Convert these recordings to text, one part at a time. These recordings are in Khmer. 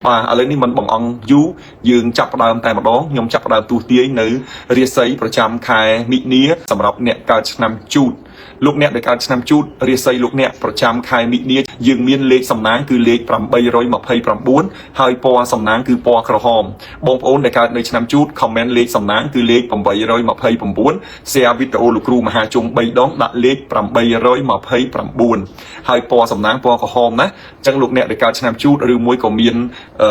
បាទឥឡូវនេះមិនបងអង្គយូរយើងចាប់ផ្ដើមតែម្ដងខ្ញុំចាប់ផ្ដើមទូទាយនៅរាសីប្រចាំខែមិនិនាសម្រាប់អ្នកកើតឆ្នាំជូតលោកអ្នកដែលកើតឆ្នាំជូតរាសីលោកអ្នកប្រចាំខែមិនិនាយើងមានលេខសំណាងគឺលេខ829ហើយពណ៌សំណាងគឺពណ៌ក្រហមបងប្អូនដែលកើតនៅឆ្នាំជូត comment លេខសំណាងគឺលេខ829 share វីដេអូលោកគ្រូមហាជុំ3ដងដាក់លេខ829ហើយពណ៌សំណាងពណ៌ក្រហមណាអញ្ចឹងលោកអ្នកដែលកើតឆ្នាំជូតឬមួយក៏មានអឺ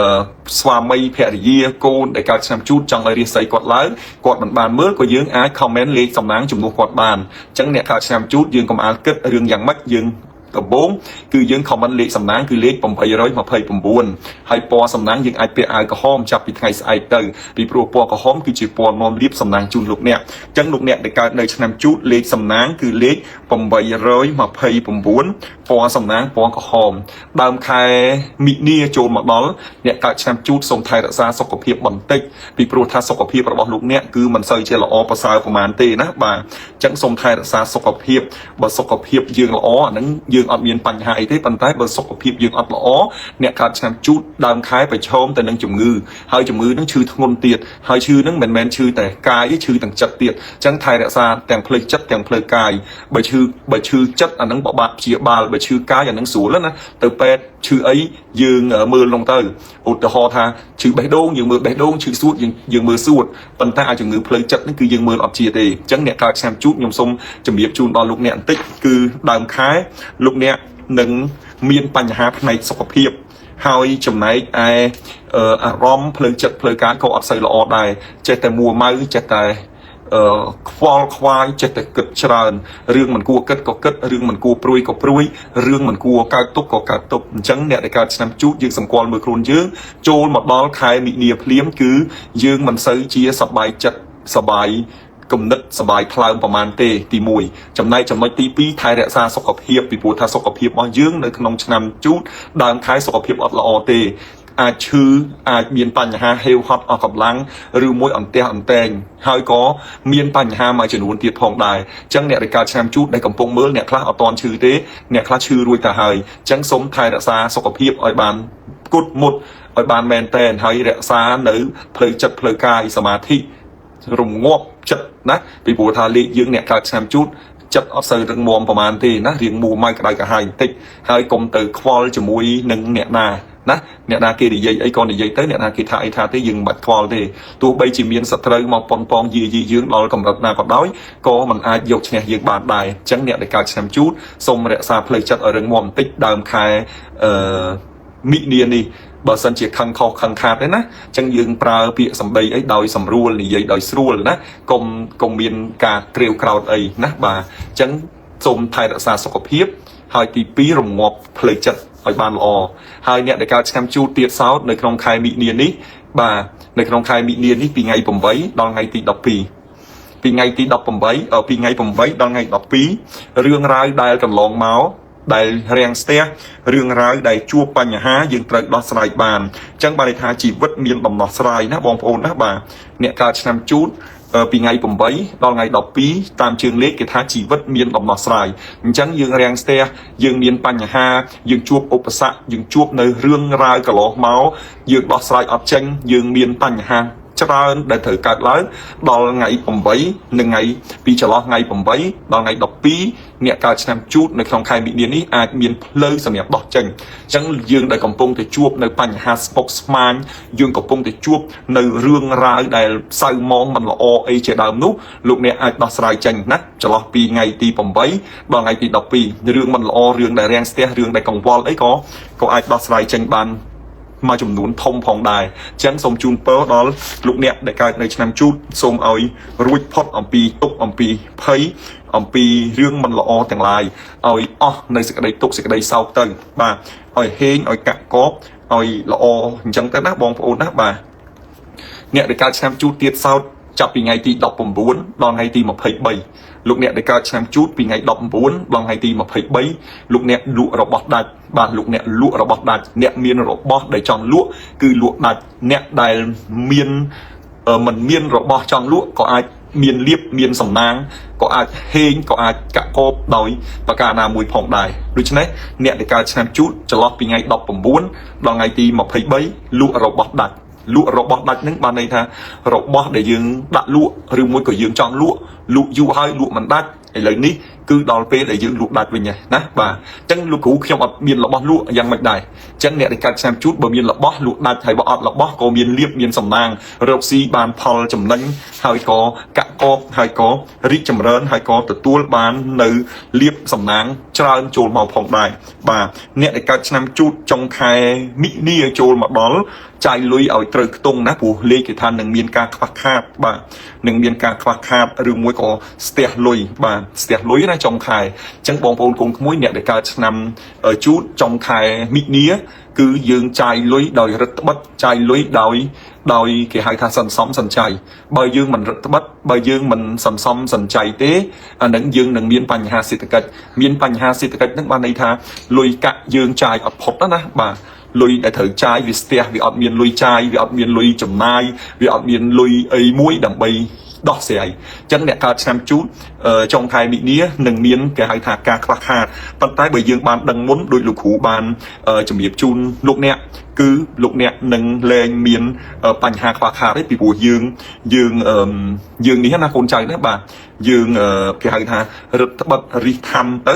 ស្វាមីភរិយាកូនដែលកើតឆ្នាំជូតចង់ឲ្យរាសីគាត់ឡើងគាត់មិនបានមើលក៏យើងអាច comment លេខសំណាងជំនួសគាត់បានអញ្ចឹងអ្នកកើតឆ្នាំជូតយើងកុំអាលគិតរឿងយ៉ាងម៉េចយើងដំបូងគឺយើង comment លេខសំណាងគឺលេខ829ហើយពណ៌សំណាងយើងអាចពាក់អាវក្រហមចាប់ពីថ្ងៃស្អែកទៅពីព្រោះពណ៌ក្រហមគឺជាពណ៌នាំលាភសំណាងជូនលោកអ្នកអញ្ចឹងលោកអ្នកដែលកើតនៅឆ្នាំជូតលេខសំណាងគឺលេខ829ពណ៌សំណាងពណ៌ក្រហមដើមខែមិនិនាចូលមកដល់អ្នកកើតឆ្នាំជូតសូមថែរក្សាសុខភាពបន្តិចពីព្រោះថាសុខភាពរបស់លោកអ្នកគឺមិនសូវជាល្អប្រសើរប្រហែលទេណាបាទអញ្ចឹងសូមថែរក្សាសុខភាពបើសុខភាពយើងល្អអាហ្នឹងយើងអត់មានបញ្ហាអីទេប៉ុន្តែបើសុខភាពយើងអត់ល្អអ្នកកើតឆ្នាំជូតដើមខែប្រឈមទៅនឹងជំងឺហើយជំងឺហ្នឹងឈឺធ្ងន់ទៀតហើយឈឺហ្នឹងមិនមែនឈឺតែកាយទេឈឺទាំងចិត្តទៀតអញ្ចឹងថែរក្សាទាំងផ្លូវចិត្តទាំងផ្លូវកាយបើឈឺចិត្តអាហ្នឹងពិបាកព្យាបាលបើឈឺកាយអាហ្នឹងស្រួលណាទៅពេទ្យឈឺអីយើងមើលលងទៅឧទាហរណ៍ថាឈឺបេះដូងយើងមើលបេះដូងឈឺសួតយើងយើងមើលសួតប៉ុន្តែអាជំងឺផ្លូវចិត្តហ្នឹងគឺយើងមើលអត់ជាទេអញ្ចឹងអ្នកកើតឆ្នាំជូតខ្ញុំសូមជំរាបជូនដល់លោកអ្នកបន្តិចគឺដើមខែលោកអ្នកនឹងមានបញ្ហាផ្នែកសុខភាពហើយចំណែកឯអារម្មណ៍ផ្លូវចិត្តផ្លូវកាយក៏អត់សូវល្អដែរចេះតែមួម៉ៅចេះតែអឺខ្វល់ខ្វាយចេះតែគិតច្រើនរឿងមិនគួរគិតក៏គិតរឿងមិនគួរព្រួយក៏ព្រួយរឿងមិនគួរកើតទុកក៏កើតទុកអញ្ចឹងអ្នកដែលកើតឆ្នាំជូតយើងសម្គាល់មើលខ្លួនយើងចូលមកដល់ខែមិនិនាភ្លាមគឺយើងមិនសូវជាសប្បាយចិត្តសប្បាយគំនិតសបាយថ្លើមប្រមាណទេទី1ចំណែកចំណុចទី2ថែរក្សាសុខភាពពីព្រោះថាសុខភាពរបស់យើងនៅក្នុងឆ្នាំជូតដើមខែសុខភាពអត់ល្អទេអាចឈឺអាចមានបញ្ហាហេវហត់អស់កម្លាំងឬមួយអន្ទះអន្តែងហើយក៏មានបញ្ហាមួយចំនួនទៀតផងដែរអញ្ចឹងអ្នកដែលកើតឆ្នាំជូតដែលកំពុងមើលអ្នកខ្លះអត់តន់ឈឺទេអ្នកខ្លះឈឺរួចទៅហើយអញ្ចឹងសូមថែរក្សាសុខភាពឲ្យបានគត់មុតឲ្យបានមែនតែនហើយរក្សានៅផ្លូវចិត្តផ្លូវកាយសមាធិរងាប់ចិត្តណាពីព្រោះថាលេខយើងអ្នកកើតឆ្នាំជូតចិត្តអត់សូវរឹងមាំប្រហែលទេណារៀងមួម៉ៅក្តៅក្រហាយបន្តិចហើយកុំទៅខ្វល់ជាមួយនឹងអ្នកណាណាអ្នកណាគេនិយាយអីក៏និយាយទៅអ្នកណាគេថាអីថាទេយើងមិនបាច់ខ្វល់ទេទោះបីជាមានសត្រូវមកប៉ុនប៉ងយាយីយើងដល់កម្រិតណាក៏ដោយក៏មិនអាចយកឈ្នះយើងបានដែរអញ្ចឹងអ្នកដែលកើតឆ្នាំជូតសូមរក្សាផ្លូវចិត្តឲ្យរឹងមាំបន្តិចដើមខែអឺមិនិនានេះបើសិនជាខឹងខុសខឹងខាតទេណាអញ្ចឹងយើងប្រើពាក្យសម្ដីអីដោយសម្រួលនិយាយដោយស្រួលណាកុំមានការក្រេវក្រោតអីណាបាទអញ្ចឹងសូមថែរក្សាសុខភាពហើយទី2រងាប់ផ្លូវចិត្តឲ្យបានល្អហើយអ្នកដែលកើតឆ្នាំជូតទៀតសោតនៅក្នុងខែមិនិនានេះបាទនៅក្នុងខែមិនិនានេះពីថ្ងៃ8ដល់ថ្ងៃទី12ពីថ្ងៃទី18ពីថ្ងៃ8ដល់ថ្ងៃ12រឿងរ៉ាវដែលកន្លងមកដែលរាំងស្ទះរឿងរ៉ាវដែលជួបបញ្ហាយើងត្រូវដោះស្រាយបានអញ្ចឹងបានន័យថាជីវិតមានដំណោះស្រាយណាបងប្អូនណាបាទអ្នកកើតឆ្នាំជូតពីថ្ងៃ8ដល់ថ្ងៃ12តាមជើងលេខគេថាជីវិតមានដំណោះស្រាយអញ្ចឹងយើងរាំងស្ទះយើងមានបញ្ហាយើងជួបឧបសគ្គយើងជួបនៅរឿងរ៉ាវកន្លងមកយើងដោះស្រាយអត់ចេញយើងមានបញ្ហាច្រើនដែលត្រូវកើតឡើងដល់ថ្ងៃ8និងថ្ងៃពីចន្លោះថ្ងៃ8ដល់ថ្ងៃ12អ្នកកើតឆ្នាំជូតនៅក្នុងខែមិនិនានេះអាចមានផ្លូវសម្រាប់ដោះចេញអញ្ចឹងយើងដែលកំពុងតែជួបនៅបញ្ហាស្មុគស្មាញយើងកំពុងតែជួបនៅរឿងរ៉ាវដែលសៅមងមិនល្អអីជាដើមនោះលោកអ្នកអាចដោះស្រាយចេញណាចន្លោះពីថ្ងៃទី8ដល់ថ្ងៃទី12រឿងមិនល្អរឿងដែលរាំងស្ទះរឿងដែលកង្វល់អីក៏អាចដោះស្រាយចេញបានមួយចំនួនធំផងដែរអញ្ចឹងសូមជូនពរដល់លោកអ្នកដែលកើតនៅឆ្នាំជូតសូមឲ្យរួចផុតអំពីទុក្ខអំពីភ័យអំពីរឿងមិនល្អទាំងឡាយឲ្យអស់នៅសេចក្តីទុក្ខសេចក្តីសោកទៅបាទឲ្យហេងឲ្យកាក់កបឲ្យល្អអញ្ចឹងទៅណាបងប្អូនណាបាទអ្នកដែលកើតឆ្នាំជូតទៀតសោតចាប់ពីថ្ងៃទី19ដល់ថ្ងៃទី23លោកអ្នកដែលកើតឆ្នាំជូតពីថ្ងៃ19ដល់ថ្ងៃទី23លោកអ្នកលក់របស់ដាច់បាទលោកអ្នកលក់របស់ដាច់អ្នកមានរបស់ដែលចង់លក់គឺលក់ដាច់អ្នកដែលមានមិនមានរបស់ចង់លក់ក៏អាច មានលៀបមានសំណាងក៏អាចហេងក៏អាចកាក់កបដោយប្រការណាមួយផងដែរដូច្នេះអ្នកដែលកើតឆ្នាំជូតចន្លោះពីថ្ងៃ19ដល់ថ្ងៃទី23លក់របស់ដាច់លក់របស់ដាច់ហ្នឹងបានន័យថារបស់ដែលយើងដាក់លក់ឬមួយក៏យើងចង់លក់លក់យូរហើយលក់មិនដាច់ឥឡូវនេះគឺដល់ពេលដែលយើងលក់ដាច់វិញហើយណាបាទអញ្ចឹងលោកគ្រូខ្ញុំអត់មានរបស់លក់យ៉ាងម៉េចដែរអញ្ចឹងអ្នកដែលកើតឆ្នាំជូតបើមានរបស់លក់ដាច់ហើយបើអត់របស់ក៏មានលៀបមានសំណាងរកស៊ីបានផលចំណេញហើយក៏កាក់កបហើយក៏រីកចម្រើនហើយក៏ទទួលបាននៅលៀបសំណាងច្រើនចូលមកផងដែរបាទអ្នកដែលកើតឆ្នាំជូតចុងខែមិនិនាចូលមកដល់ចាយលុយឲ្យត្រូវខ្ទង់ណាព្រោះលេខគេថានឹងមានការខ្វះខាតបាទនឹងមានការខ្វះខាតឬមួយក៏ស្ទះលុយបាទស្ទះលុយណាចុងខែអញ្ចឹងបងប្អូនកូនក្មួយអ្នកដែលកើតឆ្នាំជូតចុងខែមិនិនាគឺយើងចាយលុយដោយរឹតត្បិតចាយលុយដោយគេហៅថាសន្សំសំចៃបើយើងមិនរឹតត្បិតបើយើងមិនសន្សំសំចៃទេអានឹងយើងនឹងមានបញ្ហាសេដ្ឋកិច្ចមានបញ្ហាសេដ្ឋកិច្ចហ្នឹងបានន័យថាលុយកាក់យើងចាយអត់ផុតណាបាទលុយដែលត្រូវចាយវាស្ទះវាអត់មានលុយចាយវាអត់មានលុយចំណាយវាអត់មានលុយអីមួយដើម្បីដោះស្រាយអញ្ចឹងអ្នកកើតឆ្នាំជូតចុងខែមិនិនានឹងមានគេហៅថាការខ្វះខាតប៉ុន្តែបើយើងបានដឹងមុនដោយលោកគ្រូបានជំរាបជូនលោកអ្នកគឺលោកអ្នកនឹងលែងមានបញ្ហាខ្វះខាតទេពីព្រោះយើងយើងយើងនេះណាកូនចៅណាបាទយើងគេហៅថារឹតត្បិតរិះធម្មទៅ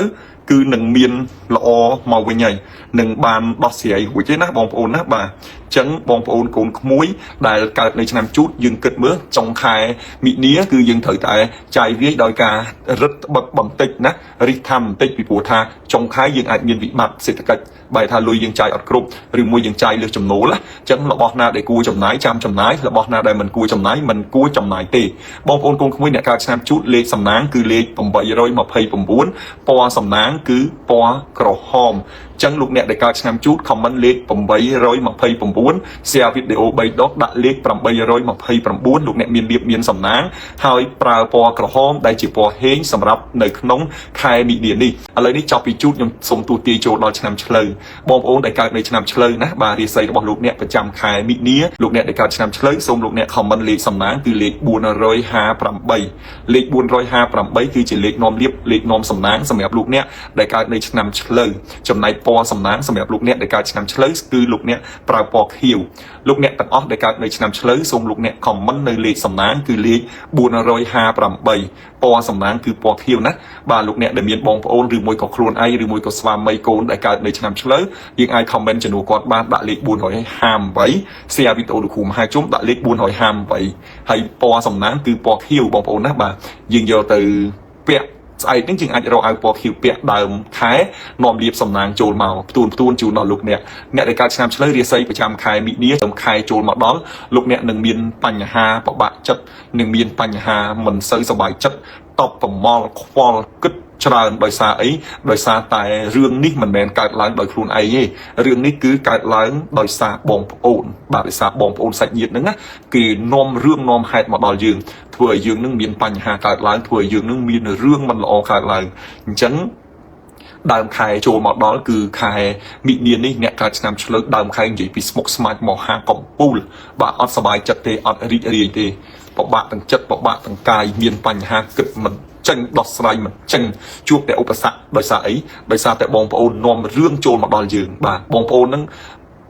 គឺនឹងមានល្អមកវិញហើយនឹងបានដោះស្រាយរួចទេណាបងប្អូនណាបាទអញ្ចឹងបងប្អូនកូនក្មួយដែលកើតនៅឆ្នាំជូតយើងគិតមើលចុងខែមិនិនាគឺយើងត្រូវតែចាយវាយដោយការរឹតត្បិតបន្តិចណារិះធម្មបន្តិចពីព្រោះថាចុងខែយើងអាចមានវិបត្តិសេដ្ឋកិច្ចបែរថាលុយយើងចាយអត់គ្រប់ឬមួយយើងចាយលើសចំណូលណាអញ្ចឹងរបស់ណាដែលគួរចំណាយចាំចំណាយរបស់ណាដែលមិនគួរចំណាយមិនគួរចំណាយទេបងប្អូនកូនក្មួយអ្នកកើតឆ្នាំជូតលេខសំណាងគឺលេខ829ពណ៌សំណាងគឺពណ៌ក្រហមចឹងលោកអ្នកដែលកើតឆ្នាំជូត comment លេខ829 share វីដេអូ3ដងដាក់លេខ829លោកអ្នកមានលៀបមានសំណាងហើយប្រើពណ៌ក្រហមដែលជាពណ៌ហេងសម្រាប់នៅក្នុងខែមិនិនានេះឥឡូវនេះចប់ពីជូតខ្ញុំសូមទូទាយចូលដល់ឆ្នាំឆ្លូវបងប្អូនដែលកើតនៅឆ្នាំឆ្លូវណាបាទរាសីរបស់លោកអ្នកប្រចាំខែមិនិនាលោកអ្នកដែលកើតឆ្នាំឆ្លូវសូមលោកអ្នក comment លេខសំណាងគឺលេខ458លេខ458គឺជាលេខនាំលៀបលេខនាំសំណាងសម្រាប់លោកអ្នកដែលកើតនៅឆ្នាំឆ្លូវចំណែកពណ៌សំណាងសម្រាប់លោកអ្នកដែលកើតឆ្នាំឆ្លូវគឺលោកអ្នកប្រើពណ៌ខៀវលោកអ្នកទាំងអស់ដែលកើតនៅឆ្នាំឆ្លូវសូមលោកអ្នក comment នៅលេខសំណាងគឺលេខ458ពណ៌សំណាងគឺពណ៌ខៀវណាបាទលោកអ្នកដែលមានបងប្អូនឬមួយក៏ខ្លួនឯងឬមួយក៏ស្វាមីកូនដែលកើតនៅឆ្នាំឆ្លូវយើងអាច comment ជំនួសគាត់បានដាក់លេខ458 share វីដេអូលោកគ្រូមហាជុំដាក់លេខ458ហើយពណ៌សំណាងគឺពណ៌ខៀវបងប្អូនណាបាទយើងយកទៅពាក់ស្អែកនេះយើងអាចរកអាវពណ៌ខៀវពាក់ដើមខែនាំលៀបសំណាងចូលមកផ្ទួនផ្ទួនជូនដល់លោកអ្នកអ្នកដែលកើតឆ្នាំឆ្លូវរាសីប្រចាំខែមិនិនាដើមខែចូលមកដល់លោកអ្នកនឹងមានបញ្ហាពិបាកចិត្តនឹងមានបញ្ហាមិនសូវសប្បាយចិត្តតបប្រមល់ខ្វល់គិតច្រើនដោយសារអីដោយសារតែរឿងនេះមិនមែនកើតឡើងដោយខ្លួនឯងទេរឿងនេះគឺកើតឡើងដោយសារបងប្អូនបាទដោយសារបងប្អូនសាច់ញាតិហ្នឹងណាគេនាំរឿងនាំហេតុមកដល់យើងធ្វើឲ្យយើងនឹងមានបញ្ហាកើតឡើងធ្វើឲ្យយើងនឹងមានរឿងមិនល្អកើតឡើងអញ្ចឹងដើមខែចូលមកដល់គឺខែមិនិនានេះអ្នកកើតឆ្នាំឆ្លូវដើមខែនិយាយពីស្មុកស្មាញមហាកំពូលបាទអត់សប្បាយចិត្តទេអត់រីករាយទេពិបាកទាំងចិត្តពិបាកទាំងកាយមានបញ្ហាគិតមិនចេញដោះស្រាយមិនចេញជួបតែឧបសគ្គដោយសារអីដោយសារតែបងប្អូននាំរឿងចូលមកដល់យើងបាទបងប្អូនហ្នឹង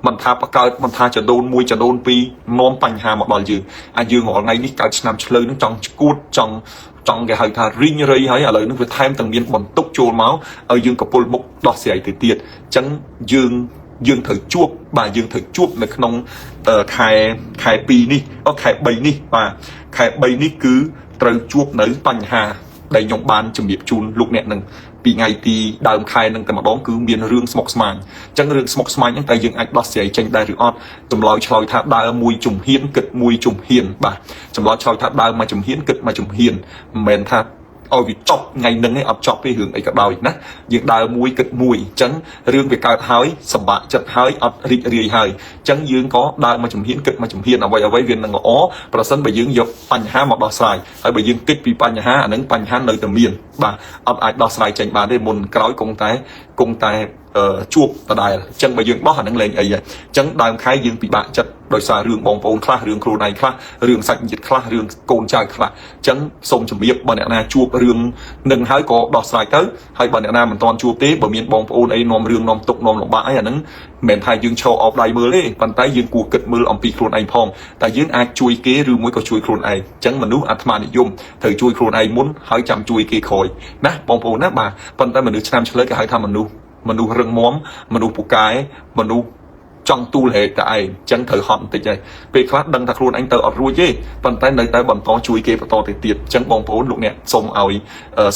មិនថាបកើតមិនថាចដូនមួយចដូនពីរនាំបញ្ហាមកដល់យើងអាយើងរាល់ថ្ងៃនេះកើតឆ្នាំឆ្លូវហ្នឹងចង់ឈួតចង់គេហៅថារីងរៃហើយឥឡូវនេះវាថែមទាំងមានបន្ទុកចូលមកឲ្យយើងកពុលមុខដោះស្រាយទៅទៀតអញ្ចឹងយើងត្រូវជួបបាទយើងត្រូវជួបនៅក្នុងខែ2នេះខែ3នេះបាទខែ3នេះគឺត្រូវជួបនៅបញ្ហាដែលខ្ញុំបានជំរាបជូនលោកអ្នកនឹងពីថ្ងៃទីដើមខែនឹងតែម្ដងគឺមានរឿងស្មុគស្មាញអញ្ចឹងរឿងស្មុគស្មាញហ្នឹងតែយើងអាចដោះស្រាយចេញដែរឬអត់ចម្លើយឆ្លើយថាដើមមួយជំហានគិតមួយជំហានបាទចម្លើយឆ្លើយថាដើមមួយជំហានគិតមួយជំហានមិនមែនថាឲ្យវាចប់ថ្ងៃហ្នឹងឯងអត់ចប់ទេរឿងអីក៏ដោយណាយើងដើរមួយគិតមួយអញ្ចឹងរឿងវាកើតហើយសម្បាក់ចិត្តហើយអត់រីករាយហើយអញ្ចឹងយើងក៏ដើរមួយជំហានគិតមួយជំហានអ្វីអ្វីវានឹងល្អប្រសិនបើយើងយកបញ្ហាមកដោះស្រាយហើយបើយើងគិតពីបញ្ហាអាហ្នឹងបញ្ហានៅតែមានបាទអត់អាចដោះស្រាយចេញបានទេមុនក្រោយគង់តែ ជួបដដែលអញ្ចឹងបើយើងដោះអានឹងលែងអីហើយអញ្ចឹងដើមខែយើងពិបាកចិត្តដោយសាររឿងបងប្អូនខ្លះរឿងខ្លួនឯងខ្លះរឿងសាច់ញាតិខ្លះរឿងកូនចៅខ្លះអញ្ចឹងសូមជម្រាបបើអ្នកណាជួបរឿងនឹងហើយក៏ដោះស្រាយទៅហើយបើអ្នកណាមិនទាន់ជួបទេបើមានបងប្អូនអីនាំរឿងនាំទុកនាំលំបាកអីអាហ្នឹងមិនមែនថាយើងឈរអោបដៃមើលទេប៉ុន្តែយើងគួរគិតមើលអំពីខ្លួនឯងផងតែយើងអាចជួយគេឬមួយក៏ជួយខ្លួនឯងអញ្ចឹងមនុស្សអាត្មានិយមត្រូវជួយខ្លួនឯងមុនហើយចាំជួយគេក្រោយណាបងប្អូនណាបាទប៉ុន្តែមនុស្សឆ្នាំឆ្លើយគេហៅថាមនុស្សរឹងមាំមនុស្សពូកែមនុស្សចង់ទូលហេតុតែឯងអញ្ចឹងត្រូវហត់បន្តិចហើយពេលខ្លះដឹងថាខ្លួនឯងទៅអត់រួចទេប៉ុន្តែនៅតែបន្តជួយគេបន្តទៅទៀតអញ្ចឹងបងប្អូនលោកអ្នកសូមឲ្យ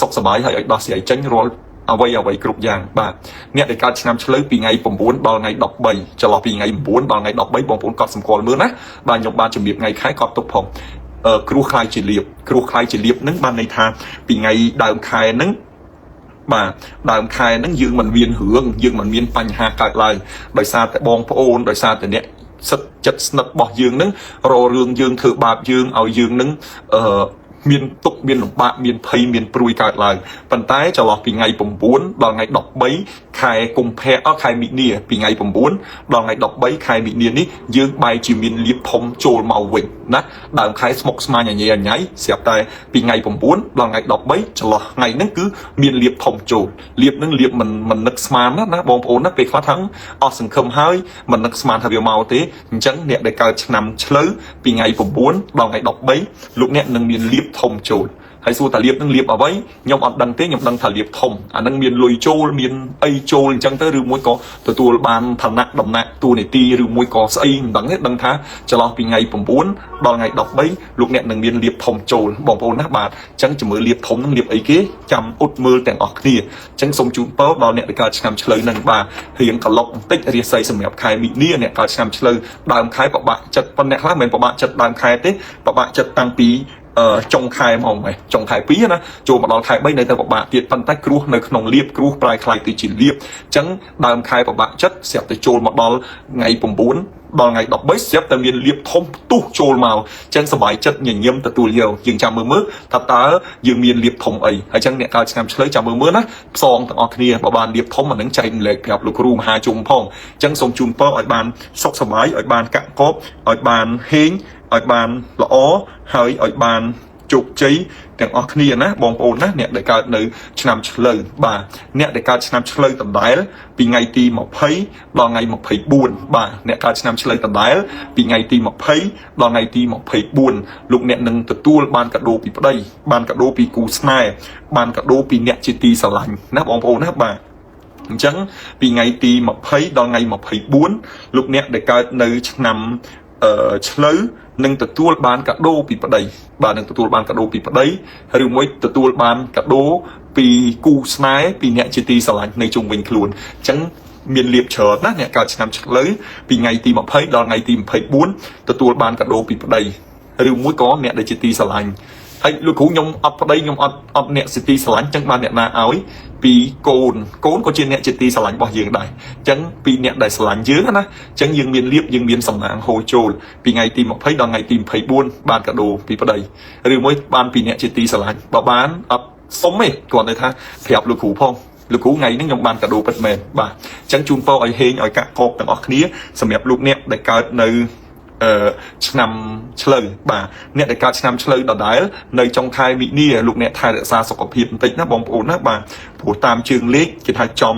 សុខសប្បាយហើយឲ្យដោះស្រាយចេញរាល់អ្វីអ្វីគ្រប់យ៉ាងបាទអ្នកដែលកើតឆ្នាំឆ្លូវពីថ្ងៃ9ដល់ថ្ងៃ13ចន្លោះពីថ្ងៃ9ដល់ថ្ងៃ13បងប្អូនកត់សម្គាល់មើលណាបាទខ្ញុំបានជំរាបថ្ងៃខែកត់ទុកផងគ្រោះខ្លាយជាលៀបគ្រោះខ្លាយជាលៀបហ្នឹងបានន័យថាពីថ្ងៃដើមខែហ្នឹងបាទដើមខែហ្នឹងយើងមិនមានរឿងយើងមិនមានបញ្ហាកើតឡើងដោយសារតែបងប្អូនដោយសារតែអ្នកសិតចិត្តស្និទ្ធរបស់យើងហ្នឹងរករឿងយើងធ្វើបាបយើងឲ្យយើងហ្នឹងអឺមានទុកមានលំបាកមានភ័យមានព្រួយកើតឡើងប៉ុន្តែចន្លោះពីថ្ងៃ9ដល់ថ្ងៃ13ខែកុម្ភៈអខែមិនិនាពីថ្ងៃ9ដល់ថ្ងៃ13ខែមិនិនានេះយើងបែរជាមានលៀបធំចូលមកវិញណាដើមខែស្មុកស្មាញអញអញៃស្រាប់តែពីថ្ងៃ9ដល់ថ្ងៃ13ចន្លោះថ្ងៃហ្នឹងគឺមានលៀបធំចូលលៀបហ្នឹងលៀបមិនមិននឹកស្មានណាណាបងប្អូនណាពេលខ្លះថាអស់សង្ឃឹមហើយមិននឹកស្មានថាវាមកទេអញ្ចឹងអ្នកដែលកើតឆ្នាំឆ្លូវពីថ្ងៃ9ដល់ថ្ងៃ13លោកអ្នកនឹងមានលៀបធំចូលហើយសួរតាលៀបនឹងលៀបអ្វីខ្ញុំអត់ដឹងទេខ្ញុំដឹងថាលៀបធំអានឹងមានលុយចូលមានអីចូលអញ្ចឹងទៅឬមួយក៏ទទួលបានឋានៈដំណាក់តួនាទីឬមួយក៏ស្អីមិនដឹងទេដឹងថាចន្លោះពីថ្ងៃ9ដល់ថ្ងៃ13លោកអ្នកនឹងមានលៀបធំចូលបងប្អូនណាបាទអញ្ចឹងជំរឿលៀបធំនឹងលៀបអីគេចាំអ៊ុតមើលទាំងអស់គ្នាអញ្ចឹងសូមជូនពរដល់អ្នកដែលកើតឆ្នាំឆ្លូវនឹងបាទរៀងក្លុកបន្តិចរាសីសម្រាប់ខែមិនិនាអ្នកកើតឆ្នាំឆ្លូវដើមខែពិបាកចិត្តប៉ុន្តែអ្នកខ្លះមិនមែនពិបាកចិត្តដើមខែទេពិបាកចិត្តតាំងពីចុងខែមកហ៎ចុងខែ2ណាចូលមកដល់ខែ3នៅតែពិបាកទៀតប៉ុន្តែគ្រោះនៅក្នុងលៀបគ្រោះប្រែក្លាយទៅជាលៀបអញ្ចឹងដើមខែពិបាកចិត្តស្រាប់តែចូលមកដល់ថ្ងៃ9ដល់ថ្ងៃ13ស្រាប់តែមានលៀបធំផ្ទុះចូលមកអញ្ចឹងសប្បាយចិត្តញញឹមទទួលយកយើងចាំមើលមើលថាតើយើងមានលៀបធំអីហើយអញ្ចឹងអ្នកកើតឆ្នាំឆ្លូវចាំមើលមើលណាផ្សងទាំងអស់គ្នាបើបានលៀបធំអានឹងចែកម្លែកប្រាប់លោកគ្រូមហាជុំផងអញ្ចឹងសូមជូនពរឲ្យបានសុខសប្បាយឲ្យបានកាក់កបឲ្យបានហេងឲ្យបានល្អហើយឲ្យបានជោគជ័យទាំងអស់គ្នាណាបងប្អូនណាអ្នកដែលកើតនៅឆ្នាំឆ្លូវបាទអ្នកដែលកើតឆ្នាំឆ្លូវដដែលពីថ្ងៃទី20ដល់ថ្ងៃ24បាទអ្នកកើតឆ្នាំឆ្លូវដដែលពីថ្ងៃទី20ដល់ថ្ងៃទី24លោកអ្នកនឹងទទួលបានកាដូពីប្តីបានកាដូពីគូស្នេហ៍បានកាដូពីអ្នកជាទីស្រឡាញ់ណាបងប្អូនណាបាទអញ្ចឹងពីថ្ងៃទី20ដល់ថ្ងៃ24លោកអ្នកដែលកើតនៅឆ្នាំឆ្លូវនឹងទទួលបានកាដូពីប្តីបាទនឹងទទួលបានកាដូពីប្តីឬមួយទទួលបានកាដូពីគូស្នេហ៍ពីអ្នកជាទីស្រឡាញ់នៅជុំវិញខ្លួនអញ្ចឹងមានលៀបច្រើនណាអ្នកកើតឆ្នាំឆ្លូវពីថ្ងៃទី20ដល់ថ្ងៃទី24ទទួលបានកាដូពីប្តីឬមួយក៏អ្នកដែលជាទីស្រឡាញ់ហើយលោកគ្រូខ្ញុំអត់ប្តីខ្ញុំអត់អត់អ្នកជាទីស្រឡាញ់អញ្ចឹងបានអ្នកណាឲ្យពីកូនកូនក៏ជាអ្នកជាទីស្រឡាញ់របស់យើងដែរអញ្ចឹងពីអ្នកដែលស្រឡាញ់យើងណាអញ្ចឹងយើងមានលៀបយើងមានសំណាងហូរចូលពីថ្ងៃទី20ដល់ថ្ងៃទី24បានកាដូពីប្តីឬមួយបានពីអ្នកជាទីស្រឡាញ់បើបានអត់សុំទេគ្រាន់តែថាប្រាប់លោកគ្រូផងលោកគ្រូថ្ងៃនេះខ្ញុំបានកាដូពិតមែនបាទអញ្ចឹងជូនពរឲ្យហេងឲ្យកាក់កបទាំងអស់គ្នាសម្រាប់លោកអ្នកដែលកើតនៅឆ្នាំឆ្លូវបាទអ្នកដែលកើតឆ្នាំឆ្លូវដដែលនៅចុងខែមិនិនាលោកអ្នកថែរក្សាសុខភាពបន្តិចណាបងប្អូនណាបាទព្រោះតាមជើងលេខគេថាចំ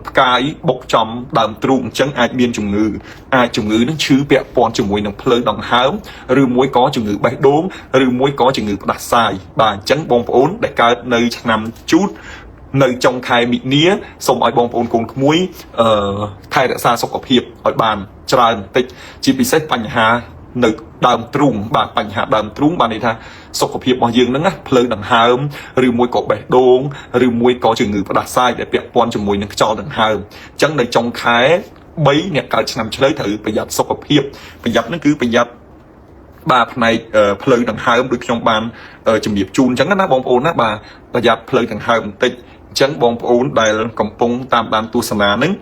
ផ្កាយបុកចំដើមទ្រូងអញ្ចឹងអាចមានជំងឺអាចជំងឺនឹងឈឺពាក់ព័ន្ធជាមួយនឹងផ្លូវដង្ហើមឬមួយក៏ជំងឺបេះដូងឬមួយក៏ជំងឺផ្ដាសាយបាទអញ្ចឹងបងប្អូនដែលកើតនៅឆ្នាំជូតនៅចុងខែមិនិនាសូមឲ្យបងប្អូនកូនក្មួយថែរក្សាសុខភាពឲ្យបានច្រើនបន្តិចជាពិសេសបញ្ហានៅដើមទ្រូងបាទបញ្ហាដើមទ្រូងបានន័យថាសុខភាពរបស់យើងហ្នឹងណាផ្លូវដង្ហើមឬមួយក៏បេះដូងឬមួយក៏ជំងឺផ្ដាសាយដែលពាក់ព័ន្ធជាមួយនឹងខ្យល់ដង្ហើមអញ្ចឹងនៅចុងខែ3អ្នកកើតឆ្នាំឆ្លូវត្រូវប្រយ័ត្នសុខភាពប្រយ័ត្នហ្នឹងគឺប្រយ័ត្នបាទផ្នែកផ្លូវដង្ហើមដូចខ្ញុំបានជំរាបជូនអញ្ចឹងណាបងប្អូនណាបាទប្រយ័ត្នផ្លូវដង្ហើមបន្តិចអញ្ចឹងបងប្អូនដែលកំពុងតាមដានទស្សនាហ្នឹង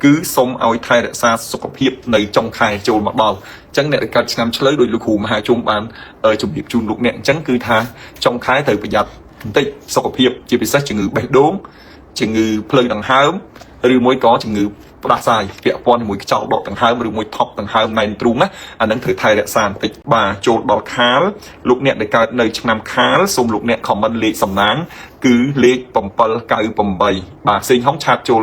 គឺសូមឲ្យថែរក្សាសុខភាពនៅចុងខែចូលមកដល់អញ្ចឹងអ្នកដែលកើតឆ្នាំឆ្លូវដោយលោកគ្រូមហាជុំបានជំរាបជូនលោកអ្នកអញ្ចឹងគឺថាចុងខែត្រូវប្រយ័ត្នបន្តិចសុខភាពជាពិសេសជំងឺបេះដូងជំងឺផ្លូវដង្ហើម ឬមួយក៏ជំងឺផ្ដាសាយពាក់ព័ន្ធជាមួយខ្យល់ដកដង្ហើមឬមួយថប់ដង្ហើមណែនទ្រូងណាអានឹងត្រូវថែរក្សាបន្តិចបាទចូលដល់ខាលលោកអ្នកដែលកើតនៅឆ្នាំខាលសូមលោកអ្នក comment លេខសំណាងគឺលេខ798បាទសេងហុង chat ចូល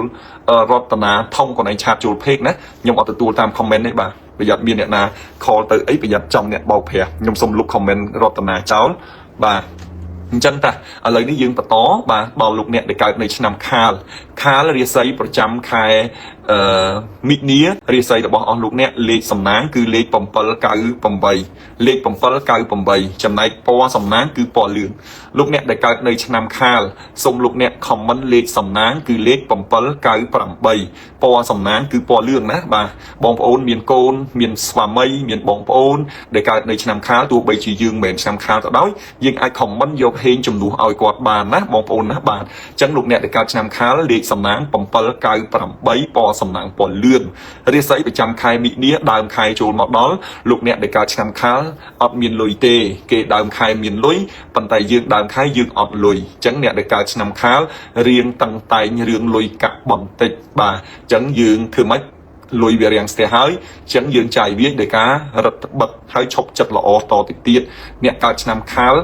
រតនាថងកូនឯង chat ចូល page ណាខ្ញុំអត់ទទួលតាម comment ទេបាទប្រយ័ត្នមានអ្នកណា call ទៅអីប្រយ័ត្នចំអ្នកបោកប្រាស់ខ្ញុំសូមលុប comment រតនាចោលបាទអញ្ចឹងតាឥឡូវនេះយើងបន្តបាទដល់លោកអ្នកដែលកើតនៅឆ្នាំខាលខាលរាសីប្រចាំខែអឺមិនិនារាសីរបស់អស់លោកអ្នកលេខសំណាងគឺលេខ798លេខ798ចំណែកពណ៌សំណាងគឺពណ៌លឿងលោកអ្នកដែលកើតនៅឆ្នាំខាលសូមលោកអ្នក comment លេខសំណាងគឺលេខ798ពណ៌សំណាងគឺពណ៌លឿងណាបាទបងប្អូនមានកូនមានស្វាមីមានបងប្អូនដែលកើតនៅឆ្នាំខាលទោះបីជាយើងមិនមែនឆ្នាំខាលក៏ដោយយើងអាច comment យកហេងជំនួសឲ្យគាត់បានណាបងប្អូនណាបាទអញ្ចឹងលោកអ្នកដែលកើតឆ្នាំខាលលេខសំណាង798ពណ៌សំណាងពណ៌លឿងរាសីប្រចាំខែមិនិនាដើមខែចូលមកដល់លោកអ្នកដែលកើតឆ្នាំខាលអត់មានលុយទេគេដើមខែមានលុយប៉ុន្តែយើងដើមខែយើងអត់លុយអញ្ចឹងអ្នកដែលកើតឆ្នាំខាលរៀងតឹងតែងរឿងលុយកាក់បន្តិចបាទអញ្ចឹងយើងធ្វើម៉េចលុយវារាំងស្ទះហើយអញ្ចឹងយើងចាយវាដោយការរឹតបិទហើយឈប់ចិត្តល្អតទៅទៀតអ្នកកើតឆ្នាំខាល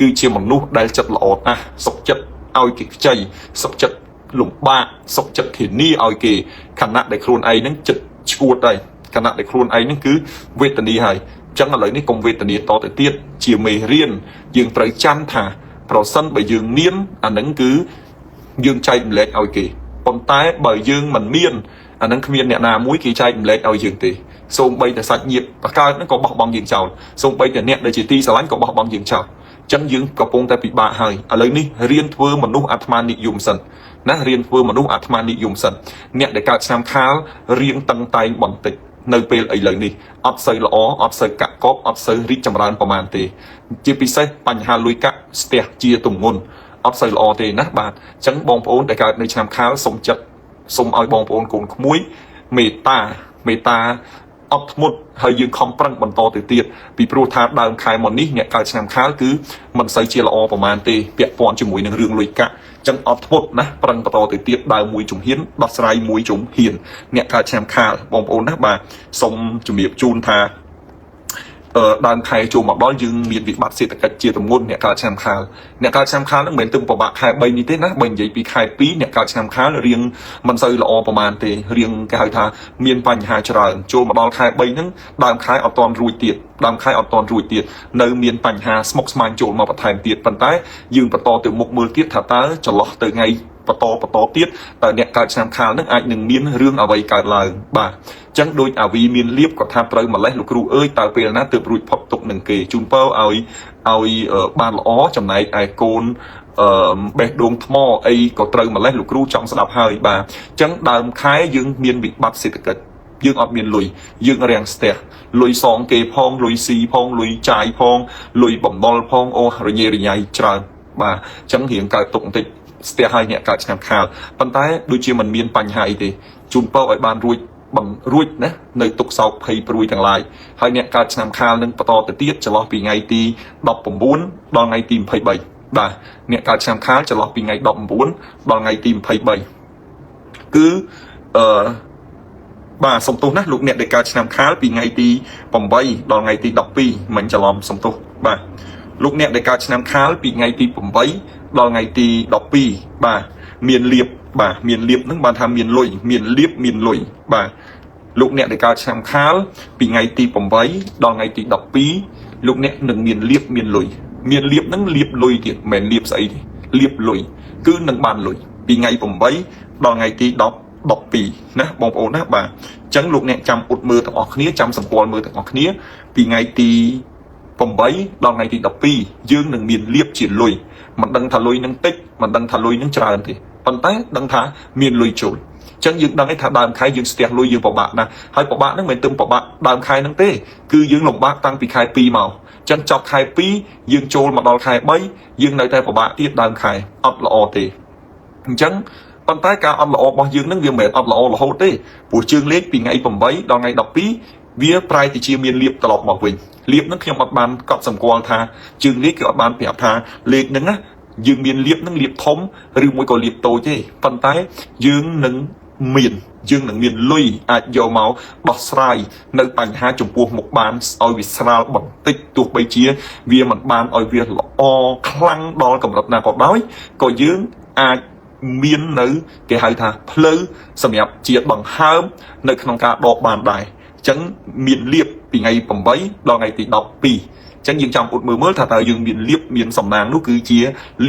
គឺជាមនុស្សដែលចិត្តល្អណាស់សុខចិត្តឲ្យគេខ្ចីសុខចិត្តលំបាកសុខចិត្តធានាឲ្យគេខណៈដែលខ្លួនឯងនឹងចិត្តឈួតហើយខណៈដែលខ្លួនឯងនឹងគឺវេទនាហើយអញ្ចឹងឥឡូវនេះកុំវេទនាតទៅទៀតជាមេរៀនយើងត្រូវចាំថាប្រសិនបើយើងមានអានឹងគឺយើងចែកម្លែកឲ្យគេប៉ុន្តែបើយើងមិនមានអានឹងគ្មានអ្នកណាមួយគេចែកម្លែកឲ្យយើងទេសូម្បីតែសាច់ញាតិបកើតហ្នឹងក៏បោះបង់យើងចោលសូម្បីតែអ្នកដែលជាទីស្រឡាញ់ក៏បោះបង់យើងចោលចឹងយើងកំពុងតែពិបាកហើយឥឡូវនេះរៀនធ្វើមនុស្សអាត្មានិយមសិនណារៀនធ្វើមនុស្សអាត្មានិយមសិនអ្នកដែលកើតឆ្នាំខាលរៀងតឹងតែងបន្តិចនៅពេលឥឡូវនេះអត់សូវល្អអត់សូវកាក់កបអត់សូវរីកចម្រើនប្រមាណទេជាពិសេសបញ្ហាលុយកាក់ស្ទះជាទម្ងន់អត់សូវល្អទេណាបាទអញ្ចឹងបងប្អូនដែលកើតនៅឆ្នាំខាលសូមចិត្តសូមឲ្យបងប្អូនកូនក្មួយមេត្តាមេត្តាអត់ធ្មត់ហើយយើងខំប្រឹងបន្តទៅទៀតពីព្រោះថាដើមខែមកនេះអ្នកកើតឆ្នាំខាលគឺមិនសូវជាល្អប្រមាណទេពាក់ព័ន្ធជាមួយនឹងរឿងលុយកាក់ចឹងអត់ធ្មត់ណាប្រឹងបន្តទៅទៀតដើមមួយជំហានដោះស្រាយមួយជំហានអ្នកកើតឆ្នាំខាលបងប្អូនណាបាទសូមជំរាបជូនថាអឺដើមខែចូលមកដល់យើងមានវិបត្តិសេដ្ឋកិច្ចជាទម្ងន់អ្នកកើតឆ្នាំខាលអ្នកកើតឆ្នាំខាលហ្នឹងមិនមែនទៅពិបាកខែ3នេះទេណាបើនិយាយពីខែ2អ្នកកើតឆ្នាំខាលរៀងមិនសូវល្អប្រហែលទេរៀងគេហៅថាមានបញ្ហាច្រើនចូលមកដល់ខែ3ហ្នឹងដើមខែអត់ទាន់រួចទៀតដើមខែអត់ទាន់រួចទៀតនៅមានបញ្ហាស្មុគស្មាញចូលមកបន្ថែមទៀតប៉ុន្តែយើងបន្តទៅមុខមើលទៀតថាតើចន្លោះទៅថ្ងៃបន្តបន្តទៀតតើអ្នកកើតឆ្នាំខាលនឹងអាចនឹងមានរឿងអ្វីកើតឡើងបាទអញ្ចឹងដូចអាវីមានលៀបគាត់ថាត្រូវម្លេះលោកគ្រូអើយតើពេលណាទើបរួចផុតទុកនឹងគេជូនពរឲ្យឲ្យបានល្អចំណែកឯកូនអឺបេះដូងថ្មអីក៏ត្រូវម្លេះលោកគ្រូចង់ស្ដាប់ហើយបាទអញ្ចឹងដើមខែយើងមានវិបត្តិសេដ្ឋកិច្ចយើងអត់មានលុយយើងរាំងស្ទះលុយសងគេផងលុយស៊ីផងលុយចាយផងលុយបំណុលផងអូរញ៉េរញ៉ៃច្រើនបាទអញ្ចឹងរៀងកើតទុកបន្តិចស្ទះឲ្យអ្នកកើតឆ្នាំខាលប៉ុន្តែដូចជាមិនមានបញ្ហាអីទេជូនពរឲ្យបានរួចបង្រួចណានៅទុកសោកភ័យព្រួយទាំងឡាយហើយអ្នកកើតឆ្នាំខាលនឹងបន្តទៅទៀតចន្លោះពីថ្ងៃទី19ដល់ថ្ងៃទី23បាទអ្នកកើតឆ្នាំខាលចន្លោះពីថ្ងៃ19ដល់ថ្ងៃទី23គឺអឺបាទសំទោសណាលោកអ្នកដែលកើតឆ្នាំខាលពីថ្ងៃទី8ដល់ថ្ងៃទី12មិនច្រឡំសំទោសបាទលោកអ្នកដែលកើតឆ្នាំខាលពីថ្ងៃទី8ដល់ថ្ងៃទី12បាទមានលៀបបាទមានលៀបហ្នឹងបានថាមានលុយមានលៀបមានលុយបាទលោកអ្នកដែលកើតឆ្នាំខាលពីថ្ងៃទី8ដល់ថ្ងៃទី12លោកអ្នកនឹងមានលៀបមានលុយមានលៀបហ្នឹងលៀបលុយទៀតមិនមែនលៀបស្អីទេលៀបលុយគឺនឹងបានលុយពីថ្ងៃ8ដល់ថ្ងៃទី10 12ណាបងប្អូនណាបាទអញ្ចឹងលោកអ្នកចាំអ៊ុតមើលទាំងអស់គ្នាចាំសម្គាល់មើលទាំងអស់គ្នាពីថ្ងៃទី8ដល់ថ្ងៃទី12យើងនឹងមានលៀបជាលុយមិនដឹងថាលុយនឹងតិចមិនដឹងថាលុយនឹងច្រើនទេប៉ុន្តែដឹងថាមានលុយចូលចឹងយើងដឹងឯថាដើមខែយើងស្ទះលុយយើងពិបាកណាស់ហើយពិបាកហ្នឹងមិនមែនទឹមពិបាកដើមខែហ្នឹងទេគឺយើងលំបាកតាំងពីខែ2មកចឹងចប់ខែ2យើងចូលមកដល់ខែ3យើងនៅតែពិបាកទៀតដើមខែអត់ល្អទេអញ្ចឹងប៉ុន្តែការអត់ល្អរបស់យើងនឹងវាមិនមែនអត់ល្អរហូតទេព្រោះជើងលេខពីថ្ងៃ8ដល់ថ្ងៃ12វាប្រែទៅជាមានលៀបត្រឡប់មកវិញលៀបនឹងខ្ញុំអត់បានកត់សម្គាល់ថាជើងលេខគឺអត់បានប្រាប់ថាលេខនឹងណាយើងមានលៀបនឹងលៀបធំឬមួយក៏លៀបតូចទេប៉ុន្តែយើងនឹង មានយើងនឹងមានលុយអាចយកមកដោះស្រាយនៅបញ្ហាចំពោះមុខបានឲ្យវាស្រាលបន្តិចទោះបីជាវាមិនបានឲ្យវាល្អខ្លាំងដល់កម្រិតណាក៏ដោយក៏យើងអាចមាននៅគេហៅថាផ្លូវសម្រាប់ជាដង្ហើមនៅក្នុងការដកបានដែរអញ្ចឹងមានលៀបពីថ្ងៃ8ដល់ថ្ងៃទី12អញ្ចឹងយើងចាំអ៊ុតមើលមើលថាតើយើងមានលៀបមានសំណាងនោះគឺជា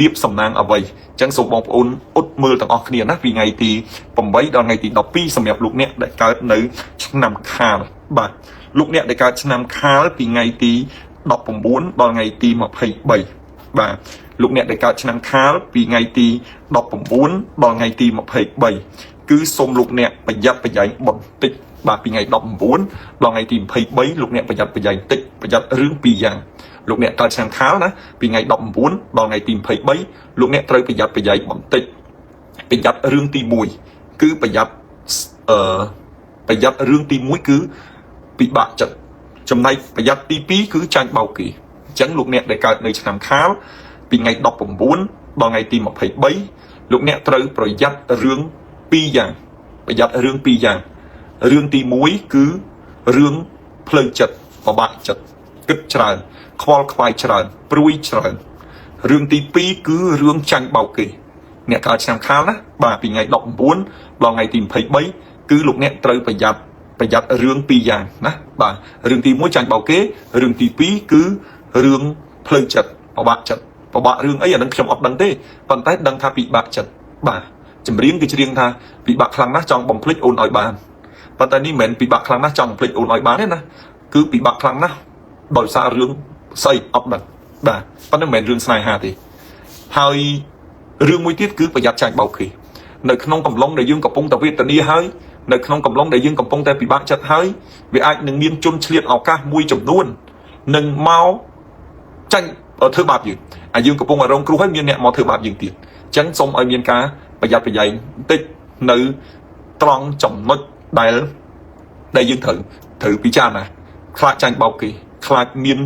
លៀបសំណាងអ្វីអញ្ចឹងសូមបងប្អូនអ៊ុតមើលទាំងអស់គ្នាណាពីថ្ងៃទី8ដល់ថ្ងៃទី12សម្រាប់លោកអ្នកដែលកើតនៅឆ្នាំខាលបាទលោកអ្នកដែលកើតឆ្នាំខាលពីថ្ងៃទី19ដល់ថ្ងៃទី23បាទលោកអ្នកដែលកើតឆ្នាំខាលពីថ្ងៃទី19ដល់ថ្ងៃទី23គឺសូមលោកអ្នកប្រយ័ត្នប្រយែងបន្តិចបាទពីថ្ងៃ19ដល់ថ្ងៃទី23លោកអ្នកប្រយ័ត្នប្រយែងតិចប្រយ័ត្នរឿងពីរយ៉ាងលោកអ្នកកើតឆ្នាំខាលណាពីថ្ងៃ19ដល់ថ្ងៃទី23លោកអ្នកត្រូវប្រយ័ត្នប្រយែងបន្តិចប្រយ័ត្នរឿងទី1គឺប្រយ័ត្នអឺប្រយ័ត្នរឿងទី1គឺពិបាកចិត្តចំណែកប្រយ័ត្នទី2គឺចាញ់បោកគេអញ្ចឹងលោកអ្នកដែលកើតនៅឆ្នាំខាលពីថ្ងៃ19ដល់ថ្ងៃទី23លោកអ្នកត្រូវប្រយ័ត្នរឿងពីរយ៉ាងប្រយ័ត្នរឿងពីរយ៉ាងរឿងទី1គឺរឿងផ្លូវចិត្តពិបាកចិត្តគិតច្រើនខ្វល់ខ្វាយច្រើនព្រួយច្រើនរឿងទី2គឺរឿងចាញ់បោកគេអ្នកកើតឆ្នាំខាលណាបាទពីថ្ងៃ19ដល់ថ្ងៃទី23គឺលោកអ្នកត្រូវប្រយ័ត្នប្រយ័ត្នរឿងពីរយ៉ាងណាបាទរឿងទី1ចាញ់បោកគេរឿងទី2គឺរឿងផ្លូវចិត្តពិបាកចិត្តពិបាករឿងអីអានឹងខ្ញុំអត់ដឹងទេប៉ុន្តែដឹងថាពិបាកចិត្តបាទចម្រៀងគឺច្រៀងថាពិបាកខ្លាំងណាស់ចង់បំភ្លេចអូនឲ្យបានប៉ុន្តែនេះមិនមែនពិបាកខ្លាំងណាស់ចង់បំភ្លេចអូនឲ្យបានទេណាគឺពិបាកខ្លាំងណាស់ដោយសាររឿងស្អីអត់ដឹងបាទប៉ុន្តែមិនមែនរឿងស្នេហាទេហើយរឿងមួយទៀតគឺប្រយ័ត្នចាញ់បោកគេនៅក្នុងកំឡុងដែលយើងកំពុងតែវេទនាហើយនៅក្នុងកំឡុងដែលយើងកំពុងតែពិបាកចិត្តហើយវាអាចនឹងមានជនឆ្លៀតឱកាសមួយចំនួននឹងមកចាញ់ធ្វើបាបយើងអាយើងកំពុងតែរងគ្រោះហើយមានអ្នកមកធ្វើបាបយើងទៀតអញ្ចឹងសូមឲ្យមានការប្រយ័ត្នប្រយែងបន្តិចនៅត្រង់ចំណុចដែលដែលយើងត្រូវត្រូវពិចារណាខ្លាចចាញ់បោកគេខ្លាចមាន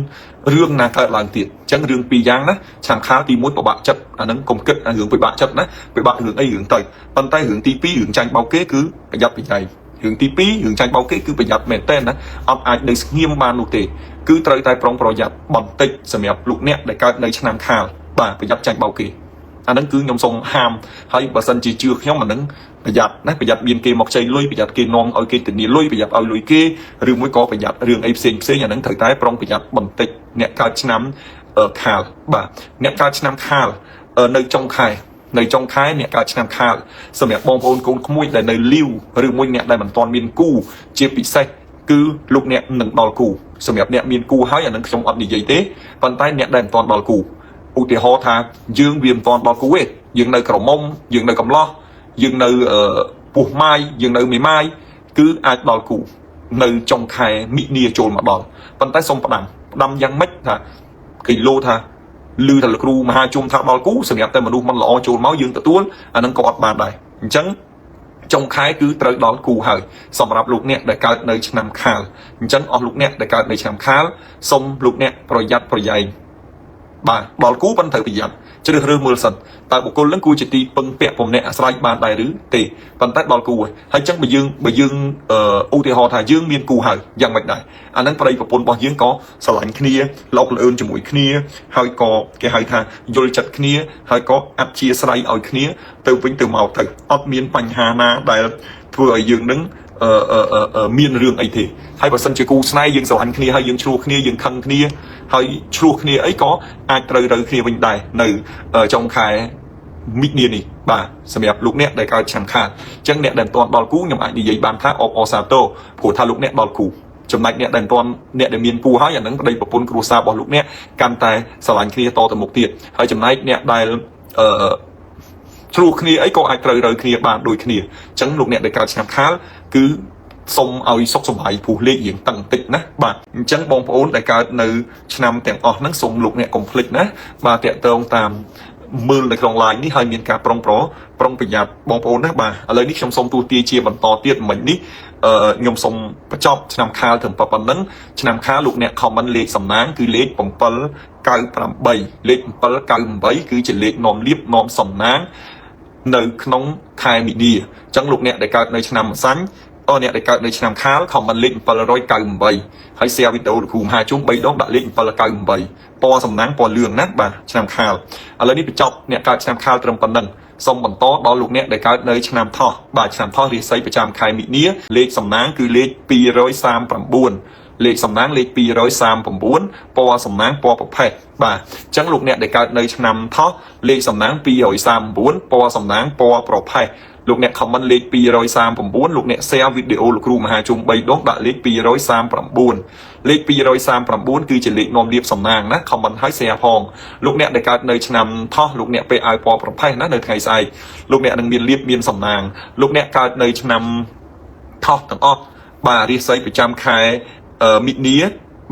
រឿងណាកើតឡើងទៀតអញ្ចឹងរឿងពីរយ៉ាងណាឆ្នាំខាលទី1ពិបាកចិត្តអាហ្នឹងកុំគិតអារឿងពិបាកចិត្តណាពិបាករឿងអីរឿងទៅប៉ុន្តែរឿងទី2រឿងចាញ់បោកគេគឺប្រយ័ត្នប្រយែងរឿងទី2រឿងចាញ់បោកគេគឺប្រយ័ត្នមែនតើណាអត់អាចនៅស្ងៀមបាននោះទេគឺត្រូវតែប្រុងប្រយ័ត្នបន្តិចសម្រាប់លោកអ្នកដែលកើតនៅឆ្នាំខាលបាទប្រយ័ត្នចាញ់បោកគេអាហ្នឹងគឺខ្ញុំសូមហាមហើយបើសិនជាជឿខ្ញុំអាហ្នឹងប្រយ័ត្នណាប្រយ័ត្នមានគេមកខ្ចីលុយប្រយ័ត្នគេនាំឲ្យគេធានាលុយប្រយ័ត្នឲ្យលុយគេឬមួយក៏ប្រយ័ត្នរឿងអីផ្សេងផ្សេងអាហ្នឹងត្រូវតែប្រុងប្រយ័ត្នបន្តិចអ្នកកើតឆ្នាំខាលបាទអ្នកកើតឆ្នាំខាលនៅចុងខែនៅចុងខែអ្នកកើតឆ្នាំខាលសម្រាប់បងប្អូនកូនក្មួយដែលនៅលីវឬមួយអ្នកដែលមិនទាន់មានគូជាពិសេសគឺលោកអ្នកនឹងដល់គូសម្រាប់អ្នកមានគូហើយអានឹងខ្ញុំអត់និយាយទេប៉ុន្តែអ្នកដែលមិនទាន់ដល់គូឧទាហរណ៍ថាយើងវាមិនទាន់ដល់គូទេយើងនៅក្រមុំយើងនៅកំឡោះយើងនៅពោះម៉ាយយើងនៅមេម៉ាយគឺអាចដល់គូនៅចុងខែមិនិនាចូលមកដល់ប៉ុន្តែសូមផ្ដាំផ្ដាំយ៉ាងម៉េចថាគីឡូថាឮថាលោកគ្រូមហាជុំថាដល់គូសម្រាប់តែមនុស្សមិនល្អចូលមកយើងទទួលអានឹងក៏អត់បានដែរអញ្ចឹងចុងខែគឺត្រូវដល់គូហើយសម្រាប់លោកអ្នកដែលកើតនៅឆ្នាំខាលអញ្ចឹងអស់លោកអ្នកដែលកើតនៅឆ្នាំខាលសូមលោកអ្នកប្រយ័ត្នប្រយែងបាទដល់គូប៉ុន្តែត្រូវប្រយ័ត្នជ្រើសរើសមើលសិនតើបុគ្គលនឹងគួរជាទីពឹងពាក់ពំនាក់អាស្រ័យបានដែរឬទេប៉ុន្តែដល់គូហើយហើយអញ្ចឹងបើយើងឧទាហរណ៍ថាយើងមានគូហើយយ៉ាងម៉េចដែរអានឹងប្តីប្រពន្ធរបស់យើងក៏ស្រឡាញ់គ្នាលោកលឿនជាមួយគ្នាហើយក៏គេហៅថាយល់ចិត្តគ្នាហើយក៏អធិស្ឋានឲ្យគ្នាទៅវិញទៅមកទៅអត់មានបញ្ហាណាដែលធ្វើឲ្យយើងនឹងមានរឿងអីទេហើយបើសិនជាគូស្នេហ៍យើងស្រឡាញ់គ្នាហើយយើងឆ្លោះគ្នាយើងខឹងគ្នាហើយឆ្លោះគ្នាអីក៏អាចត្រូវរើគ្នាវិញដែរនៅចុងខែមិនិនានេះបាទសម្រាប់លោកអ្នកដែលកើតឆ្នាំខាលអញ្ចឹងអ្នកដែលមិនទាន់ដល់គូខ្ញុំអាចនិយាយបានថាអបអសាទរព្រោះថាលោកអ្នកដល់គូចំណែកអ្នកដែលមិនទាន់អ្នកដែលមានគូហើយអានឹងប្តីប្រពន្ធគ្រួសាររបស់លោកអ្នកកាន់តែស្រឡាញ់គ្នាតទៅមុខទៀតហើយចំណែកអ្នកដែលអឺឆ្លោះគ្នាអីក៏អាចត្រូវរើគ្នាបានដូចគ្នាអញ្ចឹងលោកអ្នកដែលកើតឆ្នាំខាលគឺសូមឲ្យសុខសប្បាយព្រោះលេខរៀងតឹងតិចណាបាទអញ្ចឹងបងប្អូនដែលកើតនៅឆ្នាំទាំងអស់ហ្នឹងសូមលោកអ្នកកុំភ្លេចណាបាទតាក់ទងតាមមើលនៅក្នុង line នេះហើយមានការប្រុងប្រប្រុងប្រយ័ត្នបងប្អូនណាបាទឥឡូវនេះខ្ញុំសូមទូទាជាបន្តទៀតមិញនេះអឺខ្ញុំសូមបញ្ចប់ឆ្នាំខាលត្រឹមប៉ុណ្្នឹងឆ្នាំខាលលោកអ្នក comment លេខសំណាងគឺលេខ798លេខ798គឺជាលេខនាំលៀបនាំសំណាង នៅក្នុងខែមីនាអញ្ចឹងលោកអ្នកដែលកើតនៅឆ្នាំម្សាញ់អអ្នកដែលកើតនៅឆ្នាំខាល comment លេខ798ហើយ share វីដេអូលោកគ្រូមហាជុំ3ដងដាក់លេខ798ពណ៌សំណាងពណ៌លឿងណាបាទឆ្នាំខាលឥឡូវនេះបញ្ចប់អ្នកកើតឆ្នាំខាលត្រឹមប៉ុណ្ណឹងសូមបន្តដល់លោកអ្នកដែលកើតនៅឆ្នាំថោះបាទឆ្នាំថោះរាសីប្រចាំខែមិនិនាលេខសំណាងគឺលេខ239លេខសំណាងលេខ239ពណ៌សំណាងពណ៌ប្រផេះបាទអញ្ចឹងលោកអ្នកដែលកើតនៅឆ្នាំថោះលេខសំណាង239ពណ៌សំណាងពណ៌ប្រផេះលោកអ្នក comment លេខ239លោកអ្នក share វីដេអូលោកគ្រូមហាជុំ3ដងដាក់លេខ239លេខ239គឺជាលេខនាំលៀបសំណាងណា comment ហើយ share ផងលោកអ្នកដែលកើតនៅឆ្នាំថោះលោកអ្នកពេលឲ្យពណ៌ប្រផេះណានៅថ្ងៃស្អែកលោកអ្នកនឹងមានលៀបមានសំណាងលោកអ្នកកើតនៅឆ្នាំថោះទាំងអស់បាទរាសីប្រចាំខែមិនិនា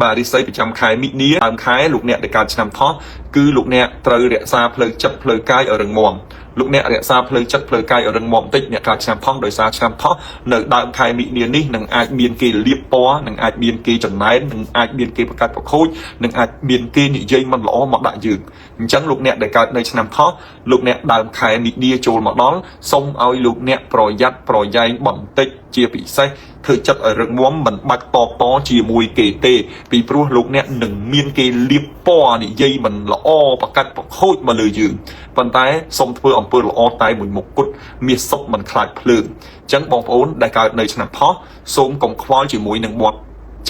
បាទរាសីប្រចាំខែមិនិនាដើមខែលោកអ្នកដែលកើតឆ្នាំថោះគឺលោកអ្នកត្រូវរក្សាផ្លូវចិត្តផ្លូវកាយឲ្យរឹងមាំលោកអ្នករក្សាផ្លូវចិត្តផ្លូវកាយឲ្យរឹងមាំបន្តិចអ្នកកើតឆ្នាំថោះដោយសារឆ្នាំថោះនៅដើមខែមិនិនានេះនឹងអាចមានគេលៀបពណ៌នឹងអាចមានគេចំណែននឹងអាចមានគេប្រកាច់ប្រខូចនឹងអាចមានគេនិយាយមិនល្អមកដាក់យើងអញ្ចឹងលោកអ្នកដែលកើតនៅឆ្នាំថោះលោកអ្នកដើមខែមិនិនាចូលមកដល់សូមឲ្យលោកអ្នកប្រយ័ត្នប្រយែងបន្តិចជាពិសេសធ្វើចិត្តឲ្យរឹងមាំមិនបាច់តបតជាមួយគេទេពីព្រោះលោកអ្នកនឹងមានគេលៀបពណ៌និយាយមិនល្អប្រកាច់ប្រខូចមកលើយើងប៉ុន្តែសូមធ្វើអំពើល្អតែមួយមុខគត់មាសសុខមិនខ្លាចភ្លើងអញ្ចឹងបងប្អូនដែលកើតនៅឆ្នាំថោះសូមកុំខ្វល់ជាមួយនឹងមាត់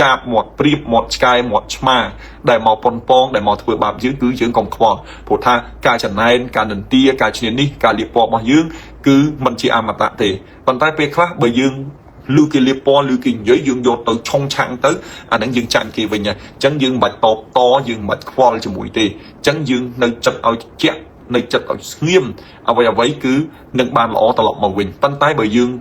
ចាបមាត់ព្រៀបមាត់ឆ្កែមាត់ឆ្មាដែលមកប៉ុនប៉ងដែលមកធ្វើបាបយើងគឺយើងកុំខ្វល់ព្រោះថាការចំណែនការនិន្ទាការឈ្នានីសការលៀបពណ៌របស់យើងគឺមិនជាអមតៈទេប៉ុន្តែពេលខ្លះបើយើងឮគេលៀបពណ៌ឮគេនិយាយយើងយកទៅឆុងឆាំងទៅអាហ្នឹងយើងចាញ់គេវិញហើយអញ្ចឹងយើងមិនបាច់តបតយើងមិនបាច់ខ្វល់ជាមួយទេអញ្ចឹងយើងនៅចិត្តឲ្យជាក់នៅចិត្តឲ្យស្ងៀមអ្វីអ្វីគឺនឹងបានល្អត្រឡប់មកវិញប៉ុន្តែបើយើង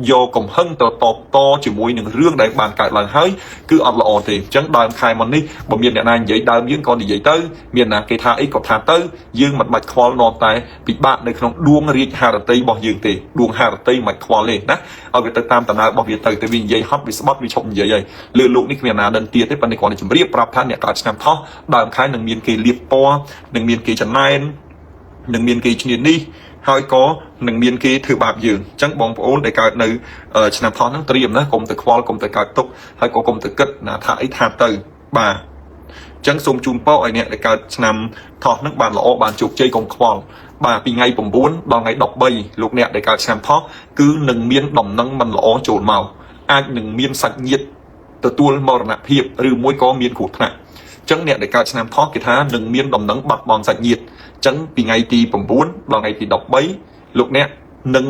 យកកំហឹងទៅតបតជាមួយនឹងរឿងដែលបានកើតឡើងហើយគឺអត់ល្អទេអញ្ចឹងដើមខែមកនេះបើមានអ្នកណានិយាយដើមយើងក៏និយាយទៅមានណាគេថាអីក៏ថាទៅយើងមិនបាច់ខ្វល់នាំតែពិបាកនៅក្នុងដួងរាជហារតីរបស់យើងទេដួងហារតីមិនខ្វល់ទេណាឲ្យវាទៅតាមដំណើររបស់វាទៅតែវានិយាយហត់វាស្បត់វាឈប់និយាយហើយលើលោកនេះគ្មានណាដឹងទៀតទេប៉ុន្តែគ្រាន់តែជម្រាបប្រាប់ថាអ្នកកើតឆ្នាំថោះដើមខែនឹងមានគេលៀបពណ៌នឹងមានគេចំណែននឹងមានគេឈ្នានីសហើយក៏នឹងមានគេធ្វើបាបយើងអញ្ចឹងបងប្អូនដែលកើតនៅឆ្នាំថោះហ្នឹងត្រៀមណាកុំទៅខ្វល់កុំទៅកើតទុកហើយក៏កុំទៅគិតណាថាអីថាទៅបាទអញ្ចឹងសូមជូនពរឲ្យអ្នកដែលកើតឆ្នាំថោះហ្នឹងបានល្អបានជោគជ័យកុំខ្វល់បាទពីថ្ងៃ9ដល់ថ្ងៃ13លោកអ្នកដែលកើតឆ្នាំថោះគឺនឹងមានដំណឹងមិនល្អចូលមកអាចនឹងមានសាច់ញាតិទទួលមរណភាពឬមួយក៏មានគ្រោះថ្នាក់អញ្ចឹងអ្នកដែលកើតឆ្នាំថោះគេថានឹងមានដំណឹងបាត់បង់សាច់ញាតិអញ្ចឹងពីថ្ងៃទី9ដល់ថ្ងៃទី13លោកអ្នកនឹ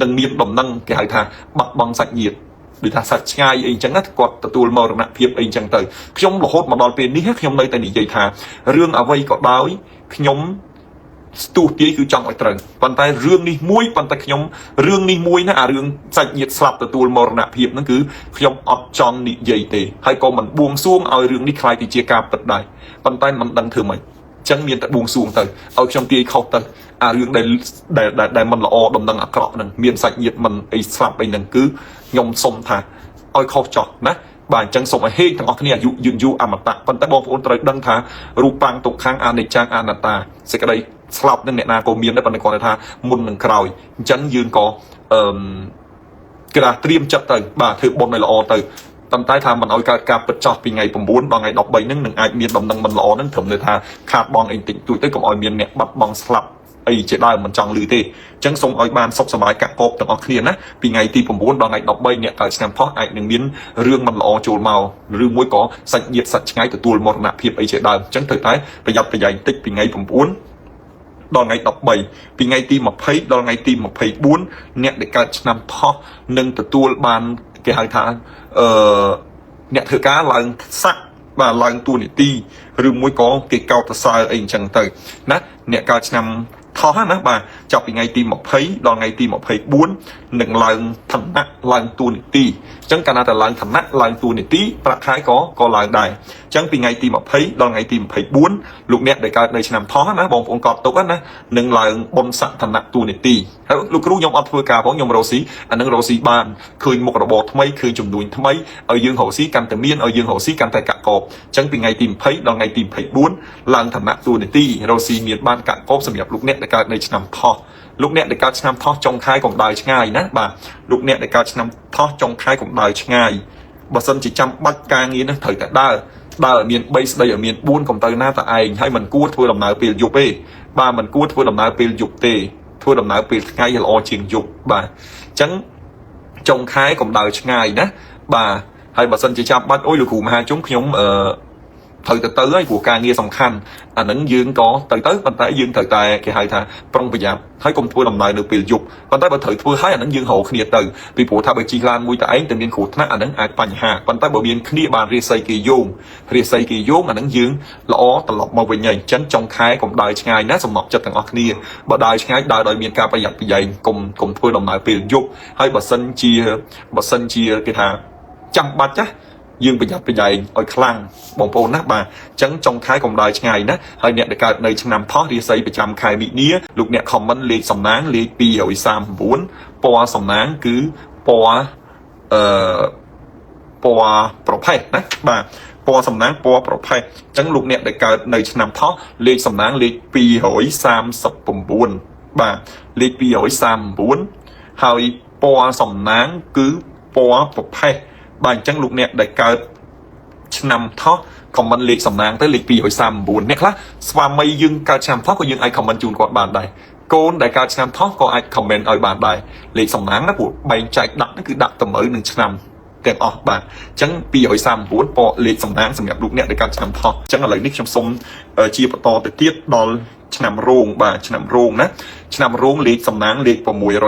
ងមានដំណឹងគេហៅថាបាត់បង់សាច់ញាតិដូចថាសាច់ឆ្ងាយអីចឹងណាគាត់ទទួលមរណភាពអីចឹងទៅខ្ញុំរហូតមកដល់ពេលនេះខ្ញុំនៅតែនិយាយថារឿងអ្វីក៏ដោយខ្ញុំស្ទុះទាយគឺចង់ឲ្យត្រូវប៉ុន្តែរឿងនេះមួយប៉ុន្តែខ្ញុំរឿងនេះមួយណាអារឿងសាច់ញាតិស្លាប់ទទួលមរណភាពហ្នឹងគឺខ្ញុំអត់ចង់និយាយទេហើយក៏មិនបួងសួងឲ្យរឿងនេះក្លាយទៅជាការពិតដែរប៉ុន្តែមិនដឹងធ្វើម៉េចចឹងមានតែបួងសួងទៅឲ្យខ្ញុំទាយខុសទៅអារឿងដែលដែលមិនល្អដំណឹងអាក្រក់ហ្នឹងមានសាច់ញាតិមិនអីស្លាប់អីហ្នឹងគឺខ្ញុំសុំថាឲ្យខុសចោះណាបាទអញ្ចឹងសូមឲ្យហេងទាំងអស់គ្នាអាយុយឺនយូរអមតៈប៉ុន្តែបងប្អូនត្រូវដឹងថារូបាំងទុក្ខំអនិច្ចំអនត្តាសេចក្តីស្លាប់នឹងអ្នកណាក៏មានដែរប៉ុន្តែគាត់ថាមុននឹងក្រោយអញ្ចឹងយើងក៏អឺគេថាត្រៀមចិត្តទៅបាទធ្វើបុណ្យឲ្យល្អទៅប៉ុន្តែថាមិនឲ្យកើតការពិតចោះពីថ្ងៃ9ដល់ថ្ងៃ13ហ្នឹងនឹងអាចមានដំណឹងមិនល្អហ្នឹងត្រឹមតែថាខាតបងអីតិចតួចទៅកុំឲ្យមានអ្នកបាត់បង់ស្លាប់អីជាដើមមិនចង់ឮទេអញ្ចឹងសូមឲ្យបានសុខសប្បាយកាក់កបទាំងអស់គ្នាណាពីថ្ងៃទី9ដល់ថ្ងៃ13អ្នកកើតឆ្នាំផុសអាចនឹងមានរឿងមិនល្អចូលមកឬមួយក៏សាច់ញាតិសាច់ឆ្ងាយទទួលមរណភាពអីជាដើមអញ្ចឹងត្រូវតែប្រយ័ត្នប្រយែងតិចពីថ្ងៃ9ដល់ថ្ងៃ13ពីថ្ងៃទី20ដល់ថ្ងៃទី24អ្នកដែលកើតឆ្នាំថោះនឹងទទួលបានគេហៅថាអឺអ្នកធ្វើការឡើងស័កបាទឡើងតួនាទីឬមួយក៏គេកោតសរសើរអីអញ្ចឹងទៅណាអ្នកកើតឆ្នាំថោះណាបាទចាប់ពីថ្ងៃទី20ដល់ថ្ងៃទី24នឹងឡើងឋានៈឡើងតួនាទីអញ្ចឹងកាលណាតែឡើងឋានៈឡើងតួនាទីប្រាក់ខែក៏ឡើងដែរអញ្ចឹងពីថ្ងៃទី20ដល់ថ្ងៃទី24លោកអ្នកដែលកើតនៅឆ្នាំថោះណាបងប្អូនកត់ទុកណានឹងឡើងបុណ្យស័ក្តិឋានៈតួនាទីហើយលោកគ្រូខ្ញុំអត់ធ្វើការផងខ្ញុំរកស៊ីអានឹងរកស៊ីបានឃើញមុខរបរថ្មីឃើញចំនួនថ្មីឲ្យយើងរកស៊ីកាន់តែមានឲ្យយើងរកស៊ីកាន់តែកាក់កបអញ្ចឹងពីថ្ងៃទី20ដល់ថ្ងៃទី24ឡើងឋានៈតួនាទីរកស៊ីមានបានកាក់កបសម្រាប់លោកអ្នកដែលកើតនៅឆ្នាំថោះ លោកអ្នកដែលកើតឆ្នាំថោះចុងខែកុំដើរឆ្ងាយណាបាទលោកអ្នកដែលកើតឆ្នាំថោះចុងខែកុំដើរឆ្ងាយបើសិនជាចាំបាច់ការងារនេះត្រូវតែដើរដើរឲ្យមាន3ស្ដីឲ្យមាន4កុំទៅណាតែឯងហើយមិនគួរធ្វើដំណើរពេលយប់ទេបាទមិនគួរធ្វើដំណើរពេលយប់ទេធ្វើដំណើរពេលថ្ងៃល្អជាងយប់បាទអញ្ចឹងចុងខែកុំដើរឆ្ងាយណាបាទហើយបើសិនជាចាំបាច់អូយលោកគ្រូមហាជុំខ្ញុំអឺត្រូវទៅទៅហើយព្រោះការងារសំខាន់អាហ្នឹងយើងក៏ទៅទៅប៉ុន្តែយើងត្រូវតែគេហៅថាប្រុងប្រយ័ត្នហើយកុំធ្វើដំណើរនៅពេលយប់ប៉ុន្តែបើត្រូវធ្វើហើយអាហ្នឹងយើងរកគ្នាទៅពីព្រោះថាបើជិះឡានមួយតែឯងតែមានគ្រោះថ្នាក់អាហ្នឹងអាចបញ្ហាប៉ុន្តែបើមានគ្នាបានរាសីគេយោងរាសីគេយោងអាហ្នឹងយើងល្អត្រឡប់មកវិញហើយអញ្ចឹងចុងខែកុំដើរឆ្ងាយណាសំណប់ចិត្តទាំងអស់គ្នាបើដើរឆ្ងាយដើរដោយមានការប្រយ័ត្នប្រយែងកុំកុំធ្វើដំណើរពេលយប់ហើយបើសិនជាបើសិនជាគេថាចាំបាច់ចាយើងប្រយ័ត្នប្រយែងឲ្យខ្លាំងបងប្អូនណាបាទអញ្ចឹងចុងខែកុំដើរឆ្ងាយណាហើយអ្នកដែលកើតនៅឆ្នាំថោះរាសីប្រចាំខែមិនិនាលោកអ្នក comment លេខសំណាងលេខ239ពណ៌សំណាងគឺពណ៌អឺពណ៌ប្រផេះណាបាទពណ៌សំណាងពណ៌ប្រផេះអញ្ចឹងលោកអ្នកដែលកើតនៅឆ្នាំថោះលេខសំណាងលេខ239បាទលេខ239ហើយពណ៌សំណាងគឺពណ៌ប្រផេះបាទអញ្ចឹងលោកអ្នកដែលកើតឆ្នាំថោះ comment លេខសំណាងទៅលេខ239អ្នកខ្លះស្វាមីយើងកើតឆ្នាំថោះក៏យើងអាច comment ជូនគាត់បានដែរកូនដែលកើតឆ្នាំថោះក៏អាច comment ឲ្យបានដែរលេខសំណាងណាព្រោះបែងចែកដាក់ហ្នឹងគឺដាក់តម្រូវនឹងឆ្នាំទាំងអស់បាទអញ្ចឹង239ពណ៌លេខសំណាងសម្រាប់លោកអ្នកដែលកើតឆ្នាំថោះអញ្ចឹងឥឡូវនេះខ្ញុំសូមជាបន្តទៅទៀតដល់ឆ្នាំរោងបាទឆ្នាំរោងណាឆ្នាំរោងលេខសំណាងលេខ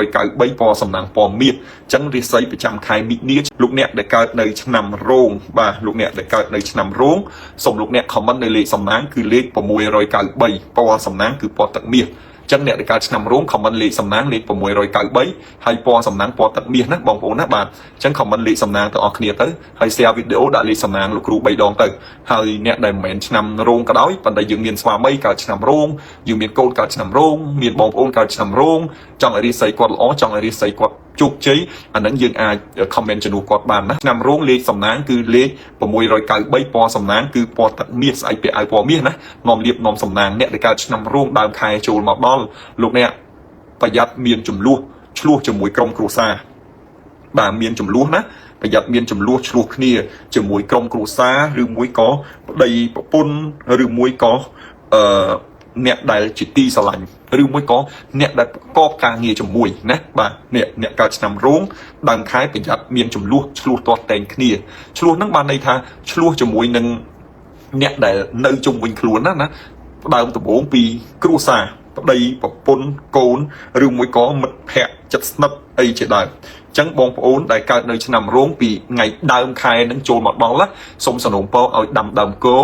693ពណ៌សំណាងពណ៌មាសអញ្ចឹងរាសីប្រចាំខែមិនិនាលោកអ្នកដែលកើតនៅឆ្នាំរោងបាទលោកអ្នកដែលកើតនៅឆ្នាំរោងសូមលោកអ្នក comment នៅលេខសំណាងគឺលេខ693ពណ៌សំណាងគឺពណ៌ទឹកមាសចឹងអ្នកដែលកើតឆ្នាំរោង comment លេខសំណាងលេខ693ហើយពណ៌សំណាងពណ៌ទឹកមាសណាបងប្អូនណាបាទអញ្ចឹង comment លេខសំណាងទាំងអស់គ្នាទៅហើយ share វីដេអូដាក់លេខសំណាងលោកគ្រូ3ដងទៅហើយអ្នកដែលមិនមែនឆ្នាំរោងក៏ដោយប៉ុន្តែយើងមានស្វាមីកើតឆ្នាំរោងយើងមានកូនកើតឆ្នាំរោងមានបងប្អូនកើតឆ្នាំរោងចង់ឲ្យរាសីគាត់ល្អចង់ឲ្យរាសីគាត់ជោគជ័យអាហ្នឹងយើងអាច comment ជំនួសគាត់បានណាឆ្នាំរោងលេខសំណាងគឺលេខ693ពណ៌សំណាងគឺពណ៌ទឹកមាសស្អែកពាក់អាវពណ៌មាសណានាំលៀបនាំសំណាងអ្នកដែលកើតឆ្នាំរោងដើមខែចូលមកដល់លោកអ្នកប្រយ័ត្នមានចំនួនឆ្លោះជាមួយក្រុមគ្រួសារបាទមានចំនួនណាប្រយ័ត្នមានចំនួនឆ្លោះគ្នាជាមួយក្រុមគ្រួសារឬមួយក៏ប្តីប្រពន្ធឬមួយក៏អឺអ្នកដែលជាទីស្រឡាញ់ឬមួយក៏អ្នកដែលប្រកបការងារជាមួយណាបាទអ្នកអ្នកកើតឆ្នាំរោងដើមខែប្រយ័ត្នមានចំនួនឆ្លោះទាស់តែងគ្នាឆ្លោះហ្នឹងបានន័យថាឆ្លោះជាមួយនឹងអ្នកដែលនៅជុំវិញខ្លួនណាណាដើមដំបូងពីគ្រួសារប្តីប្រពន្ធកូនឬមួយក៏មិត្តភ័ក្តិចិត្តស្និទ្ធអីជាដើមអញ្ចឹងបងប្អូនដែលកើតនៅឆ្នាំរោងពីថ្ងៃដើមខែនឹងចូលមកដល់ណាសូមសំណូមពរឲ្យដាំដើមគោ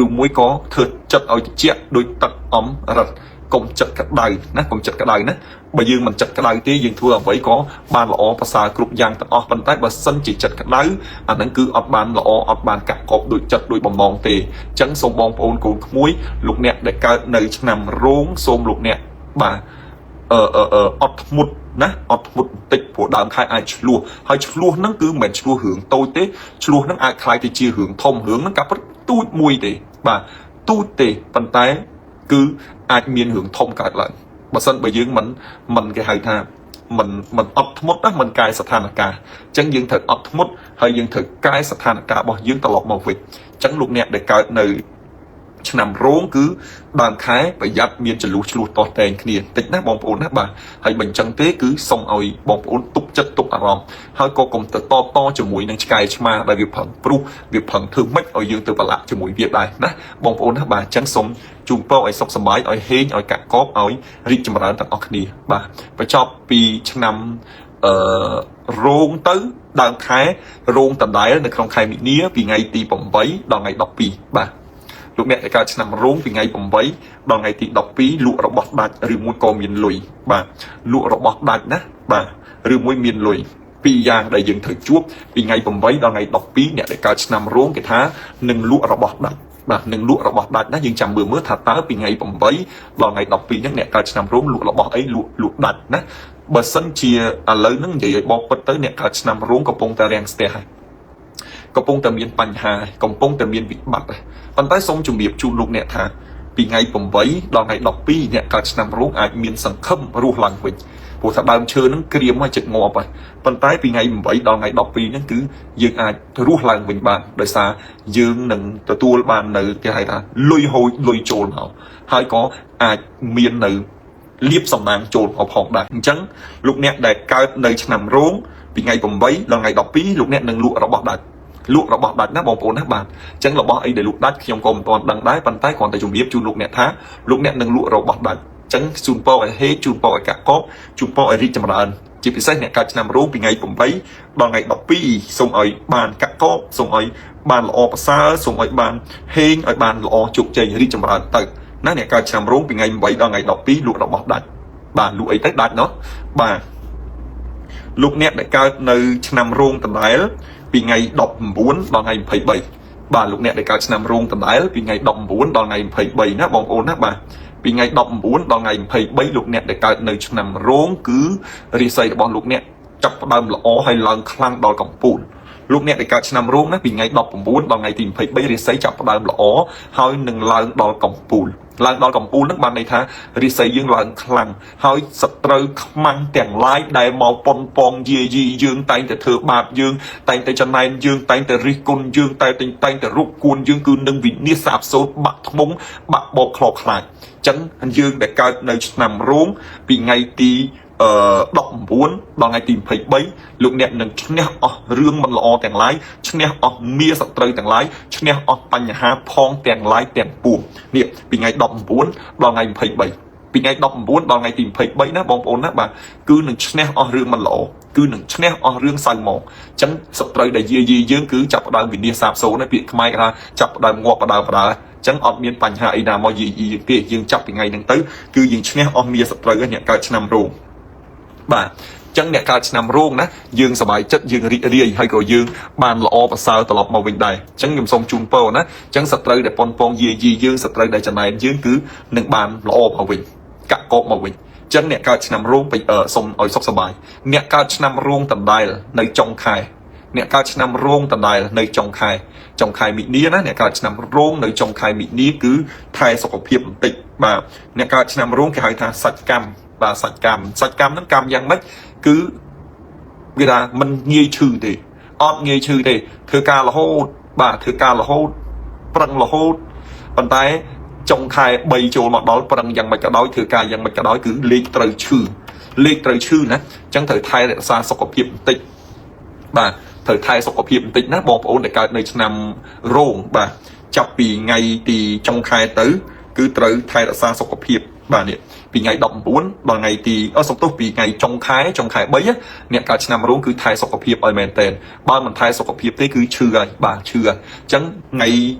ឬមួយក៏ធ្វើចិត្តឲ្យត្រជាក់ដោយទឹកអំរិតកុំចិត្តក្តៅណាកុំចិត្តក្តៅណាបើយើងមិនចិត្តក្តៅទេយើងធ្វើអ្វីក៏បានល្អប្រសើរគ្រប់យ៉ាងទាំងអស់ប៉ុន្តែបើសិនជាចិត្តក្តៅអាហ្នឹងគឺអត់បានល្អអត់បានកាក់កបដូចចិត្តដូចបំណងទេអញ្ចឹងសូមបងប្អូនកូនក្មួយលោកអ្នកដែលកើតនៅឆ្នាំរោងសូមលោកអ្នកបាទអឺអឺអឺអត់ធ្មត់ណាអត់ធ្មត់បន្តិចព្រោះដើមខែអាចឆ្លោះហើយឆ្លោះហ្នឹងគឺមិនមែនឆ្លោះរឿងតូចទេឆ្លោះហ្នឹងអាចក្លាយទៅជារឿងធំរឿងហ្នឹងក៏ពិតទូចមួយទេបាទទូចទេប៉ុន្តែគឺអាចមានរឿងធំកើតឡើងបើសិនបើយើងមិនមិនគេហៅថាមិនមិនអត់ធ្មត់ណាមិនកែស្ថានភាពអញ្ចឹងយើងត្រូវអត់ធ្មត់ហើយយើងត្រូវកែស្ថានភាពរបស់យើងត្រឡប់មកវិញអញ្ចឹងលោកអ្នកដែលកើតនៅឆ្នាំរោងគឺដើមខែប្រយ័ត្នមានចលុះឆ្លោះតោះតែងគ្នាតិចណាបងប្អូនណាបាទហើយបើអញ្ចឹងទេគឺសូមឲ្យបងប្អូនទុកចិត្តទុកអារម្មណ៍ហើយក៏កុំទៅតតជាមួយនឹងឆ្កែឆ្មាដែលវាផឹងព្រុសវាផឹងធ្វើម៉េចឲ្យយើងទៅប្រឡាក់ជាមួយវាដែរណាបងប្អូនណាបាទអញ្ចឹងសូមជូនពរឲ្យសុខសប្បាយឲ្យហេងឲ្យកាក់កបឲ្យរីកចម្រើនទាំងអស់គ្នាបាទបញ្ចប់ពីឆ្នាំអឺរោងទៅដើមខែរោងដដែលនៅក្នុងខែមិនិនាពីថ្ងៃទី8ដល់ថ្ងៃ12បាទលោកអ្នកដែលកើតឆ្នាំរោងពីថ្ងៃ8ដល់ថ្ងៃទី12លក់របស់ដាច់ឬមួយក៏មានលុយបាទលក់របស់ដាច់ណាបាទឬមួយមានលុយពីរយ៉ាងដែលយើងត្រូវជួបពីថ្ងៃ8ដល់ថ្ងៃ12អ្នកដែលកើតឆ្នាំរោងគេថានឹងលក់របស់ដាច់បាទនឹងលក់របស់ដាច់ណាយើងចាំមើលមើលថាតើពីថ្ងៃ8ដល់ថ្ងៃ12ហ្នឹងអ្នកកើតឆ្នាំរោងលក់របស់អីលក់លក់ដាច់ណាបើសិនជាឥឡូវហ្នឹងនិយាយឲ្យបបពិតទៅអ្នកកើតឆ្នាំរោងកំពុងតែរាំងស្ទះហើយកំពុងតែមានបញ្ហាកំពុងតែមានវិបត្តិប៉ុន្តែសូមជម្រាបជូនលោកអ្នកថា ពីថ្ងៃ8ដល់ថ្ងៃ12អ្នកកើតឆ្នាំរោងអាចមានសង្ឃឹមរស់ឡើងវិញព្រោះថាដើមឈើហ្នឹងក្រៀមហើយចិត្តងាប់ហើយប៉ុន្តែពីថ្ងៃ8ដល់ថ្ងៃ12ហ្នឹងគឺយើងអាចរស់ឡើងវិញបានដោយសារយើងនឹងទទួលបាននៅគេហៅថាលុយហូចលុយចូលមកហើយក៏អាចមាននៅលៀបសំណាងចូលមកផងដែរអញ្ចឹងលោកអ្នកដែលកើតនៅឆ្នាំរោងពីថ្ងៃ8ដល់ថ្ងៃ12លោកអ្នកនឹងលក់របស់ដាច់លក់របស់ដាច់ណាបងប្អូនណាបាទអញ្ចឹងរបស់អីដែលលក់ដាច់ខ្ញុំក៏មិនទាន់ដឹងដែរប៉ុន្តែគ្រាន់តែជំរាបជូនលោកអ្នកថាលោកអ្នកនឹងលក់របស់ដាច់អញ្ចឹងជូនពរឲ្យហេជូនពរឲ្យកាក់កបជូនពរឲ្យរីកចម្រើនជាពិសេសអ្នកកើតឆ្នាំរោងពីថ្ងៃ8ដល់ថ្ងៃ12សូមឲ្យបានកាក់កបសូមឲ្យបានល្អប្រសើរសូមឲ្យបានហេងឲ្យបានល្អជោគជ័យរីកចម្រើនទៅណាអ្នកកើតឆ្នាំរោងពីថ្ងៃ8ដល់ថ្ងៃ12លក់របស់ដាច់បាទលក់អីទៅដាច់ណោះបាទលោកអ្នកដែលកើតនៅឆ្នាំរោងដដែលពីថ្ងៃ19ដល់ថ្ងៃ23បាទលោកអ្នកដែលកើតឆ្នាំរោងដដែលពីថ្ងៃ19ដល់ថ្ងៃ23ណាបងប្អូនណាបាទពីថ្ងៃ19ដល់ថ្ងៃ23លោកអ្នកដែលកើតនៅឆ្នាំរោងគឺរាសីរបស់លោកអ្នកចាប់ផ្ដើមល្អហើយឡើងខ្លាំងដល់កំពូលលោកអ្នកដែលកើតឆ្នាំរោងណាពីថ្ងៃ19ដល់ថ្ងៃទី23រាសីចាប់ផ្ដើមល្អហើយនឹងឡើងដល់កំពូលឡើងដល់កំពូលហ្នឹងបានន័យថារាសីយើងឡើងខ្លាំងហើយសត្រូវខ្មាំងទាំងឡាយដែលមកប៉ុនប៉ងយាយីយើងតែងតែធ្វើបាបយើងតែងតែចំណែនយើងតែងតែរិះគន់យើងតែងតែរុកគួនយើងគឺនឹងវិនាសសាបសូន្យបាក់ធ្មងបាក់បោកខ្លោខ្លាចចឹងយើងដែលកើតនៅឆ្នាំរោងពីថ្ងៃទី19ដល់ថ្ងៃទី23លោកអ្នកនឹងឈ្នះអស់រឿងមិនល្អទាំងឡាយឈ្នះអស់មាសត្រូវទាំងឡាយឈ្នះអស់បញ្ហាផងទាំងឡាយទាំងពួងនេះពីថ្ងៃ19ដល់ថ្ងៃ23ពីថ្ងៃ19ដល់ថ្ងៃទី23ណាបងប្អូនណាបាទគឺនឹងឈ្នះអស់រឿងមិនល្អគឺនឹងឈ្នះអស់រឿងសៅហ្មងអញ្ចឹងសត្រូវដែលយាយីយើងគឺចាប់ផ្ដើមវិនាសសាបសូន្យពាក្យខ្មែរគេថាចាប់ផ្ដើមងាប់បដើបដើចឹងអត់មានបញ្ហាអីណាមកយាយីយើងទេយើងចាប់ពីថ្ងៃហ្នឹងទៅគឺយើងឈ្នះអស់មាសត្រូវអ្នកកើតឆ្នាំរោងបាទចឹងអ្នកកើតឆ្នាំរោងណាយើងសប្បាយចិត្តយើងរីករាយហើយក៏យើងបានល្អប្រសើរត្រឡប់មកវិញដែរចឹងខ្ញុំសូមជូនពរណាចឹងសត្រូវដែលប៉ុនប៉ងយាយីយើងសត្រូវដែលចំណែនយើងគឺនឹងបានល្អមកវិញកាក់កបមកវិញចឹងអ្នកកើតឆ្នាំរោងសូមឲ្យសុខសប្បាយអ្នកកើតឆ្នាំរោងដដែលនៅចុងខែអ្នកកើតឆ្នាំរោងដដែលនៅចុងខែចុងខែមិនិនាណាអ្នកកើតឆ្នាំរោងនៅចុងខែមិនិនាគឺថែសុខភាពបន្តិចបាទអ្នកកើតឆ្នាំរោងគេហៅថាសាច់កម្មបាទសាច់កម្មសាច់កម្មហ្នឹងកម្មយ៉ាងម៉េចគឺគេថាมันងាយឈឺទេអត់ងាយឈឺទេធ្វើការរហូតបាទធ្វើការរហូតប្រឹងរហូតប៉ុន្តែចុងខែ3ចូលមកដល់ប្រឹងយ៉ាងម៉េចក៏ដោយធ្វើការយ៉ាងម៉េចក៏ដោយគឺលេខត្រូវឈឺលេខត្រូវឈឺណាអញ្ចឹងត្រូវថែរក្សាសុខភាពបន្តិចបាទត្រូវថែសុខភាពបន្តិចណាបងប្អូនដែលកើតនៅឆ្នាំរោងបាទចាប់ពីថ្ងៃទីចុងខែទៅគឺត្រូវថែរក្សាសុខភាពបាទនេះពីថ្ងៃ19ដល់ថ្ងៃទីសុំទោសពីថ្ងៃចុងខែចុងខែ3អ្នកកើតឆ្នាំរោងគឺថែសុខភាពឲ្យមែនទែនបើមិនថែសុខភាពទេគឺឈឺហើយបាទឈឺហើយអញ្ចឹងថ្ងៃ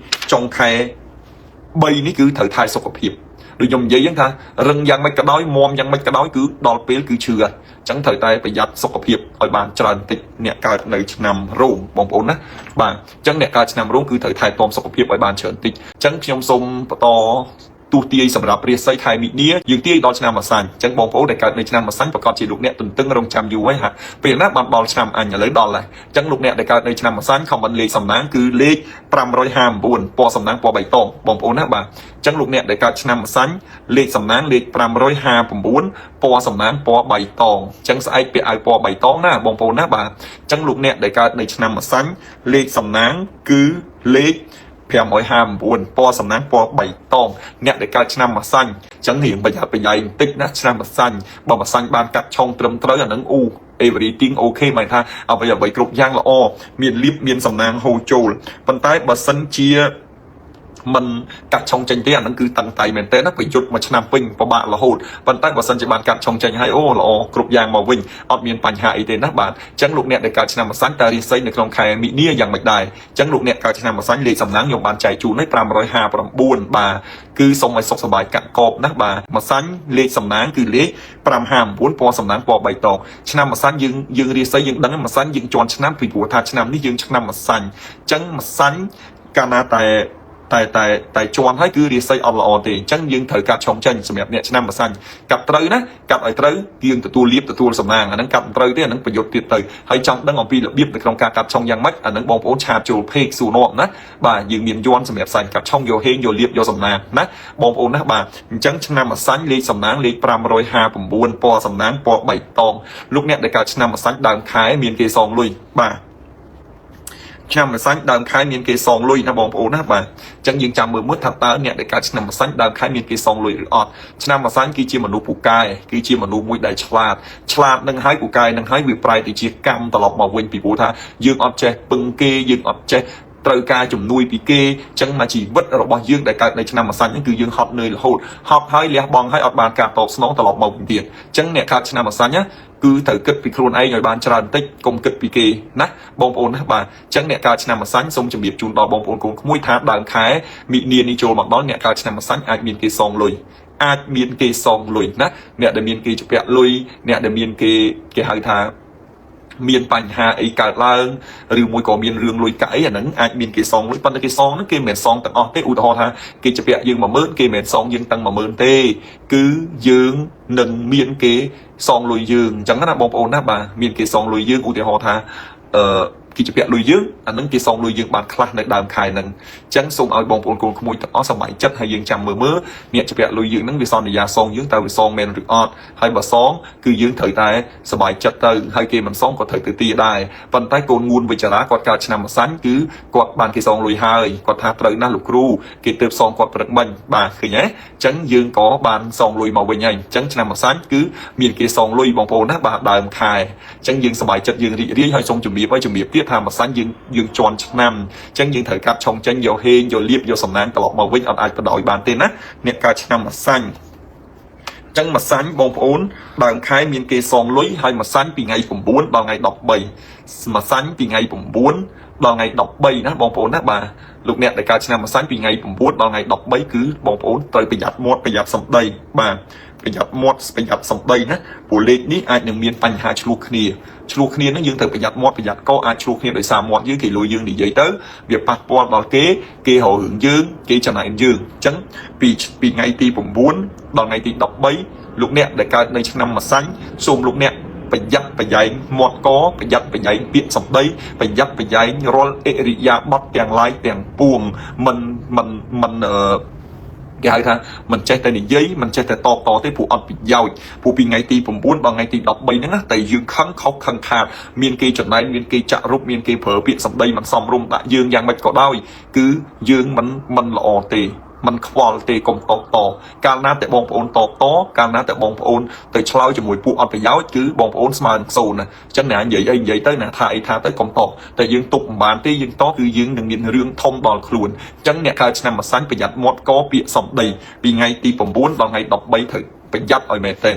ចុងខែ3នេះគឺត្រូវថែសុខភាពដូចខ្ញុំនិយាយហ្នឹងថារឹងយ៉ាងម៉េចក៏ដោយមមយ៉ាងម៉េចក៏ដោយគឺដល់ពេលគឺឈឺហើយអញ្ចឹងត្រូវតែប្រយ័ត្នសុខភាពឲ្យបានច្រើនតិចអ្នកកើតនៅឆ្នាំរោងបងប្អូនណាបាទអញ្ចឹងអ្នកកើតឆ្នាំរោងគឺត្រូវថែទាំសុខភាពឲ្យបានច្រើនតិចអញ្ចឹងខ្ញុំសូមបន្តទូទាយសម្រាប់រាសីខែមិនិនាយើងទាយដល់ឆ្នាំម្សាញ់អញ្ចឹងបងប្អូនដែលកើតនៅឆ្នាំម្សាញ់ប្រកាសជាលោកអ្នកទន្ទឹងរង់ចាំយូរហើយហាពេលណាបានដល់ឆ្នាំអញឥឡូវដល់ហើយអញ្ចឹងលោកអ្នកដែលកើតនៅឆ្នាំម្សាញ់ខមមិនលេខសំណាងគឺលេខ559ពណ៌សំណាងពណ៌បៃតងបងប្អូនណាបាទអញ្ចឹងលោកអ្នកដែលកើតឆ្នាំម្សាញ់លេខសំណាងលេខ559ពណ៌សំណាងពណ៌បៃតងអញ្ចឹងស្អែកពាក់អាវពណ៌បៃតងណាបងប្អូនណាបាទអញ្ចឹងលោកអ្នកដែលកើតនៅឆ្នាំម្សាញ់លេខសំណាងគឺលេខ559ពណ៌សំណាងពណ៌បៃតងអ្នកដែលកើតឆ្នាំម្សាញ់អញ្ចឹងរៀងប្រយ័ត្នប្រយែងបន្តិចណាឆ្នាំម្សាញ់បើម្សាញ់បានកាត់ឆុងត្រឹមត្រូវអានឹងអូ everything okay ໝายថាអ្វីអ្វីគ្រប់យ៉ាងល្អមានលៀបមានសំណាងហូរចូលប៉ុន្តែបើសិនជាមិនកាត់ឆុងចេញទេអាហ្នឹងគឺតឹងតែមែនតើណាប្រយុទ្ធមួយឆ្នាំពេញពិបាករហូតប៉ុន្តែបើសិនជាបានកាត់ឆុងចេញហើយអូល្អគ្រប់យ៉ាងមកវិញអត់មានបញ្ហាអីទេណាបាទអញ្ចឹងលោកអ្នកដែលកើតឆ្នាំម្សាញ់តើរាសីនៅក្នុងខែមិនិនាយ៉ាងម៉េចដែរអញ្ចឹងលោកអ្នកកើតឆ្នាំម្សាញ់លេខសំណាងខ្ញុំបានចែកជូនឲ្យ559បាទគឺសូមឲ្យសុខសប្បាយកាក់កបណាបាទម្សាញ់លេខសំណាងគឺលេខ559ពណ៌សំណាងពណ៌បៃតងឆ្នាំម្សាញ់យើងរាសីយើងដឹងម្សាញ់យើងជន់ឆ្នាំពីព្រោះថាឆ្នាំនេះយើងឆ្នាំម្សាញ់អញ្ចឹងម្សាញ់កាលណាតែ តែតែតែជន់ហើយគឺរាសីអត់ល្អទេអញ្ចឹងយើងត្រូវកាត់ឆុងចេញសម្រាប់អ្នកឆ្នាំម្សាញ់កាត់ត្រូវណាកាត់ឲ្យត្រូវយើងទទួលលៀបទទួលសំណាងអាហ្នឹងកាត់មិនត្រូវទេអាហ្នឹងប្រយុទ្ធទៀតទៅហើយចង់ដឹងអំពីរបៀបនៅក្នុងការកាត់ឆុងយ៉ាងម៉េចអាហ្នឹងបងប្អូន chat ចូល page សួរនាំណាបាទយើងមានយ័ន្តសម្រាប់សាញ់កាត់ឆុងយកហេងយកលៀបយកសំណាងណាបងប្អូនណាបាទអញ្ចឹងឆ្នាំម្សាញ់លេខសំណាងលេខ559ពណ៌សំណាងពណ៌បៃតងលោកអ្នកដែលកើតឆ្នាំម្សាញ់ដើមខែមានគេសងលុយបាទឆ្នាំម្សាញ់ដើមខែមានគេសងលុយណាបងប្អូនណាបាទអញ្ចឹងយើងចាំមើលមើលថាតើអ្នកដែលកើតឆ្នាំម្សាញ់ដើមខែមានគេសងលុយឬអត់ឆ្នាំម្សាញ់គឺជាមនុស្សពូកែគឺជាមនុស្សមួយដែលឆ្លាតឆ្លាតនឹងហើយពូកែនឹងហើយវាប្រែទៅជាកម្មត្រឡប់មកវិញពីព្រោះថាយើងអត់ចេះពឹងគេយើងអត់ចេះត្រូវការជំនួយពីគេអញ្ចឹងមកជីវិតរបស់យើងដែលកើតនៅឆ្នាំម្សាញ់ហ្នឹងគឺយើងហត់នឿយរហូតហត់ហើយលះបង់ហើយអត់បានការតបស្នងត្រឡប់មកវិញទៀតអញ្ចឹងអ្នកកើតឆ្នាំម្សាញ់ណាគឺត្រូវគិតពីខ្លួនឯងឲ្យបានច្រើនបន្តិចកុំគិតពីគេណាបងប្អូនណាបាទអញ្ចឹងអ្នកកើតឆ្នាំម្សាញ់សូមជម្រាបជូនដល់បងប្អូនកូនក្មួយថាដើមខែមិនិនានេះចូលមកដល់អ្នកកើតឆ្នាំម្សាញ់អាចមានគេសងលុយអាចមានគេសងលុយណាអ្នកដែលមានគេជពាក់លុយអ្នកដែលមានគេគេហៅថាមានបញ្ហាអីកើតឡើងឬមួយក៏មានរឿងលុយកាក់អីអាហ្នឹងអាចមានគេសងលុយប៉ុន្តែគេសងហ្នឹងគេមិនមែនសងទាំងអស់ទេឧទាហរណ៍ថាគេជពាក់យើង10000គេមិនមែនសងយើងតាំង10000ទេគឺយើងនឹងមានគេសងលុយយើងអញ្ចឹងណាបងប្អូនណាបាទមានគេសងលុយយើងឧទាហរណ៍ថាអឺគេជពាក់លុយយើងអាហ្នឹងគេសងលុយយើងបានខ្លះនៅដើមខែហ្នឹងអញ្ចឹងសូមឲ្យបងប្អូនកូនក្មួយទាំងអស់សប្បាយចិត្តហើយយើងចាំមើលមើលអ្នកជពាក់លុយយើងហ្នឹងវាសន្យាសងយើងតើវាសងមែនឬអត់ហើយបើសងគឺយើងត្រូវតែសប្បាយចិត្តទៅហើយគេមិនសងក៏ត្រូវទៅទាដែរប៉ុន្តែកូនងួនវិចារាគាត់កើតឆ្នាំម្សាញ់គឺគាត់បានគេសងលុយហើយគាត់ថាត្រូវណាស់លោកគ្រូគេទើបសងគាត់ព្រឹកមិញបាទឃើញទេអញ្ចឹងយើងក៏បានសងលុយមកវិញហើយអញ្ចឹងឆ្នាំម្សាញ់គឺមានគេសងលុយបងប្អូនណាបាទដើមខែអញ្ចឹងយើងសប្បាយចិត្តយើងរីករាយហើយសូមជម្រាបហើយជម្រាបទៀតថាម្សាញ់យើងយើងជន់ឆ្នាំអញ្ចឹងយើងត្រូវកាត់ឆុងចេញយកហេងយកលៀបយកសំណាងត្រឡប់មកវិញអត់អាចបដ ாய் បានទេណាអ្នកកើតឆ្នាំម្សាញ់ចឹងម្សាញ់បងប្អូនដើមខែមានគេសងលុយហើយម្សាញ់ពីថ្ងៃ9ដល់ថ្ងៃ13ម្សាញ់ពីថ្ងៃ9ដល់ថ្ងៃ13ណាបងប្អូនណាបាទលោកអ្នកដែលកើតឆ្នាំម្សាញ់ពីថ្ងៃ9ដល់ថ្ងៃ13គឺបងប្អូនត្រូវប្រយ័ត្នមាត់ប្រយ័ត្នសម្ដីបាទប្រយ័ត្នមាត់ប្រយ័ត្នសម្ដីណាព្រោះលេខនេះអាចនឹងមានបញ្ហាឆ្លោះគ្នាឆ្លោះគ្នានឹងយើងត្រូវប្រយ័ត្នមាត់ប្រយ័ត្នកអាចឆ្លោះគ្នាដោយសារមាត់យើងគេលុយយើងនិយាយទៅវាប៉ះពាល់ដល់គេគេរករឿងយើងគេចំណែនយើងអញ្ចឹងពីពីថ្ងៃទី9ដល់ថ្ងៃទី13លោកអ្នកដែលកើតនៅឆ្នាំម្សាញ់សូមលោកអ្នកប្រយ័ត្នប្រយែងមាត់កប្រយ័ត្នប្រយែងពាក្យសម្ដីប្រយ័ត្នប្រយែងរាល់អិរិយាបថទាំងឡាយទាំងពួងមិនមិនមិនអឺគេហៅថាមិនចេះតែនិយាយមិនចេះតែតបតទេព្រោះអត់ប្រយោជន៍ព្រោះពីថ្ងៃទី9ដល់ថ្ងៃទី13ហ្នឹងណាតែយើងខឹងខុសខឹងខាតមានគេចំណែនមានគេចាក់រុបមានគេប្រើពាក្យសម្ដីមិនសមរម្យដាក់យើងយ៉ាងម៉េចក៏ដោយគឺយើងមិនមិនល្អទេមិនខ្វល់ទេកុំតបតកាលណាតែបងប្អូនតបតកាលណាតែបងប្អូនទៅឆ្លើយជាមួយពួកអត់ប្រយោជន៍គឺបងប្អូនស្មើនឹងសូន្យណាអញ្ចឹងណានិយាយអីនិយាយទៅណាថាអីថាទៅកុំតតែយើងទប់មិនបានទេយើងតគឺយើងនឹងមានរឿងធំដល់ខ្លួនអញ្ចឹងអ្នកកើតឆ្នាំម្សាញ់ប្រយ័ត្នមាត់កពាក្យសម្ដីពីថ្ងៃទី9ដល់ថ្ងៃ13ត្រូវប្រយ័ត្នឲ្យមែនទេ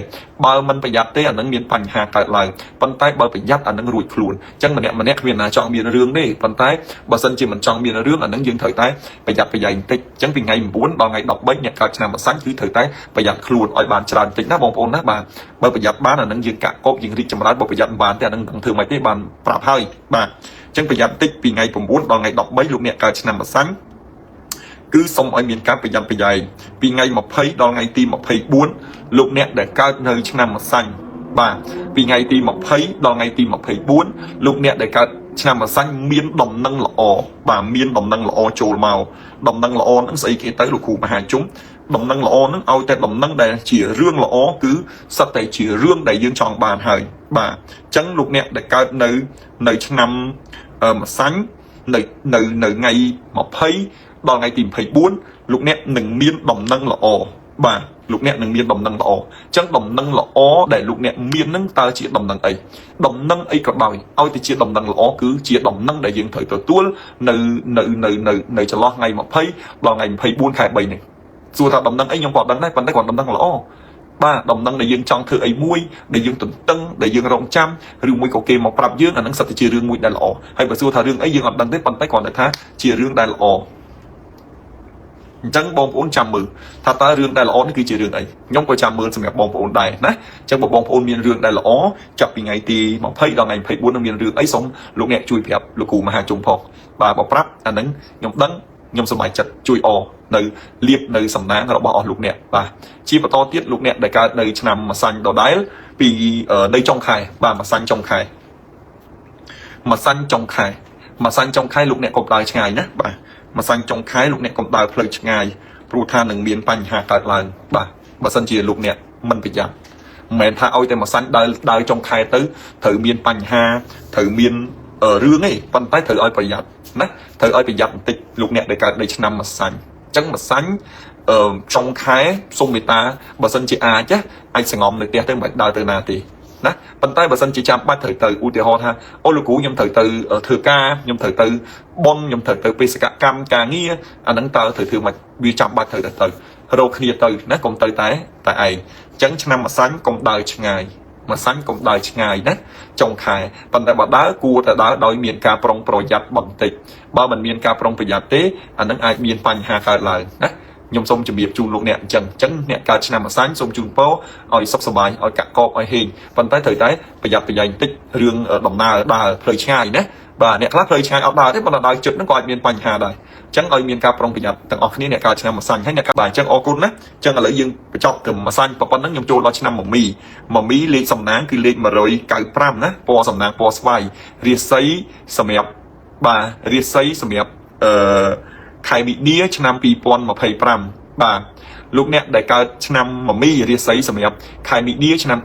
បើមិនប្រយ័ត្នទេអានឹងមានបញ្ហាកើតឡើងប៉ុន្តែបើប្រយ័ត្នអានឹងរួចខ្លួនអញ្ចឹងម្នាក់ម្នាក់គ្មានណាចង់មានរឿងទេប៉ុន្តែបើសិនជាមិនចង់មានរឿងអានឹងយើងត្រូវតែប្រយ័ត្នប្រយែងបន្តិចអញ្ចឹងពីថ្ងៃ9ដល់ថ្ងៃ13អ្នកកើតឆ្នាំម្សាញ់គឺត្រូវតែប្រយ័ត្នខ្លួនឲ្យបានច្រើនបន្តិចណាបងប្អូនណាបាទបើប្រយ័ត្នបានអានឹងយើងកាក់កបយើងរីកចម្រើនបើប្រយ័ត្នមិនបានទេអានឹងមិនធ្វើមិនទេបានប្រាប់ហើយបាទអញ្ចឹងប្រយ័ត្នបន្តិចពីថ្ងៃ9ដល់ថ្ងៃ13លោកអ្នកកើតឆ្នាំម្សាញ់គឺសូមឲ្យមានការប្រយ័ត្នប្រយែងពីថ្ងៃ20ដល់ថ្ងៃទី24លោកអ្នកដែលកើតនៅឆ្នាំម្សាញ់បាទពីថ្ងៃទី20ដល់ថ្ងៃទី24លោកអ្នកដែលកើតឆ្នាំម្សាញ់មានដំណឹងល្អបាទមានដំណឹងល្អចូលមកដំណឹងល្អហ្នឹងស្អីគេទៅលោកគ្រូមហាជុំដំណឹងល្អហ្នឹងឲ្យតែដំណឹងដែលជារឿងល្អគឺសិតតែជារឿងដែលយើងចង់បានហើយបាទអញ្ចឹងលោកអ្នកដែលកើតនៅនៅឆ្នាំម្សាញ់នៅនៅនៅថ្ងៃ20ដល់ថ្ងៃទី24លោកអ្នកនឹងមានដំណឹងល្អបាទលោកអ្នកនឹងមានដំណឹងល្អអញ្ចឹងដំណឹងល្អដែលលោកអ្នកមាននឹងតើជាដំណឹងអីដំណឹងអីក៏ដោយឲ្យតែជាដំណឹងល្អគឺជាដំណឹងដែលយើងត្រូវទទួលនៅនៅនៅនៅនៅចន្លោះថ្ងៃ20ដល់ថ្ងៃ24ខែ3នេះសួរថាដំណឹងអីខ្ញុំក៏ដឹងដែរប៉ុន្តែគាត់ដំណឹងល្អបាទដំណឹងដែលយើងចង់ធ្វើអីមួយដែលយើងទន្ទឹងដែលយើងរងចាំឬមួយក៏គេមកប្រាប់យើងអានឹងសិតតែជារឿងមួយដែលល្អហើយបើសួរថារឿងអីយើងអត់ដឹងទេប៉ុន្តែគ្រាន់តែថាជារឿងដែលល្អអញ្ចឹងបងប្អូនចាំមើលថាតើរឿងដែលល្អនេះគឺជារឿងអីខ្ញុំក៏ចាំមើលសម្រាប់បងប្អូនដែរណាអញ្ចឹងបើបងប្អូនមានរឿងដែលល្អចាប់ពីថ្ងៃទី20ដល់ថ្ងៃ24នឹងមានរឿងអីសូមលោកអ្នកជួយប្រាប់លោកគ្រូមហាជុំផងបាទបើប្រាប់អានឹងខ្ញុំដឹង ខ្ញុំសប្បាយចិត្តជួយអនៅលៀបនៅសំណាងរបស់អស់លោកអ្នកបាទជាបន្តទៀតលោកអ្នកដែលកើតនៅឆ្នាំម្សាញ់ដដែលពីនៅចុងខែបាទម្សាញ់ចុងខែម្សាញ់ចុងខែម្សាញ់ចុងខែលោកអ្នកកុំដើរឆ្ងាយណាបាទម្សាញ់ចុងខែលោកអ្នកកុំដើរផ្លូវឆ្ងាយព្រោះថានឹងមានបញ្ហាកើតឡើងបាទបើសិនជាលោកអ្នកមិនប្រយ័ត្នមិនមែនថាឲ្យតែម្សាញ់ដើរដើរចុងខែទៅត្រូវមានបញ្ហាត្រូវមានរឿងទេប៉ុន្តែត្រូវឲ្យប្រយ័ត្នណាត្រូវឲ្យប្រយ័ត្នបន្តិចលោកអ្នកដែលកើតនៅឆ្នាំម្សាញ់អញ្ចឹងម្សាញ់អឺចុងខែសូមមេត្តាបើសិនជាអាចណាអាចសងំនៅផ្ទះទៅមិនបាច់ដើរទៅណាទេណាប៉ុន្តែបើសិនជាចាំបាច់ត្រូវទៅឧទាហរណ៍ថាអូលោកគ្រូខ្ញុំត្រូវទៅធ្វើការខ្ញុំត្រូវទៅប៉ុនខ្ញុំត្រូវទៅបេសកកម្មការងារអាហ្នឹងតើត្រូវធ្វើមិនវាចាំបាច់ត្រូវតែទៅរកគ្នាទៅណាកុំទៅតែតែឯងអញ្ចឹងឆ្នាំម្សាញ់កុំដើរឆ្ងាយម្សាញ់កុំដើរឆ្ងាយណាចុងខែប៉ុន្តែបើដើរគួរតែដើរដោយមានការប្រុងប្រយ័ត្នបន្តិចបើមិនមានការប្រុងប្រយ័ត្នទេអានឹងអាចមានបញ្ហាកើតឡើងណាខ្ញុំសូមជម្រាបជូនលោកអ្នកអញ្ចឹងអញ្ចឹងអ្នកកើតឆ្នាំម្សាញ់សូមជូនពរឲ្យសុខសប្បាយឲ្យកាក់កបឲ្យហេងប៉ុន្តែត្រូវតែប្រយ័ត្នប្រយែងតិចរឿងដំណើរដើរផ្លូវឆ្ងាយណាបាទអ្នកខ្លះផ្លូវឆ្ងាយអត់ដើរទេប៉ុន្តែដើរជិតហ្នឹងក៏អាចមានបញ្ហាដែរអញ្ចឹងឲ្យមានការប្រុងប្រយ័ត្នទាំងអស់គ្នាអ្នកកើតឆ្នាំម្សាញ់ហើយអ្នកកើតបាទអញ្ចឹងអរគុណណាអញ្ចឹងឥឡូវយើងបញ្ចប់ត្រឹមម្សាញ់ប៉ុណ្្នឹងខ្ញុំចូលដល់ឆ្នាំមមីមមីលេខសំណាងគឺលេខ195ណាពណ៌សំណាងពណ៌ស្វាយរាសីសម្រាប់បាទរាសីសម្រាប់អឺខែមីនាឆ្នាំ2025បាទលោកអ្នកដែលកើតឆ្នាំមមីរាសីសម្រាប់ខែមីនាឆ្នាំ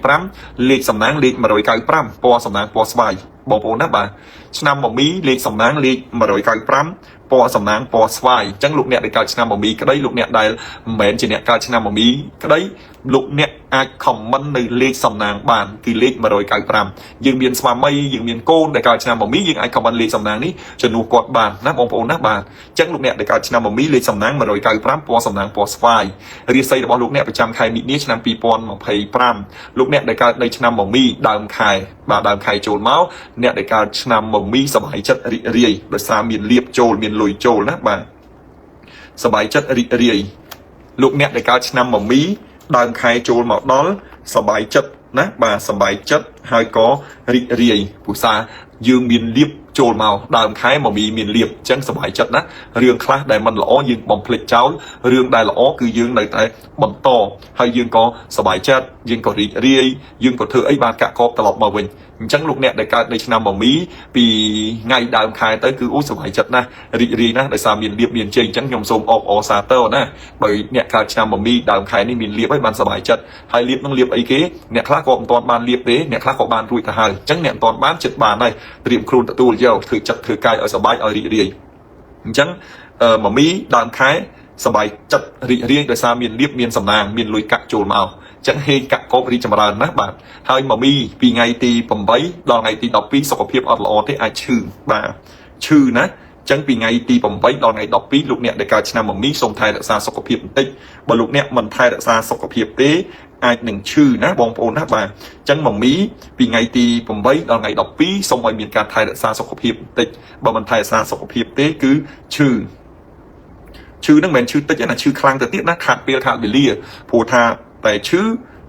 2025លេខសំណាងលេខ195ពណ៌សំណាងពណ៌ស្វាយបងប្អូនណាបាទឆ្នាំមមីលេខសំណាងលេខ195ពណ៌សំណាងពណ៌ស្វាយអញ្ចឹងលោកអ្នកដែលកើតឆ្នាំមមីក្តីលោកអ្នកដែលមិនមែនជាអ្នកកើតឆ្នាំមមីក្តីលោកអ្នកអាច comment នៅលេខសំណាងបានគឺលេខ195យើងមានស្វាមីយើងមានកូនដែលកើតឆ្នាំមមីយើងអាច comment លេខសំណាងនេះជំនួសគាត់បានណាបងប្អូនណាបាទអញ្ចឹងលោកអ្នកដែលកើតឆ្នាំមមីលេខសំណាង195ពណ៌សំណាងពណ៌ស្វាយរាសីរបស់លោកអ្នកប្រចាំខែមីនាឆ្នាំ2025លោកអ្នកដែលកើតនៅឆ្នាំមមីដើមខែបាទដើមខែចូលមកអ្នកដែលកើតឆ្នាំមមីសប្បាយចិត្តរីករាយដោយសារមានលៀបចូលមានលុយចូលណាបាទសប្បាយចិត្តរីករាយលោកអ្នកដែលកើតឆ្នាំមមីដើមខែចូលមកដល់សប្បាយចិត្តណាបាទសប្បាយចិត្តហើយក៏រីករាយពុសាយើងមានលៀបចូលមកដើមខែមមីមានលៀបអញ្ចឹងសប្បាយចិត្តណារឿងខ្លះដែលមិនល្អយើងបំភ្លេចចោលរឿងដែលល្អគឺយើងនៅតែបន្តហើយយើងក៏សប្បាយចិត្តយើងក៏រីករាយយើងក៏ធ្វើអីបានកាក់កបត្រឡប់មកវិញអញ្ចឹងលោកអ្នកដែលកើតនៅឆ្នាំមមីពីថ្ងៃដើមខែទៅគឺអូសប្បាយចិត្តណាស់រីករាយណាស់ដោយសារមានលៀបមានជ័យអញ្ចឹងខ្ញុំសូមអបអរសាទរណាបើអ្នកកើតឆ្នាំមមីដើមខែនេះមានលៀបហើយបានសប្បាយចិត្តហើយលៀបនឹងលៀបអីគេអ្នកខ្លះក៏មិនទាន់បានលៀបទេអ្នកខ្លះក៏បានរួចទៅហើយអញ្ចឹងអ្នកមិនទាន់បានចិត្តបានហើយត្រៀមខ្លួនទទួលយកធ្វើចិត្តធ្វើកាយឲ្យសប្បាយឲ្យរីករាយអញ្ចឹងមមីដើមខែសប្បាយចិត្តរីករាយដោយសារមានលៀបមានសំណាងមានលុយកាក់ចូលមកចឹងហេងកាក់កបរីចម្រើនណាស់បាទហើយមមីពីថ្ងៃទី8ដល់ថ្ងៃទី12សុខភាពអត់ល្អទេអាចឈឺបាទឈឺណាចឹងពីថ្ងៃទី8ដល់ថ្ងៃ12លោកអ្នកដែលកើតឆ្នាំមមីសូមថែរក្សាសុខភាពបន្តិចបើលោកអ្នកមិនថែរក្សាសុខភាពទេអាចនឹងឈឺណាបងប្អូនណាបាទចឹងមមីពីថ្ងៃទី8ដល់ថ្ងៃ12សូមឲ្យមានការថែរក្សាសុខភាពបន្តិចបើមិនថែរក្សាសុខភាពទេគឺឈឺឈឺហ្នឹងមិនមែនឈឺតិចទេណាឈឺខ្លាំងទៅទៀតណាខាតពេលខាតវេលាព្រោះថាតែឈឺ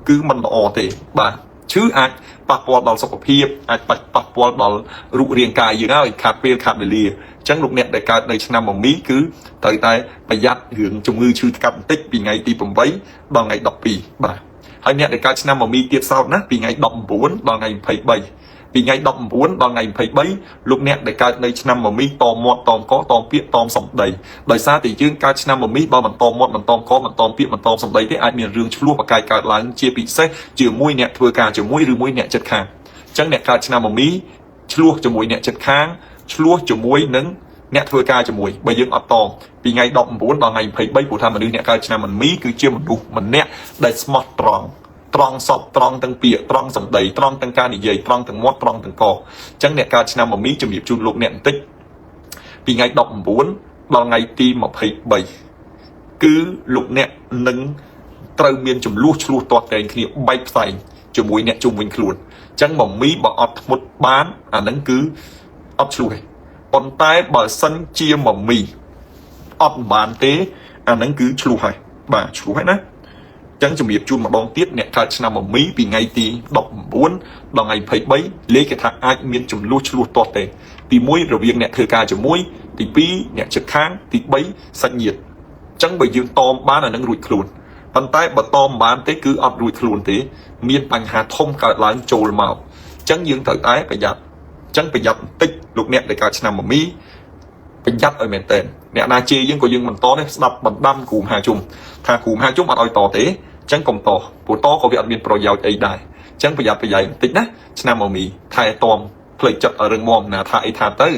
គឺមិនល្អទេបាទឈឺអាចប៉ះពាល់ដល់សុខភាពអាចប៉ះពាល់ដល់រូបរាងកាយយើងហើយខាតពេលខាតវេលាអញ្ចឹងលោកអ្នកដែលកើតនៅឆ្នាំមមីគឺត្រូវតែប្រយ័ត្នរឿងជំងឺឈឺថ្កាត់បន្តិចពីថ្ងៃទី8ដល់ថ្ងៃ12បាទហើយអ្នកដែលកើតឆ្នាំមមីទៀតសោតណាពីថ្ងៃ19ដល់ថ្ងៃ23ពីថ្ងៃ19ដល់ថ្ងៃ23លោកអ្នកដែលកើតនៅឆ្នាំមមីតមាត់តមកតពាក្យតសម្ដីដោយសារតែយើងកើតឆ្នាំមមីបើមិនតមាត់មិនតកមិនតពាក្យមិនតសម្ដីទេអាចមានរឿងឆ្លោះប្រកែកកើតឡើងជាពិសេសជាមួយអ្នកធ្វើការជាមួយឬមួយអ្នកជិតខាងអញ្ចឹងអ្នកកើតឆ្នាំមមីឆ្លោះជាមួយអ្នកជិតខាងឆ្លោះជាមួយនឹងអ្នកធ្វើការជាមួយបើយើងអត់តពីថ្ងៃ19ដល់ថ្ងៃ23ព្រោះថាមនុស្សអ្នកកើតឆ្នាំមមីគឺជាមនុស្សម្នាក់ដែលស្មោះត្រង់ត្រង់សពត្រង់ទាំងពាក្យត្រង់សម្ដីត្រង់ទាំងការនិយាយត្រង់ទាំងមាត់ត្រង់ទាំងកអញ្ចឹងអ្នកកើតឆ្នាំមមីជំរាបជូនលោកអ្នកបន្តិចពីថ្ងៃ19ដល់ថ្ងៃទី23គឺលោកអ្នកនឹងត្រូវមានចំនួនឆ្លោះទាស់តែងគ្នាបែកផ្សែងជាមួយអ្នកជុំវិញខ្លួនអញ្ចឹងមមីបើអត់ធ្មត់បានអាហ្នឹងគឺអត់ឆ្លោះទេប៉ុន្តែបើសិនជាមមីអត់បានទេអាហ្នឹងគឺឆ្លោះហើយបាទឆ្លោះហើយណាចឹងជំរាបជូនម្ដងទៀតអ្នកកើតឆ្នាំមមីពីថ្ងៃទី19ដល់ថ្ងៃ23លេខគេថាអាចមានចំនួនឆ្លោះទាស់ទេទី1រវាងអ្នកធ្វើការជាមួយ 1ទី2អ្នកជិតខាងទី3សាច់ញាតិអញ្ចឹងបើយើងតមបានអានឹងរួចខ្លួនប៉ុន្តែបើតមមិនបានទេគឺអត់រួចខ្លួនទេមានបញ្ហាធំកើតឡើងចូលមកអញ្ចឹងយើងត្រូវតែប្រយ័ត្នអញ្ចឹងប្រយ័ត្នបន្តិចលោកអ្នកដែលកើតឆ្នាំមមីប្រយ័ត្នឲ្យមែនតើអ្នកណាជេរយើងក៏យើងមិនតទេស្ដាប់បណ្ដាំគ្រូមហាជុំថាគ្រូមហាជុំអត់ឲ្យតទេអញ្ចឹងកុំតព្រោះតក៏វាអត់មានប្រយោជន៍អីដែរអញ្ចឹងប្រយ័ត្នប្រយែងបន្តិចណាឆ្នាំមមីថែទាំផ្លូវចិត្តឲ្យរឹងមាំណាថាអីថាទៅ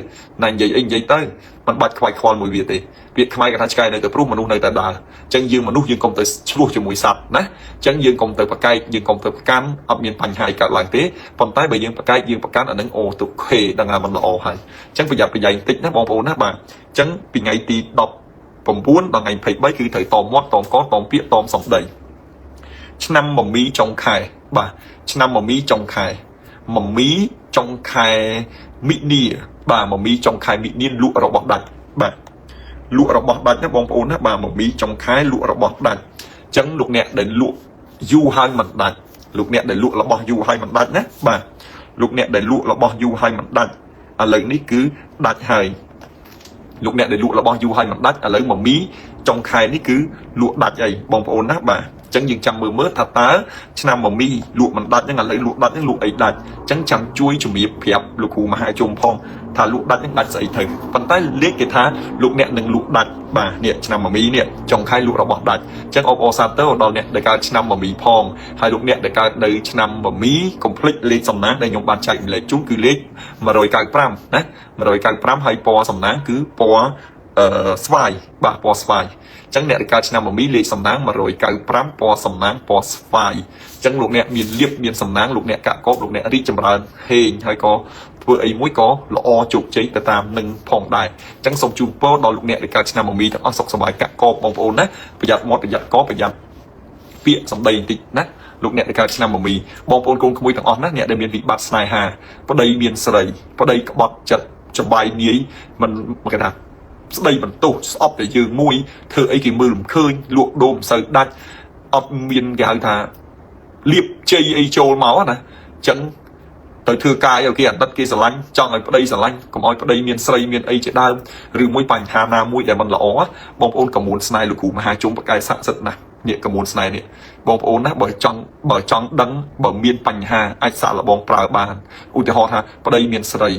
ណានិយាយអីនិយាយទៅមិនបាច់ខ្វាយខ្វល់មួយវាទេពាក្យខ្មែរគេថាឆ្កែនៅតែព្រុសមនុស្សនៅតែដើរអញ្ចឹងយើងមនុស្សយើងកុំទៅឆ្លោះជាមួយសត្វណាអញ្ចឹងយើងកុំទៅប្រកែកយើងកុំទៅប្រកាន់អត់មានបញ្ហាអីកើតឡើងទេប៉ុន្តែបើយើងប្រកែកយើងប្រកាន់អានឹងអូទុខេដឹងថាมันល្អហើយអញ្ចឹងប្រយ័ត្នប្រយែងបន្តិចណាបងប្អូនណាបាទអញ្ចឹងពីថ្ងៃទី19ដល់ថ្ងៃ23គឺត្រូវតមមាត់តមកតមពាក្យតមសម្ដីឆ្នាំមមីចុងខែបាទឆ្នាំមមីចុងខែមមីចុងខែមិនិនាបាទមមីចុងខែមិនិនាលក់របស់ដាច់បាទលក់របស់ដាច់ណាបងប្អូនណាបាទមមីចុងខែលក់របស់ដាច់អញ្ចឹងលោកអ្នកដែលលក់យូរហើយមិនដាច់លោកអ្នកដែលលក់របស់យូរហើយមិនដាច់ណាបាទលោកអ្នកដែលលក់របស់យូរហើយមិនដាច់ឥឡូវនេះគឺដាច់ហើយលោកអ្នកដែលលក់របស់យូរហើយមិនដាច់ឥឡូវមមីចុងខែនេះគឺលក់ដាច់អីបងប្អូនណាបាទអញ្ចឹងយើងចាំមើលមើលថាតើឆ្នាំមមីលក់មិនដាច់ហ្នឹងឥឡូវលក់ដាច់ហ្នឹងលក់អីដាច់អញ្ចឹងចាំជួយជំរាបប្រាប់លោកគ្រូមហាជុំផងថាលក់ដាច់ហ្នឹងដាច់ស្អីទៅប៉ុន្តែលេខគេថាលោកអ្នកនឹងលក់ដាច់បាទនេះឆ្នាំមមីនេះចុងខែលក់របស់ដាច់អញ្ចឹងអបអរសាទរដល់អ្នកដែលកើតឆ្នាំមមីផងហើយលោកអ្នកដែលកើតនៅឆ្នាំមមីកុំភ្លេចលេខសំណាងដែលខ្ញុំបានចែករំលែកជូនគឺលេខ195ណា195ហើយពណ៌សំណាងគឺពណ៌អឺស្វាយបាទពណ៌ស្វាយអញ្ចឹងអ្នកដែលកើតឆ្នាំមមីលេខសំណាង195ពណ៌សំណាងពណ៌ស្វាយអញ្ចឹងលោកអ្នកមានលៀបមានសំណាងលោកអ្នកកាក់កបលោកអ្នករីកចម្រើនហេងហើយក៏ធ្វើអីមួយក៏ល្អជោគជ័យទៅតាមនឹងផងដែរអញ្ចឹងសូមជូនពរដល់លោកអ្នកដែលកើតឆ្នាំមមីទាំងអស់សុខសប្បាយកាក់កបបងប្អូនណាប្រយ័ត្នមាត់ប្រយ័ត្នកប្រយ័ត្នពាក្យសម្ដីបន្តិចណាលោកអ្នកដែលកើតឆ្នាំមមីបងប្អូនកូនក្មួយទាំងអស់ណាអ្នកដែលមានវិបត្តិស្នេហាប្តីមានស្រីប្តីក្បត់ចិត្តចបាយនាយមិនគេថាស្ដីបន្ទោសស្អប់តែយើងមួយធ្វើអីគេមើលមិនឃើញលក់ដូរមិនសូវដាច់អត់មានគេហៅថាលៀបជ័យអីចូលមកណាអញ្ចឹងទៅធ្វើកាយឲ្យគេអាណិតគេស្រឡាញ់ចង់ឲ្យប្តីស្រឡាញ់កុំឲ្យប្តីមានស្រីមានអីជាដើមឬមួយបញ្ហាណាមួយដែលមិនល្អបងប្អូនកមួនស្នេហ៍លោកគ្រូមហាជុំបកែស័ក្តិសិទ្ធិណាស់នេះកមួនស្នេហ៍នេះបងប្អូនណាបើចង់ដឹងបើមានបញ្ហាអាចសាកល្បងប្រើបានឧទាហរណ៍ថាប្តីមានស្រី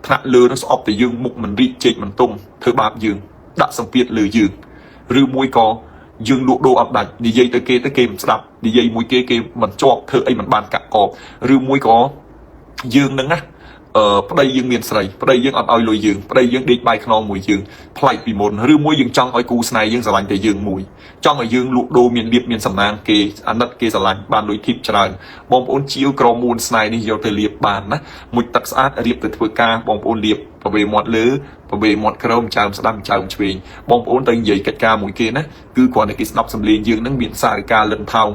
ថ្នាក់លើនឹងស្អប់តែយើងមុខមិនរីកជែកមិនទុំធ្វើបាបយើងដាក់សម្ពាធលើយើងឬមួយក៏យើងលក់ដូរអត់ដាច់និយាយទៅគេទៅគេមិនស្ដាប់និយាយមួយគេគេមិនជាប់ធ្វើអីមិនបានកាក់កបឬមួយក៏យើងនឹងណាអឺប្តីយើងមានស្រីប្តីយើងអត់ឲ្យលុយយើងប្តីយើងដេកបាយខ្នងមួយយើងប្លែកពីមុនឬមួយយើងចង់ឲ្យគូស្នេហ៍យើងស្រឡាញ់តែយើងមួយចង់ឲ្យយើងលក់ដូរមានលៀបមានសំណាងគេអាណិតគេស្រឡាញ់បានលុយធីបច្រើនបងប្អូនជាវក្រមួនស្នេហ៍នេះយកទៅលាបបានណាមុជទឹកស្អាតរៀបទៅធ្វើការបងប្អូនលាបប្រវេមាត់លើប្រវេមាត់ក្រោមចើមស្ដាំចើមឆ្វេងបងប្អូនទៅនិយាយកិច្ចការមួយគេណាគឺគ្រាន់តែគេស្ដាប់សំឡេងយើងនឹងមានសារការលិនថោង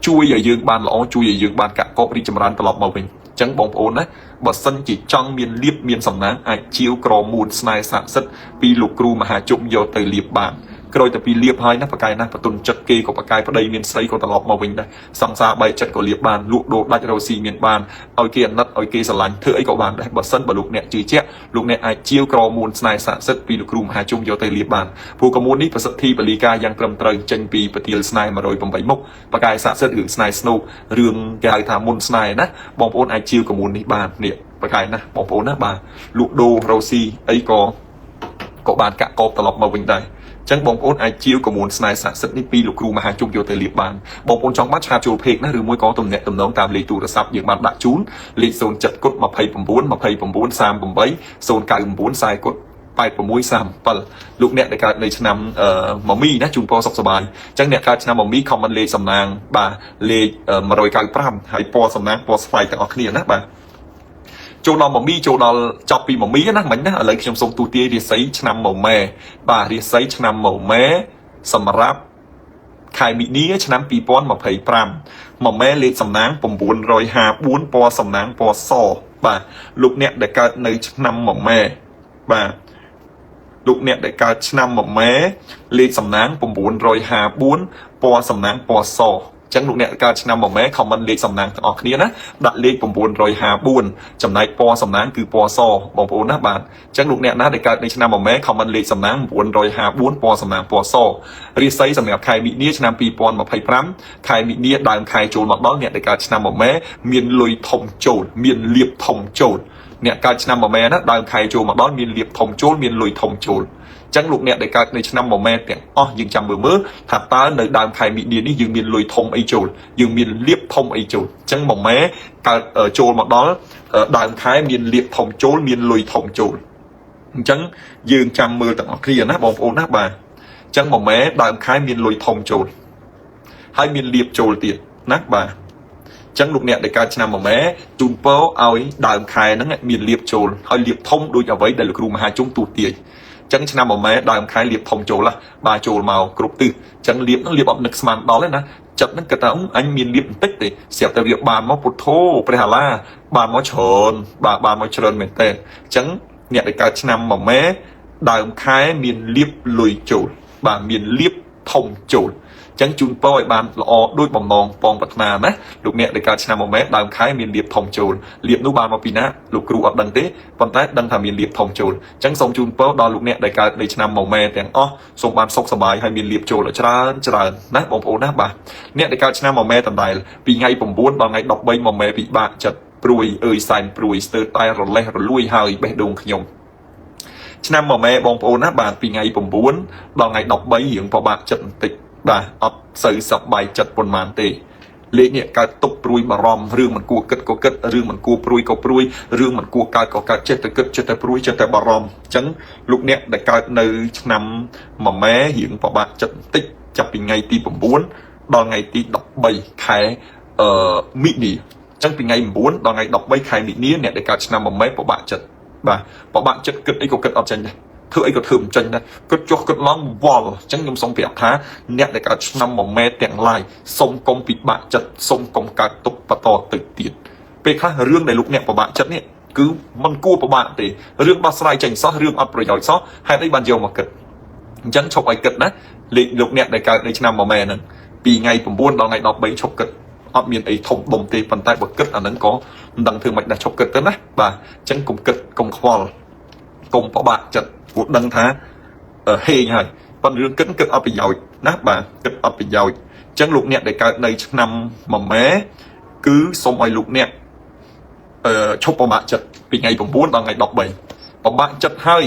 ជួយឲ្យយើងបានល្អជួយឲ្យយើងបានកាក់កបរីកចម្រើនត្រឡប់មកវិញចឹងបងប្អូនណាបើសិនជាចង់មានលៀបមានសំណាងអាចជាវក្រមួនស្នេហ៍ស័ក្តិសិទ្ធិពីលោកគ្រូមហាជុំយកទៅលៀបបានក្រោយតែពីលៀបហើយណាបកាយណាបន្ទុនចិត្តគេក៏បកាយប្តីមានស្រីក៏ត្រឡប់មកវិញដែរសង្សារបែកចិត្តក៏លៀបបានលក់ដូរដាច់រោស៊ីមានបានឲ្យគេអាណិតឲ្យគេស្រឡាញ់ធ្វើអីក៏បានដែរបើសិនបើលោកអ្នកជឿជាក់លោកអ្នកអាចជាវក្រមួនស្នេហ៍ស័ក្តិសិទ្ធិពីលោកគ្រូមហាជុំយកទៅលៀបបានព្រោះក្រមួននេះប្រសិទ្ធិពលីការយ៉ាងត្រឹមត្រូវចេញពីប្រទាលស្នេហ៍108មុខបកាយស័ក្តិសិទ្ធិរឿងស្នេហ៍ស្នូករឿងគេហៅថាមុនស្នេហ៍ណាបងប្អូនអាចជាវក្រមួននេះបាននេះបកាយណាបងប្អូនណាបាទលក់ដូររោស៊ីអីក៏បានកាក់កបត្រឡប់មកវិញដែរចឹងបងប្អូនអាចជាវក្រមួនស្នេហ៍ស័ក្តិសិទ្ធិនេះពីលោកគ្រូមហាជុំយកទៅលៀបបានបងប្អូនចង់បានឆាតចូលពេកណាឬមួយក៏ទំនាក់ទំនងតាមលេខទូរស័ព្ទយើងបានដាក់ជូនលេខ07គុត29 29 38 099 40គុត8637លោកអ្នកដែលកើតនៅឆ្នាំមមីណាជូនពរសុខសប្បាយអញ្ចឹងអ្នកកើតឆ្នាំមមី comment លេខសំណាងបាទលេខ195ហើយពណ៌សំណាងពណ៌ស្វាយទាំងអស់គ្នាណាបាទចូលដល់មមីចូលដល់ចប់ពីមមីណាមិញណាឥឡូវខ្ញុំសូមទូទាយរាសីឆ្នាំមម៉ែបាទរាសីឆ្នាំមម៉ែសម្រាប់ខែមិនិនាឆ្នាំ2025មម៉ែលេខសំណាង954ពណ៌សំណាងពណ៌សបាទលោកអ្នកដែលកើតនៅឆ្នាំមម៉ែបាទលោកអ្នកដែលកើតឆ្នាំមម៉ែលេខសំណាង954ពណ៌សំណាងពណ៌ស ញ្ចឹងលោកអ្នកកើតឆ្នាំមមែ comment លេខសំណាងទាំងអស់គ្នាណាដាក់លេខ954ចំណែកពណ៌សំណាងគឺពណ៌សបងប្អូនណាបាទអញ្ចឹងលោកអ្នកណាដែលកើតនៅឆ្នាំមមែ comment លេខសំណាង954ពណ៌សំណាងពណ៌សរាសីសម្រាប់ខែមិនិនាឆ្នាំ2025ខែមិនិនាដើមខែចូលមកដល់អ្នកដែលកើតឆ្នាំមមែមានលុយធំចូលមានលៀបធំចូលអ្នកកើតឆ្នាំមមែណាដើមខែចូលមកដល់មានលៀបធំចូលមានលុយធំចូលចឹងលោកអ្នកដែលកើតនៅឆ្នាំមមែទាំងអស់យើងចាំមើលមើលថាតើនៅដើមខែមិនិនានេះយើងមានលុយធំអីចូលយើងមានលៀបធំអីចូលចឹងមមែកើតចូលមកដល់ដើមខែមានលៀបធំចូលមានលុយធំចូលអញ្ចឹងយើងចាំមើលទាំងអស់គ្នាណាបងប្អូនណាបាទអញ្ចឹងមមែដើមខែមានលុយធំចូលហើយមានលៀបចូលទៀតណាបាទចឹងលោកអ្នកដែលកើតឆ្នាំមមែជូនពរឲ្យដើមខែហ្នឹងមានលៀបចូលហើយលៀបធំដូចអ្វីដែលលោកគ្រូមហាជុំទូទាយចឹងឆ្នាំមមែដើមខែលៀបធំចូលហ่ะបាទចូលមកគ្រប់ទិសចឹងលៀបហ្នឹងលៀបអត់នឹកស្មានដល់ទេណាចិត្តហ្នឹងគិតថាអញមានលៀបបន្តិចទេស្រាប់តែវាបានមកពុទ្ធោព្រះអាឡាបានមកច្រើនបាទបានមកច្រើនមែនតើចឹងអ្នកដែលកើតឆ្នាំមមែដើមខែមានលៀបលុយចូលបាទមានលៀបធំចូលចឹងជូនពរឲ្យបានល្អដូចបំណងប៉ងប្រាថ្នាណាលោកអ្នកដែលកើតឆ្នាំមមែដើមខែមានលៀបធំចូលលៀបនោះបានមកពីណាលោកគ្រូអត់ដឹងទេប៉ុន្តែដឹងថាមានលៀបធំចូលចឹងសូមជូនពរដល់លោកអ្នកដែលកើតនៅឆ្នាំមមែទាំងអស់សូមបានសុខសប្បាយហើយមានលៀបចូលឲ្យច្រើនច្រើនណាបងប្អូនណាបាទអ្នកដែលកើតឆ្នាំមមែដដែលពីថ្ងៃ9ដល់ថ្ងៃ13មមែពិបាកចិត្តព្រួយអើយសែនព្រួយស្ទើរតែរលេះរលួយហើយបេះដូងខ្ញុំឆ្នាំមមែបងប្អូនណាបាទពីថ្ងៃ9ដល់ថ្ងៃ13រៀងពិបាកចិត្តបន្តិចបាទអត់សូវសប្បាយចិត្តប៉ុន្មានទេលេខនេះកើតទុកព្រួយបារម្ភរឿងមិនគួរគិតក៏គិតរឿងមិនគួរព្រួយក៏ព្រួយរឿងមិនគួរកើតក៏កើតចេះតែគិតចេះតែព្រួយចេះតែបារម្ភអញ្ចឹងលោកអ្នកដែលកើតនៅឆ្នាំមមែរៀងពិបាកចិត្តបន្តិចចាប់ពីថ្ងៃទី9ដល់ថ្ងៃទី13ខែអឺមិនិនាអញ្ចឹងពីថ្ងៃ9ដល់ថ្ងៃ13ខែមិនិនាអ្នកដែលកើតឆ្នាំមមែពិបាកចិត្តបាទពិបាកចិត្តគិតអីក៏គិតអត់ចេញដែរធ្វើអីក៏ធ្វើមិនចេញដែរគិតចុះគិតឡើងវល់អញ្ចឹងខ្ញុំសូមប្រាប់ថាអ្នកដែលកើតឆ្នាំមមែទាំងឡាយសូមកុំពិបាកចិត្តសូមកុំកើតទុកបន្តទៅទៀតពេលខ្លះរឿងដែលលោកអ្នកពិបាកចិត្តនេះគឺมันគួរពិបាកទេរឿងដោះស្រាយចេញសោះរឿងអត់ប្រយោជន៍សោះហេតុអីបានយកមកគិតអញ្ចឹងឈប់ឲ្យគិតណាលេខលោកអ្នកដែលកើតនៅឆ្នាំមមែហ្នឹងពីថ្ងៃ9ដល់ថ្ងៃ13ឈប់គិតអត់មានអីធំដុំទេប៉ុន្តែបើគិតអាហ្នឹងក៏មិនដឹងធ្វើម៉េចដែរឈប់គិតទៅណាបាទអញ្ចឹងកុំគិតកុំខ្វល់កុំពិបាកចិត្តព្រោះដឹងថាហេងហើយប៉ុន្តែរឿងគិតគិតអត់ប្រយោជន៍ណាបាទគិតអត់ប្រយោជន៍អញ្ចឹងលោកអ្នកដែលកើតនៅឆ្នាំមមែគឺសូមឲ្យលោកអ្នកឈប់ពិបាកចិត្តពីថ្ងៃ9ដល់ថ្ងៃ13ពិបាកចិត្តហើយ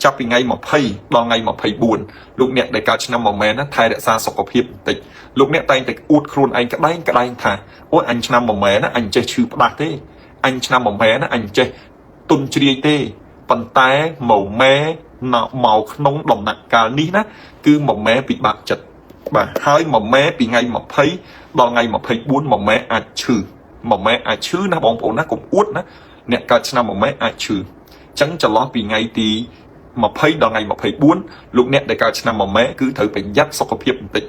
ចាប់ពីថ្ងៃ20ដល់ថ្ងៃ24លោកអ្នកដែលកើតឆ្នាំមមែណាថែរក្សាសុខភាពបន្តិចលោកអ្នកតែងតែអួតខ្លួនឯងក្តែងក្តែងថាអូយអញឆ្នាំមមែណាអញចេះឈឺផ្ដាស់ទេអញឆ្នាំមមែណាអញចេះទុនជ្រាយទេប៉ុន្តែមមែមកក្នុងដំណាក់កាលនេះណាគឺមមែពិបាកចិត្តបាទហើយមមែពីថ្ងៃ20ដល់ថ្ងៃ24មមែអាចឈឺមមែអាចឈឺណាបងប្អូនណាកុំអួតណាអ្នកកើតឆ្នាំមមែអាចឈឺអញ្ចឹងចន្លោះពីថ្ងៃទី20ដល់ថ្ងៃ24លោកអ្នកដែលកើតឆ្នាំមមែគឺត្រូវប្រយ័ត្នសុខភាពបន្តិច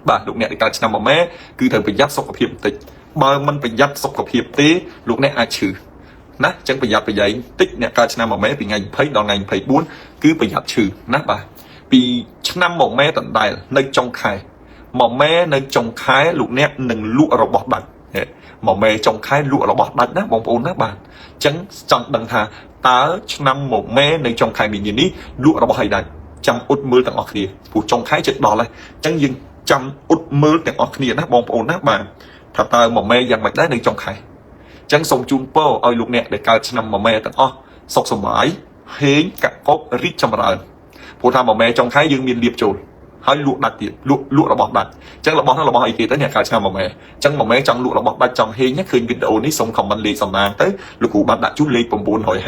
បាទលោកអ្នកដែលកើតឆ្នាំមមែគឺត្រូវប្រយ័ត្នសុខភាពបន្តិចបើមិនប្រយ័ត្នសុខភាពទេលោកអ្នកអាចឈឺណាអញ្ចឹងប្រយ័ត្នប្រយែងតិចអ្នកកើតឆ្នាំមមែពីថ្ងៃ20ដល់ថ្ងៃ24គឺប្រយ័ត្នឈឺណាបាទពីឆ្នាំមមែដដែលនៅចុងខែមមែនៅចុងខែលោកអ្នកនឹងលក់របស់ដាច់មមែចុងខែលក់របស់ដាច់ណាបងប្អូនណាបាទអញ្ចឹងចង់ដឹងថាតើឆ្នាំមមែនៅចុងខែមីនានេះលក់របស់ឲ្យដាច់ចាំអ៊ុតមើលទាំងអស់គ្នាព្រោះចុងខែជិតដល់ហើយអញ្ចឹងយើងចាំអ៊ុតមើលទាំងអស់គ្នាណាបងប្អូនណាបាទថាតើមមែយ៉ាងម៉េចដែរនៅចុងខែអញ្ចឹងសូមជូនពរឲ្យលោកអ្នកដែលកើតឆ្នាំមមែទាំងអស់សុខសប្បាយហេងកកបរីកចម្រើនព្រោះថាមមែចុងខែយើងមានលៀបចូលហើយលក់ដាច់ទៀតលក់របស់ដាច់អញ្ចឹងរបស់ហ្នឹងរបស់អីគេទៅអ្នកកើតឆ្នាំមមែអញ្ចឹងមមែចង់លក់របស់ដាច់ចង់ហេងឃើញវីដេអូនេះសូម comment លេខសំណាងទៅលោកគ្រូបានដាក់ជូនលេខ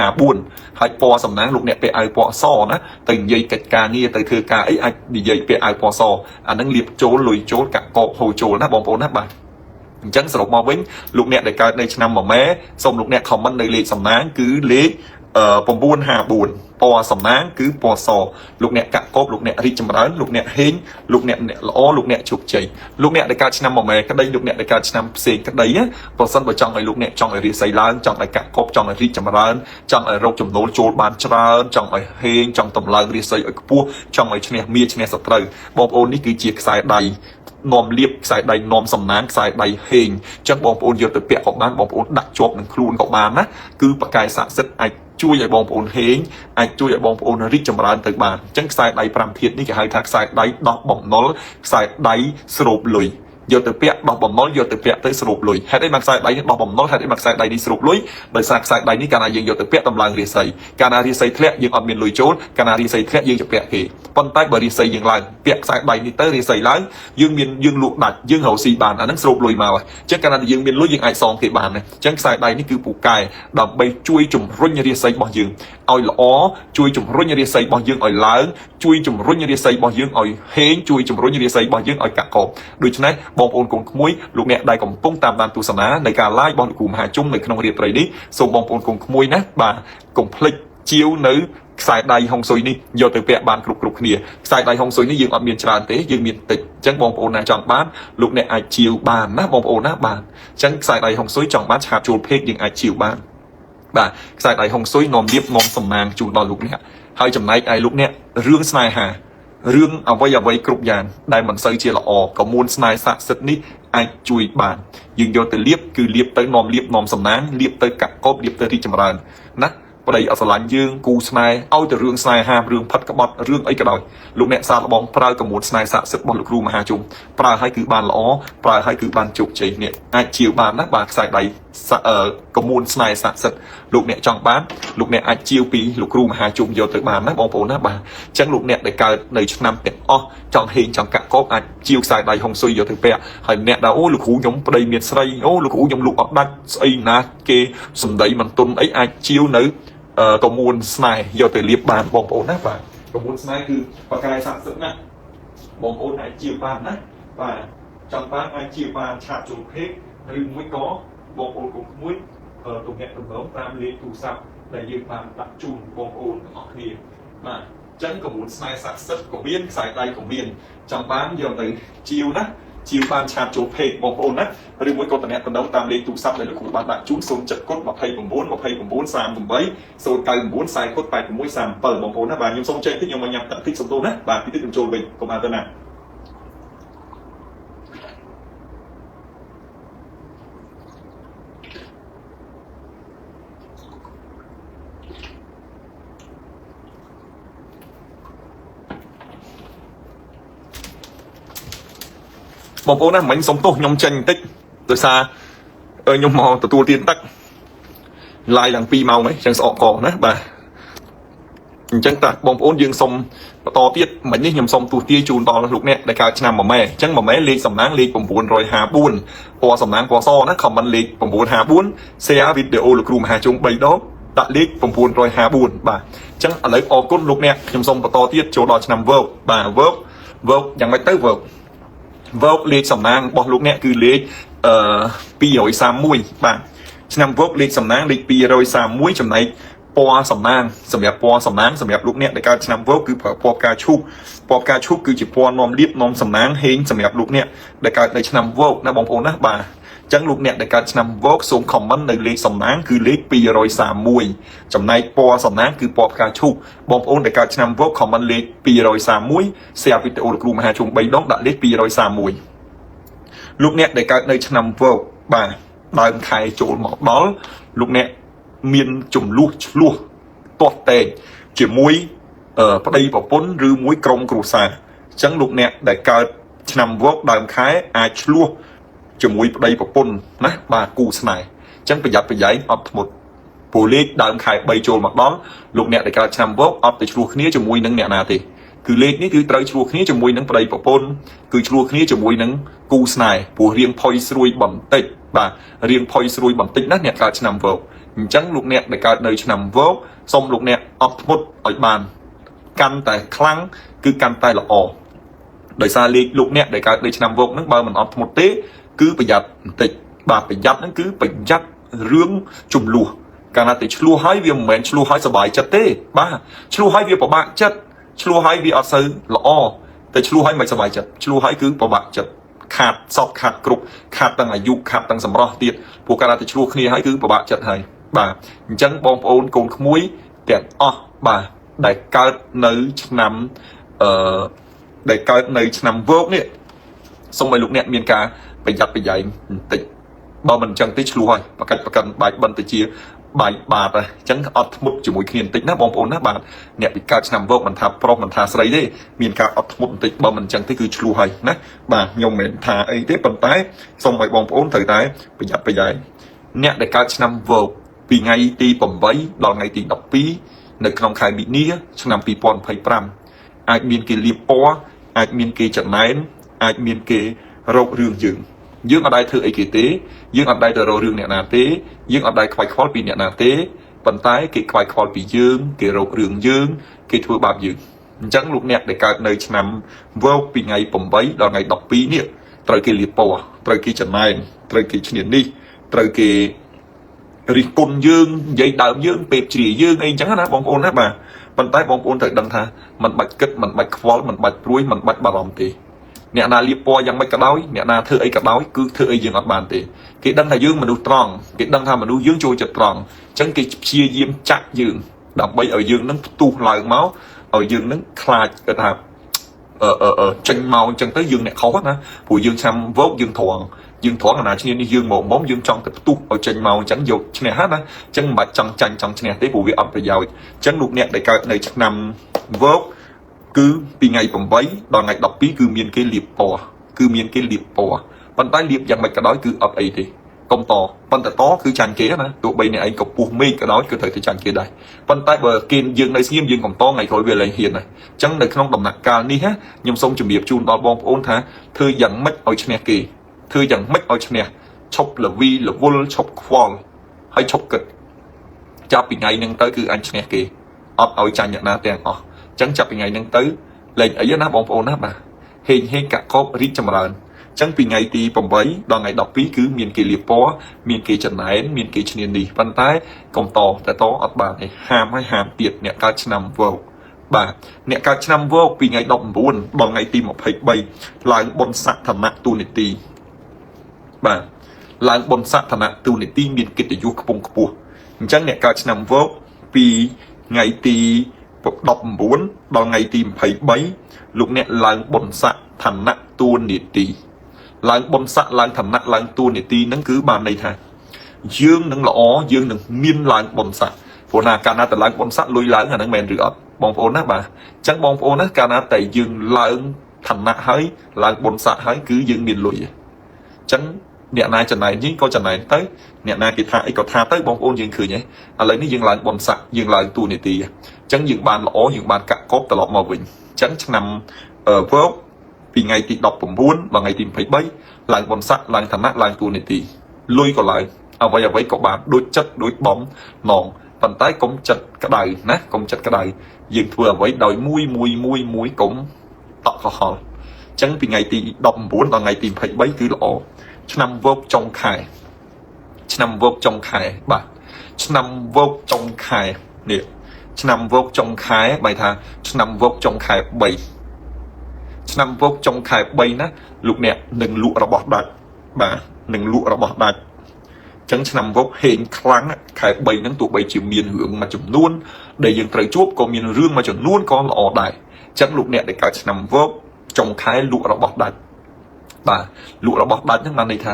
954ហើយពណ៌សំណាងលោកអ្នកពាក់អាវពណ៌អសណាទៅនិយាយកិច្ចការងារទៅធ្វើការអីអាចនិយាយពាក់អាវពណ៌សអាហ្នឹងលៀបចូលលុយចូលកកបហូរចូលណាបងប្អូនណាបាទអញ្ចឹងសរុបមកវិញលោកអ្នកដែលកើតនៅឆ្នាំមមែសូមលោកអ្នក comment នៅលេខសំណាងគឺលេខ 954ពណ៌សំណាងគឺពណ៌សលោកអ្នកកាក់កបលោកអ្នករីកចម្រើនលោកអ្នកហេងលោកអ្នកអ្នកល្អលោកអ្នកជោគជ័យលោកអ្នកដែលកើតឆ្នាំមមែក្តីលោកអ្នកដែលកើតឆ្នាំផ្សេងក្តីណាប្រសិនបើចង់ឲ្យលោកអ្នកចង់ឲ្យរាសីឡើងចង់ឲ្យកាក់កបចង់ឲ្យរីកចម្រើនចង់ឲ្យរកចំណូលចូលបានច្រើនចង់ឲ្យហេងចង់តម្លើងរាសីឲ្យខ្ពស់ចង់ឲ្យឈ្នះមាឈ្នះសត្រូវបងប្អូននេះគឺជាខ្សែដៃនាំលៀបខ្សែដៃនាំសំណាងខ្សែដៃហេងអញ្ចឹងបងប្អូនយកទៅពាក់ក៏បានបងប្អូនដាក់ជាប់នឹងខ្លួនក៏បានណាគឺបកាយស័ក្តិសិទ្ធិអាចជួយឲ្យបងប្អូនហេងអាចជួយឲ្យបងប្អូនរីកចម្រើនទៅបានអញ្ចឹងខ្សែដៃ5ធាតុនេះគេហៅថាខ្សែដៃដោះបំណុលខ្សែដៃស្រូបលុយយកទៅពាក់ដោះបំណុលយកទៅពាក់ទៅស្រូបលុយហេតុអីបានខ្សែដៃនេះដោះបំណុលហេតុអីបានខ្សែដៃនេះស្រូបលុយដោយសារខ្សែដៃនេះកាលណាយើងយកទៅពាក់តម្លើងរាសីកាលណារាសីធ្លាក់យើងអត់មានលុយចូលកាលណារាសីធ្លាក់យើងจะពាក់គេប៉ុន្តែបើរាសីយើងឡើងពាក់ខ្សែដៃនេះទៅរាសីឡើងយើងមានយើងលក់ដាច់យើងរកស៊ីបានអាហ្នឹងស្រូបលុយមកហើយអញ្ចឹងកាលណាយើងមានលុយយើងអាចសងគេបានណាអញ្ចឹងខ្សែដៃនេះគឺពូកែដើម្បីជួយជំរុញរាសីរបស់យើងឲ្យល្អជួយជំរុញរាសីរបស់យើងឲ្យឡើងជួយជំរុញរាសីរបស់យើងឲ្យហេងជួយជំរុញរាសីរបស់យើងឲ្យកាក់កបដូច្នេះបងប្អូនកូនក្មួយលោកអ្នកដែលកំពុងតាមដានទស្សនានៃការ live របស់លោកគ្រូមហាជុំនៅក្នុងរាត្រីនេះសូមបងប្អូនកូនក្មួយណាបាទកុំភ្លេចជាវនៅខ្សែដៃហុងស៊ុយនេះយកទៅពាក់បានគ្រប់គ្រប់គ្នាខ្សែដៃហុងស៊ុយនេះយើងអត់មានច្រើនទេយើងមានតិចអញ្ចឹងបងប្អូនណាចង់បានលោកអ្នកអាចជាវបានណាបងប្អូនណាបាទអញ្ចឹងខ្សែដៃហុងស៊ុយចង់បានឆាតចូលពេកយើងអាចជាវបានបាទខ្សែដៃហុងស៊ុយនាំលៀបនាំសំណាងជូនដល់លោកអ្នកហើយចំណែកឯលោកអ្នករឿងស្នេហារឿងអ្វីអ្វីគ្រប់យ៉ាងដែលមិនសូវជាល្អក៏មួនស្នេហ៍ស័ក្តិសិទ្ធិនេះអាចជួយបានយើងយកទៅលៀបគឺលៀបទៅនាំលៀបនាំសំណាងលៀបទៅកាក់កបលៀបទៅរីកចម្រើនណាប្តីអត់ស្រឡាញ់យើងគូស្នេហ៍ឲ្យតែរឿងស្នេហារឿងផិតក្បត់រឿងអីក៏ដោយលោកអ្នកសាកល្បងប្រើកមួនស្នេហ៍ស័ក្តិសិទ្ធិរបស់លោកគ្រូមហាជុំប្រើឲ្យគឺបានល្អប្រើឲ្យគឺបានជោគជ័យនេះអាចជាវបានណាបាទខ្សែដៃកមួនស្នេហ៍ស័ក្តិសិទ្ធិលោកអ្នកចង់បានលោកអ្នកអាចជាវពីលោកគ្រូមហាជុំយកទៅបានណាបងប្អូនណាបាទអញ្ចឹងលោកអ្នកដែលកើតនៅឆ្នាំទាំងអស់ចង់ហេងចង់កាក់កបអាចជាវខ្សែដៃហុងស៊ុយយកទៅពាក់ហើយអ្នកដែលអូលោកគ្រូខ្ញុំប្តីមានស្រីអូលោកគ្រូខ្ញុំលក់អត់ដាច់ស្អីណាគេសំដីមិនទុនអីអាចជាវនៅកមួនស្នេហ៍យកទៅលៀបបានបងប្អូនណាបាទកមួនស្នេហ៍គឺបកាយស័ក្តិសិទ្ធិណាបងប្អូនអាចជាវបានណាបាទចង់បានអាចជាវបានឆាតចូលពេកឬមួយក៏បងប្អូនកុំក្មួយទំនាក់ទំនងតាមលេខទូរស័ព្ទដែលយើងបានដាក់ជូនបងប្អូនទាំងអស់គ្នាបាទចឹងកមួនស្នេហ៍ស័ក្តិសិទ្ធិក៏មានខ្សែដៃក៏មានចង់បានយកទៅជាវណាជាវបានឆាតចូលពេកបងប្អូនណាឬមួយក៏តំណតំណងតាមលេខទូរស័ព្ទដែលលោកគ្រូបានដាក់ជូន07គុត29 29 38 099 40គុត86 37បងប្អូនណាបាទខ្ញុំសូមចេញតិចខ្ញុំមកញ៉ាំទឹកតិចសុំទោសណាបាទតិចខ្ញុំចូលវិញកុំអាទៅណាបងប្អូនណាមិញសុំទោសខ្ញុំចេញបន្តិចដោយសារខ្ញុំមកទទួលទានទឹកឡាយឡើង2ម៉ោងហ្នឹងចឹងស្អកកណាបាទអញ្ចឹងតាបងប្អូនយើងសុំបន្តទៀតមិញនេះខ្ញុំសុំទូទាយជូនដល់លោកអ្នកដែលកើតឆ្នាំមួយម៉ែអញ្ចឹងមួយម៉ែលេខសំណាងលេខ954ពណ៌សំណាងពណ៌សណា comment លេខ954 share វីដេអូលោកគ្រូមហាជុំ3ដងដាក់លេខ954បាទអញ្ចឹងឥឡូវអរគុណលោកអ្នកខ្ញុំសូមបន្តទៀតចូលដល់ឆ្នាំ work បាទ work work យ៉ាងម៉េចទៅ work work លេខសំណាងរបស់លោកអ្នកគឺលេខអឺ231បាទឆ្នាំ work លេខសំណាងលេខ231ចំណែកពណ៌សំណាងសម្រាប់ពណ៌សំណាងសម្រាប់លោកអ្នកដែលកើតឆ្នាំ work គឺប្រើពណ៌ផ្កាឈូកពណ៌ផ្កាឈូកគឺជាពណ៌នាំលៀបនាំសំណាងហេងសម្រាប់លោកអ្នកដែលកើតនៅឆ្នាំ work ណាបងប្អូនណាបាទចឹងលោកអ្នកដែលកើតឆ្នាំ work សូម comment នៅលេខសំណាងគឺលេខ231ចំណែកពណ៌សំណាងគឺពណ៌ផ្កាឈូកបងប្អូនដែលកើតឆ្នាំ work comment លេខ231 share វីដេអូលោកគ្រូមហាជុំ3ដងដាក់លេខ231លោកអ្នកដែលកើតនៅឆ្នាំ work បាទដើមខែចូលមកដល់លោកអ្នកមានចំនួនឆ្លោះទាស់តែងជាមួយប្តីប្រពន្ធឬមួយក្រុមគ្រួសារអញ្ចឹងលោកអ្នកដែលកើតឆ្នាំវកដើមខែអាចឆ្លោះជាមួយប្តីប្រពន្ធណាបាទគូស្នេហ៍អញ្ចឹងប្រយ័ត្នប្រយែងអត់ធ្មត់ពូលេខដើមខែ3ចូលមកដល់លោកអ្នកដែលកើតឆ្នាំវកអត់ទៅឆ្លោះគ្នាជាមួយនឹងអ្នកណាទេគឺលេខនេះគឺត្រូវឆ្លោះគ្នាជាមួយនឹងប្តីប្រពន្ធគឺឆ្លោះគ្នាជាមួយនឹងគូស្នេហ៍ព្រោះរៀងផុយស្រួយបន្តិចបាទរៀងផុយស្រួយបន្តិចណាអ្នកកើតឆ្នាំវកអញ្ចឹងលោកអ្នកដែលកើតនៅឆ្នាំវកសូមលោកអ្នកអត់ធ្មត់ឲ្យបានកាន់តែខ្លាំងគឺកាន់តែល្អដោយសារលេខលោកអ្នកដែលកើតនៅឆ្នាំវកហ្នឹងបើមិនអត់ធ្មត់ទេគឺប្រយ័ត្នបន្តិចបាទប្រយ័ត្នហ្នឹងគឺប្រយ័ត្នរឿងចំនួន កាលណាតែឆ្លោះហើយវាមិនមែនឆ្លោះហើយសบายចិត្តទេបាទឆ្លោះហើយវាពិបាកចិត្តឆ្លោះហើយវាអត់សូវល្អតែឆ្លោះហើយមិនសบายចិត្តឆ្លោះហើយគឺពិបាកចិត្តខាតសពខាតគ្រប់ខាតទាំងអាយុខាតទាំងសម្រស់ទៀតព្រោះកាលណាតែឆ្លោះគ្នាហើយគឺពិបាកចិត្តហើយបាទអញ្ចឹងបងប្អូនកូនក្មួយទាំងអស់បាទដែលកើតនៅឆ្នាំអឺដែលកើតនៅឆ្នាំវោកនេះសូមឲ្យលោកអ្នកមានការប្រយ័ត្នប្រយែងបន្តិចបើមិនអញ្ចឹងទេឆ្លោះហើយបកាច់ប្រកិនបាយបិណ្ឌទៅជាបាយបាតហើយអញ្ចឹងអត់ធ្មត់ជាមួយគ្នាបន្តិចណាបងប្អូនណាបាទអ្នកពីកើតឆ្នាំវោកមិនថាប្រុសមិនថាស្រីទេមានការអត់ធ្មត់បន្តិចបើមិនអញ្ចឹងទេគឺឆ្លោះហើយណាបាទខ្ញុំមិនមែនថាអីទេប៉ុន្តែសូមឲ្យបងប្អូនត្រូវតែប្រយ័ត្នប្រយែងអ្នកដែលកើតឆ្នាំវោកពីថ្ងៃទី8ដល់ថ្ងៃទី12នៅក្នុងខែមីនាឆ្នាំ2025អាចមានគេលៀបពណ៌អាចមានគេចំណែនអាចមានគេរករឿងយើងយើងអត់ដែរធ្វើអីគេទេយើងអត់ដែរទៅរករឿងអ្នកណាទេយើងអត់ដែរខ្វាយខ្វល់ពីអ្នកណាទេប៉ុន្តែគេខ្វាយខ្វល់ពីយើងគេរករឿងយើងគេធ្វើបាបយើងអញ្ចឹងលោកអ្នកដែលកើតនៅឆ្នាំវោកពីថ្ងៃ8ដល់ថ្ងៃ12នេះត្រូវគេលៀបពណ៌ត្រូវគេចំណែនត្រូវគេឈ្នានេះត្រូវគេរិះគន់យើងនិយាយដើមយើងពេបជ្រាយយើងអីអញ្ចឹងណាបងប្អូនណាបាទប៉ុន្តែបងប្អូនត្រូវដឹងថាมันបាច់គិតมันបាច់ខ្វល់มันបាច់ព្រួយมันបាច់បារម្ភទេអ្នកណាលៀបពណ៌យ៉ាងម៉េចក៏ដោយអ្នកណាធ្វើអីក៏ដោយគឺធ្វើអីយើងអត់បានទេគេដឹងថាយើងមនុស្សត្រង់គេដឹងថាមនុស្សយើងចូលចិត្តត្រង់អញ្ចឹងគេព្យាយាមចាក់យើងដើម្បីឲ្យយើងនឹងផ្ទុះឡើងមកឲ្យយើងនឹងខ្លាចគាត់ថាអឺអឺអឺចេញមកអញ្ចឹងទៅយើងអ្នកខុសណាព្រោះយើងឆ្នាំវោកយើងត្រង់យើងត្រង់អាណាឈ្នានេះយើងមកមុំយើងចង់ទៅផ្ទុះឲ្យចេញមកអញ្ចឹងយកឈ្នះណាអញ្ចឹងមិនបាច់ចង់ចាញ់ចង់ឈ្នះទេព្រោះវាអត់ប្រយោជន៍អញ្ចឹងលោកអ្នកដែលកើតនៅឆ្នាំវោកគឺពីថ្ងៃ8ដល់ថ្ងៃ12គឺមានគេលៀបពណ៌គឺមានគេលៀបពណ៌ប៉ុន្តែលៀបយ៉ាងម៉េចក៏ដោយគឺអត់អីទេកុំតប៉ុន្តែតគឺចាញ់គេណាទោះបីអ្នកឯងក៏ពុះមេឃក៏ដោយគឺត្រូវតែចាញ់គេដែរប៉ុន្តែបើគេយើងនៅស្ងៀមយើងកុំតថ្ងៃក្រោយវាលែងហ៊ានដែរអញ្ចឹងនៅក្នុងដំណាក់កាលនេះណាខ្ញុំសូមជម្រាបជូនដល់បងប្អូនថាធ្វើយ៉ាងម៉េចឲ្យឈ្នះគេធ្វើយ៉ាងម៉េចឲ្យឈ្នះឈប់លវីលវល់ឈប់ខ្វល់ហើយឈប់គិតចាប់ពីថ្ងៃហ្នឹងទៅគឺអញឈ្នះគេអត់ឲ្យចាញ់អ្នកណាទាំងអស់អញ្ចឹងចាប់ពីថ្ងៃហ្នឹងទៅលេងអីណាបងប្អូនណាបាទហេងហេងកាក់កបរីកចម្រើនចឹងពីថ្ងៃទី8ដល់ថ្ងៃ12គឺមានគេលៀបពណ៌មានគេចំណែនមានគេឈ្នានីសប៉ុន្តែកុំតតែតអត់បានទេហាមហើយហាមទៀតអ្នកកើតឆ្នាំវោកបាទអ្នកកើតឆ្នាំវោកពីថ្ងៃ19ដល់ថ្ងៃទី23ឡើងបុណ្យស័ក្តិឋានៈទូនីតិបាទឡើងបុណ្យស័ក្តិឋានៈទូនីតិមានកិត្តិយសខ្ពង់ខ្ពស់អញ្ចឹងអ្នកកើតឆ្នាំវោកពីថ្ងៃទី19ដល់ថ្ងៃទី23លោកអ្នកឡើងបុណ្យស័ក្តិឋានៈទូនីតិឡើងបុណ្យស័ក្តិឡើងឋានៈឡើងតួនាទីហ្នឹងគឺបានន័យថាយើងនឹងល្អយើងនឹងមានឡើងបុណ្យស័ក្តិព្រោះណាកាលណាតែឡើងបុណ្យស័ក្តិលុយឡើងអាហ្នឹងមែនឬអត់បងប្អូនណាបាទអញ្ចឹងបងប្អូនណាកាលណាតែយើងឡើងឋានៈហើយឡើងបុណ្យស័ក្តិហើយគឺយើងមានលុយអញ្ចឹងអ្នកណាចំណែនយើងក៏ចំណែនទៅអ្នកណាគេថាអីក៏ថាទៅបងប្អូនយើងឃើញហ៎ឥឡូវនេះយើងឡើងបុណ្យស័ក្តិយើងឡើងតួនាទីអញ្ចឹងយើងបានល្អយើងបានកាក់កបត្រឡប់មកវិញអញ្ចឹងឆ្នាំវោកពីថ្ងៃទី19ដល់ថ្ងៃទី23ឡើងបុណ្យស័ក្តិឡើងឋានៈឡើងតួនាទីលុយក៏ឡើងអ្វីអ្វីក៏បានដូចចិត្តដូចបំណងប៉ុន្តែកុំចិត្តក្តៅណាកុំចិត្តក្តៅយើងធ្វើអ្វីដោយមួយមួយមួយមួយកុំតក់កុហលអញ្ចឹងពីថ្ងៃទី19ដល់ថ្ងៃទី23គឺល្អឆ្នាំវោកចុងខែឆ្នាំវោកចុងខែបាទឆ្នាំវោកចុងខែនេះឆ្នាំវោកចុងខែបែរថាឆ្នាំវោកចុងខែ3ឆ្នាំវោកចុងខែ3ណាលោកអ្នកនឹងលក់របស់ដាច់បាទនឹងលក់របស់ដាច់ចឹងឆ្នាំវោកហេងខ្លាំងខែ3ហ្នឹងទោះបីជាមានរឿងមួយចំនួនដែលយើងត្រូវជួបក៏មានរឿងមួយចំនួនក៏ល្អដែរចឹងលោកអ្នកដែលកើតឆ្នាំវោកចុងខែលក់របស់ដាច់បាទលក់របស់ដាច់ហ្នឹងបានន័យថា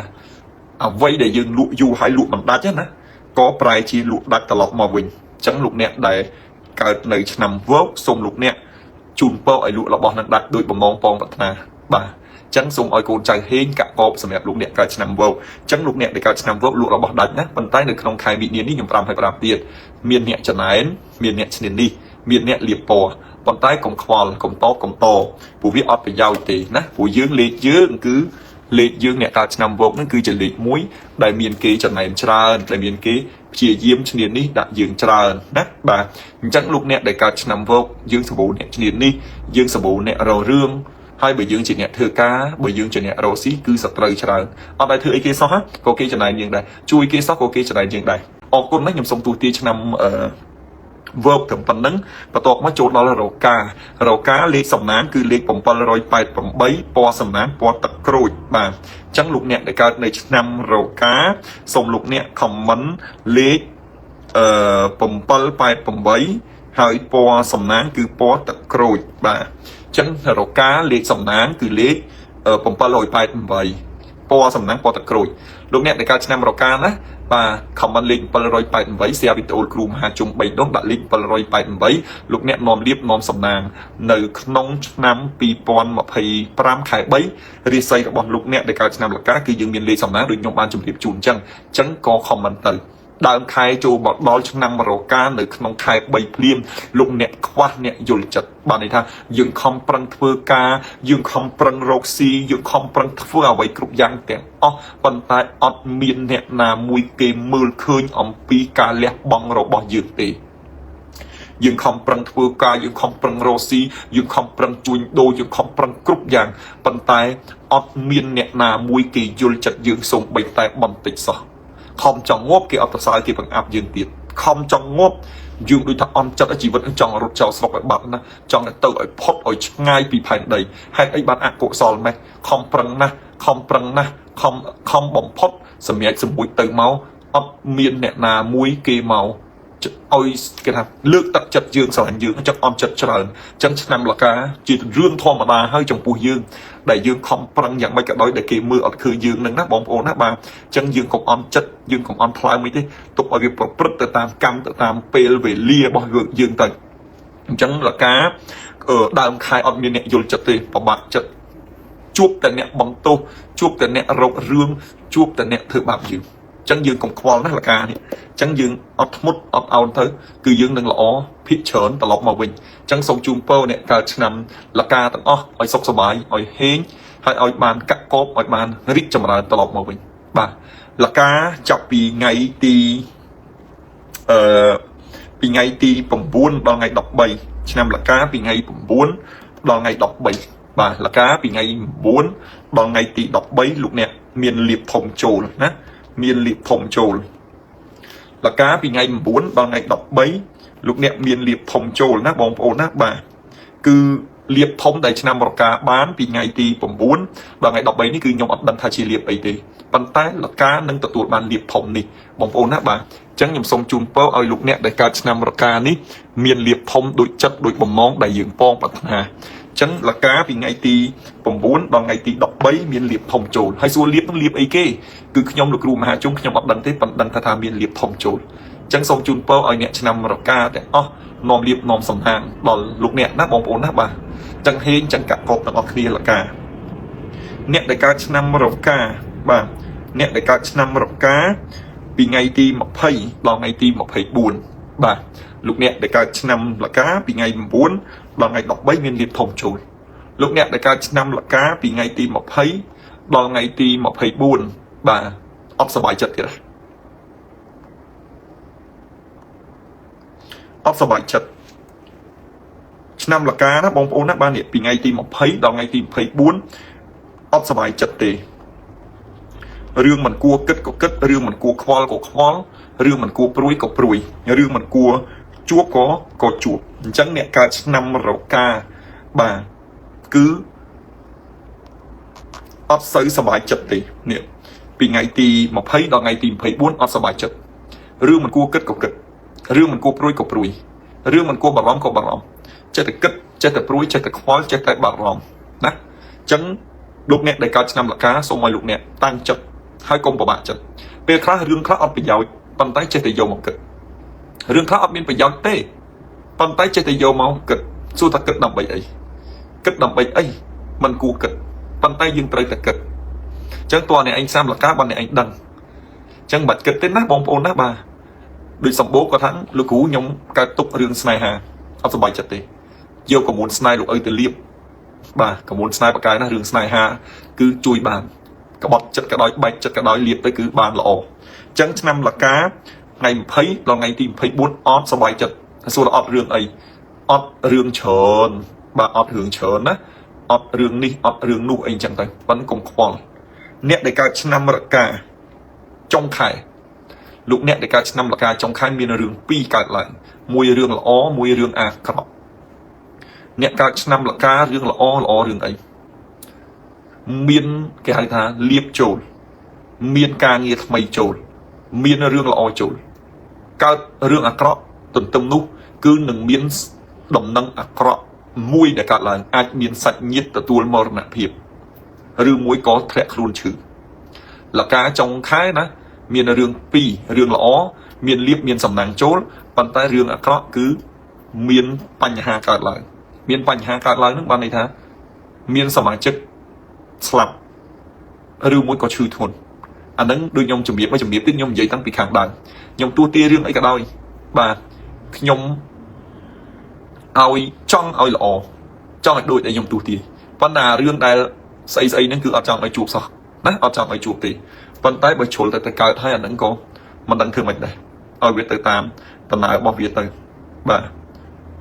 អ្វីដែលយើងលក់យូរហើយលក់មិនដាច់ណាក៏ប្រែជាលក់ដាច់ត្រឡប់មកវិញចឹងលោកអ្នកដែលកើតនៅឆ្នាំវោកសូមលោកអ្នកជូនពរឲ្យលក់របស់នឹងដាច់ដោយបំណងប៉ងប្រាថ្នាបាទចឹងសូមឲ្យកូនចៅហេងកាក់កបសម្រាប់លោកអ្នកកើតឆ្នាំវោកចឹងលោកអ្នកដែលកើតឆ្នាំវោកលក់របស់ដាច់ណាប៉ុន្តែនៅក្នុងខែមីនានេះខ្ញុំ5ហើយ5ទៀតមានអ្នកចំណែនមានអ្នកឈ្នានីសមានអ្នកលៀបពណ៌ប៉ុន្តែកុំខ្វល់កុំតបកុំតព្រោះវាអត់ប្រយោជន៍ទេណាព្រោះយើងលេខយើងគឺលេខយើងអ្នកកើតឆ្នាំវោកហ្នឹងគឺជាលេខ1ដែលមានគេចំណែនច្រើនដែលមានគេព្យាយាមឈ្នានេះដាក់យើងច្រើនណាបាទអញ្ចឹងលោកអ្នកដែលកើតឆ្នាំវោកយើងសម្បូរអ្នកឈ្នានេះយើងសម្បូរអ្នករករឿងហើយបើយើងជាអ្នកធ្វើការបើយើងជាអ្នករកស៊ីគឺសត្រូវច្រើនអត់ដែលធ្វើអីគេសោះក៏គេចំណែនយើងដែរជួយគេសោះក៏គេចំណែនយើងដែរ អរគុណណាស់ខ្ញុំសូមទូទាឆ្នាំអឺ verb ត្រឹមប៉ុណ្ណឹងបន្ទាប់មកចូលដល់រការកាលេខសំណាងគឺលេខ788ពណ៌សំណាងពណ៌ទឹកក្រូចបាទអញ្ចឹងលោកអ្នកដែលកើតនៅឆ្នាំរកាសូមលោកអ្នក comment លេខអឺ788ហើយពណ៌សំណាងគឺពណ៌ទឹកក្រូចបាទអញ្ចឹងរកាលេខសំណាងគឺលេខ788ពណ៌សំណាងពណ៌ទឹកក្រូចលោកអ្នកដែលកើតឆ្នាំរកាណាបាទ comment លេខ788 share វីដេអូគ្រូមហាជុំ3ដងដាក់លេខ788លោកអ្នកនាំលៀបនាំសំណាងនៅក្នុងឆ្នាំ2025ខែ3រាសីរបស់លោកអ្នកដែលកើតឆ្នាំលកាគឺយើងមានលេខសំណាងដូចខ្ញុំបានជម្រាបជូនអញ្ចឹងអញ្ចឹងក៏ comment ទៅដើមខែចូលមកដល់ឆ្នាំរកានៅក្នុងខែ3ភ្លាមលោកអ្នកខ្វះអ្នកយល់ចិត្តបានន័យថាយើងខំប្រឹងធ្វើការយើងខំប្រឹងរកស៊ីយើងខំប្រឹងធ្វើអ្វីគ្រប់យ៉ាងទាំងអស់ប៉ុន្តែអត់មានអ្នកណាមួយគេមើលឃើញអំពីការលះបង់របស់យើងទេយើងខំប្រឹងធ្វើការយើងខំប្រឹងរកស៊ីយើងខំប្រឹងជួញដូរយើងខំប្រឹងគ្រប់យ៉ាងប៉ុន្តែអត់មានអ្នកណាមួយគេយល់ចិត្តយើងសូម្បីតែបន្តិចសោះខំចង់ងាប់គេអត់ប្រសើរគេបង្អាប់យើងទៀតខំចង់ងាប់យើងដូចថាអន់ចិត្តជីវិតចង់រត់ចោលស្រុកឲ្យបាត់ណាចង់ទៅឲ្យផុតឲ្យឆ្ងាយពីផែនដីហេតុអីបានអកុសលម៉េះខំប្រឹងណាស់ខំប្រឹងណាស់ខំខំបំផុតសម្រាប់សម្រួចទៅមកអត់មានអ្នកណាមួយគេមកឲ្យគេថាលើកទឹកចិត្តយើងស្រឡាញ់យើងចឹងអន់ចិត្តច្រើនចឹងឆ្នាំលកាជារឿងធម្មតាហើយចំពោះយើងដែលយើងខំប្រឹងយ៉ាងម៉េចក៏ដោយដែលគេមើលអត់ឃើញយើងនឹងណាបងប្អូនណាបាទចឹងយើងកុំអន់ចិត្តយើងកុំអន់ថ្លើមអីទេទុកឲ្យវាប្រព្រឹត្តទៅតាមកម្មទៅតាមពេលវេលារបស់យើងទៅអញ្ចឹងលកាដើមខែអត់មានអ្នកយល់ចិត្តទេប្របាក់ចិត្តជួបតែអ្នកបន្ទោសជួបតែអ្នករករឿងជួបតែអ្នកធ្វើបាបយើងអញ្ចឹងយើងកុំខ្វល់ណាលកានេះអញ្ចឹងយើងអត់ធ្មត់អត់អោនទៅគឺយើងនឹងល្អភាកច្រើនត្រឡប់មកវិញអញ្ចឹងសូមជូនពរអ្នកកើតឆ្នាំលកាទាំងអស់ឲ្យសុខសប្បាយឲ្យហេងហើយឲ្យបានកាក់កបឲ្យបានរីកចម្រើនត្រឡប់មកវិញបាទលកាចាប់ពីថ្ងៃទីអឺពីថ្ងៃទី9ដល់ថ្ងៃ13ឆ្នាំលកាពីថ្ងៃ9ដល់ថ្ងៃ13បាទលកាពីថ្ងៃ9ដល់ថ្ងៃទី13លោកអ្នកមានលៀបធំចូលណាមានលៀបធំចូលលកាពីថ្ងៃ9ដល់ថ្ងៃ13លោកអ្នកមានលៀបធំចូលណាបងប្អូនណាបាទគឺលៀបធំដែលឆ្នាំរកាបានពីថ្ងៃទី9ដល់ថ្ងៃ13នេះគឺខ្ញុំអត់ដឹងថាជាលៀបអីទេប៉ុន្តែលកានឹងទទួលបានលៀបធំនេះបងប្អូនណាបាទអញ្ចឹងខ្ញុំសូមជូនពរឲ្យលោកអ្នកដែលកើតឆ្នាំរកានេះមានលៀបធំដូចចិត្តដូចបំណងដែលយើងប៉ងប្រាថ្នាអញ្ចឹងលកាពីថ្ងៃទី9ដល់ថ្ងៃទី13មានលៀបធំចូលហើយសួរលៀបនឹងលៀបអីគេគឺខ្ញុំលោកគ្រូមហាជុំខ្ញុំអត់ដឹងទេប៉ុន្តែដឹងថាមានលៀបធំចូលអញ្ចឹងសូមជូនពរឲ្យអ្នកឆ្នាំរកាទាំងអស់នាំលៀបនាំសំណាងដល់លោកអ្នកណាបងប្អូនណាបាទចឹងហេងចឹងកាក់កបទាំងអស់គ្នាលកាអ្នកដែលកើតឆ្នាំរកាបាទអ្នកដែលកើតឆ្នាំរកាពីថ្ងៃទី20ដល់ថ្ងៃទី24បាទលោកអ្នកដែលកើតឆ្នាំលកាពីថ្ងៃ9ដល់ថ្ងៃ13មានលៀបធំចូលលោកអ្នកដែលកើតឆ្នាំលកាពីថ្ងៃទី20ដល់ថ្ងៃទី24បាទអត់សប្បាយចិត្តទៀតអត់សប្បាយចិត្តឆ្នាំលកាណាបងប្អូនណាបាទនេះពីថ្ងៃទី20ដល់ថ្ងៃទី24អត់សប្បាយចិត្តទេរឿងមិនគួរគិតក៏គិតរឿងមិនគួរខ្វល់ក៏ខ្វល់រឿងមិនគួរព្រួយក៏ព្រួយរឿងមិនគួរជួបក៏ជួបអញ្ចឹងអ្នកកើតឆ្នាំរកាបាទគឺអត់សូវសប្បាយចិត្តទេនេះពីថ្ងៃទី20ដល់ថ្ងៃទី24អត់សប្បាយចិត្តរឿងមិនគួរគិតក៏គិតរឿងមិនគួរព្រួយក៏ព្រួយរឿងមិនគួរបារម្ភក៏បារម្ភចេះតែគិតចេះតែព្រួយចេះតែខ្វល់ចេះតែបារម្ភណាអញ្ចឹងលោកអ្នកដែលកើតឆ្នាំលកាសូមឲ្យលោកអ្នកតាំងចិត្តហើយកុំពិបាកចិត្តពេលខ្លះរឿងខ្លះអត់ប្រយោជន៍ប៉ុន្តែចេះតែយកមកគិតរឿងខ្លះអត់មានប្រយោជន៍ទេប៉ុន្តែចេះតែយកមកគិតសួរថាគិតដើម្បីអីគិតដើម្បីអីមិនគួរគិតប៉ុន្តែយើងត្រូវតែគិតអញ្ចឹងតើអ្នកឯងសាមលកាបានអ្នកឯងដឹងអញ្ចឹងបាច់គិតទេណាបងប្អូនណាបាទដូចសម្បូរគាត់ថាលោកគ្រូខ្ញុំកើតទុករឿងស្នេហាអត់សប្បាយចិត្តទេយកកមួនស្នេហ៍លោកឪទៅលៀបបាទកមួនស្នេហ៍បកាយណារឿងស្នេហាគឺជួយបានក្បត់ចិត្តក៏ដោយបែកចិត្តក៏ដោយលៀបទៅគឺបានល្អអញ្ចឹងឆ្នាំលកាថ្ងៃ20ដល់ថ្ងៃទី24អត់សប្បាយចិត្តសួរអត់រឿងអីអត់រឿងច្រើនបាទអត់រឿងច្រើនណាអត់រឿងនេះអត់រឿងនោះអីអញ្ចឹងទៅប៉ុន្តែកុំខ្វល់អ្នកដែលកើតឆ្នាំរកាចុងខែ លោកអ្នកដែលកើតឆ្នាំលកាចុងខែមានរឿងពីរកើតឡើងមួយរឿងល្អមួយរឿងអាក្រក់អ្នកកើតឆ្នាំលការឿងល្អល្អរឿងអីមានគេហៅថាលៀបចូលមានការងារថ្មីចូលមានរឿងល្អចូលកើតរឿងអាក្រក់ទន្ទឹមនោះគឺនឹងមានដំណឹងអាក្រក់មួយដែលកើតឡើងអាចមានសាច់ញាតិទទួលមរណភាពឬមួយក៏ធ្លាក់ខ្លួនឈឺលកាចុងខែណាមានរឿងពីររឿងល្អមានលៀបមានសំណាងចូលប៉ុន្តែរឿងអាក្រក់គឺមានបញ្ហាកើតឡើងមានបញ្ហាកើតឡើងនឹងបានន័យថាមានសមាជិកស្លាប់ឬមួយក៏ឈឺធ្ងន់អាហ្នឹងដូចខ្ញុំជំរាបមកជំរាបទៀតខ្ញុំនិយាយតាំងពីខាងដើមខ្ញុំទួទារឿងអីក៏ដោយបាទខ្ញុំឲ្យចង់ឲ្យល្អចង់ឲ្យដូចដែលខ្ញុំទួទាប៉ុន្តែរឿងដែលស្អីស្អីហ្នឹងគឺអត់ចង់ឲ្យជួបសោះណាអត់ចង់ឲ្យជួបទេប៉ុន្តែបើជ្រុលទៅទៅកើតហើយអាហ្នឹងក៏មិនដឹងធ្វើម៉េចដែរឲ្យវាទៅតាមដំណើររបស់វាទៅបាទ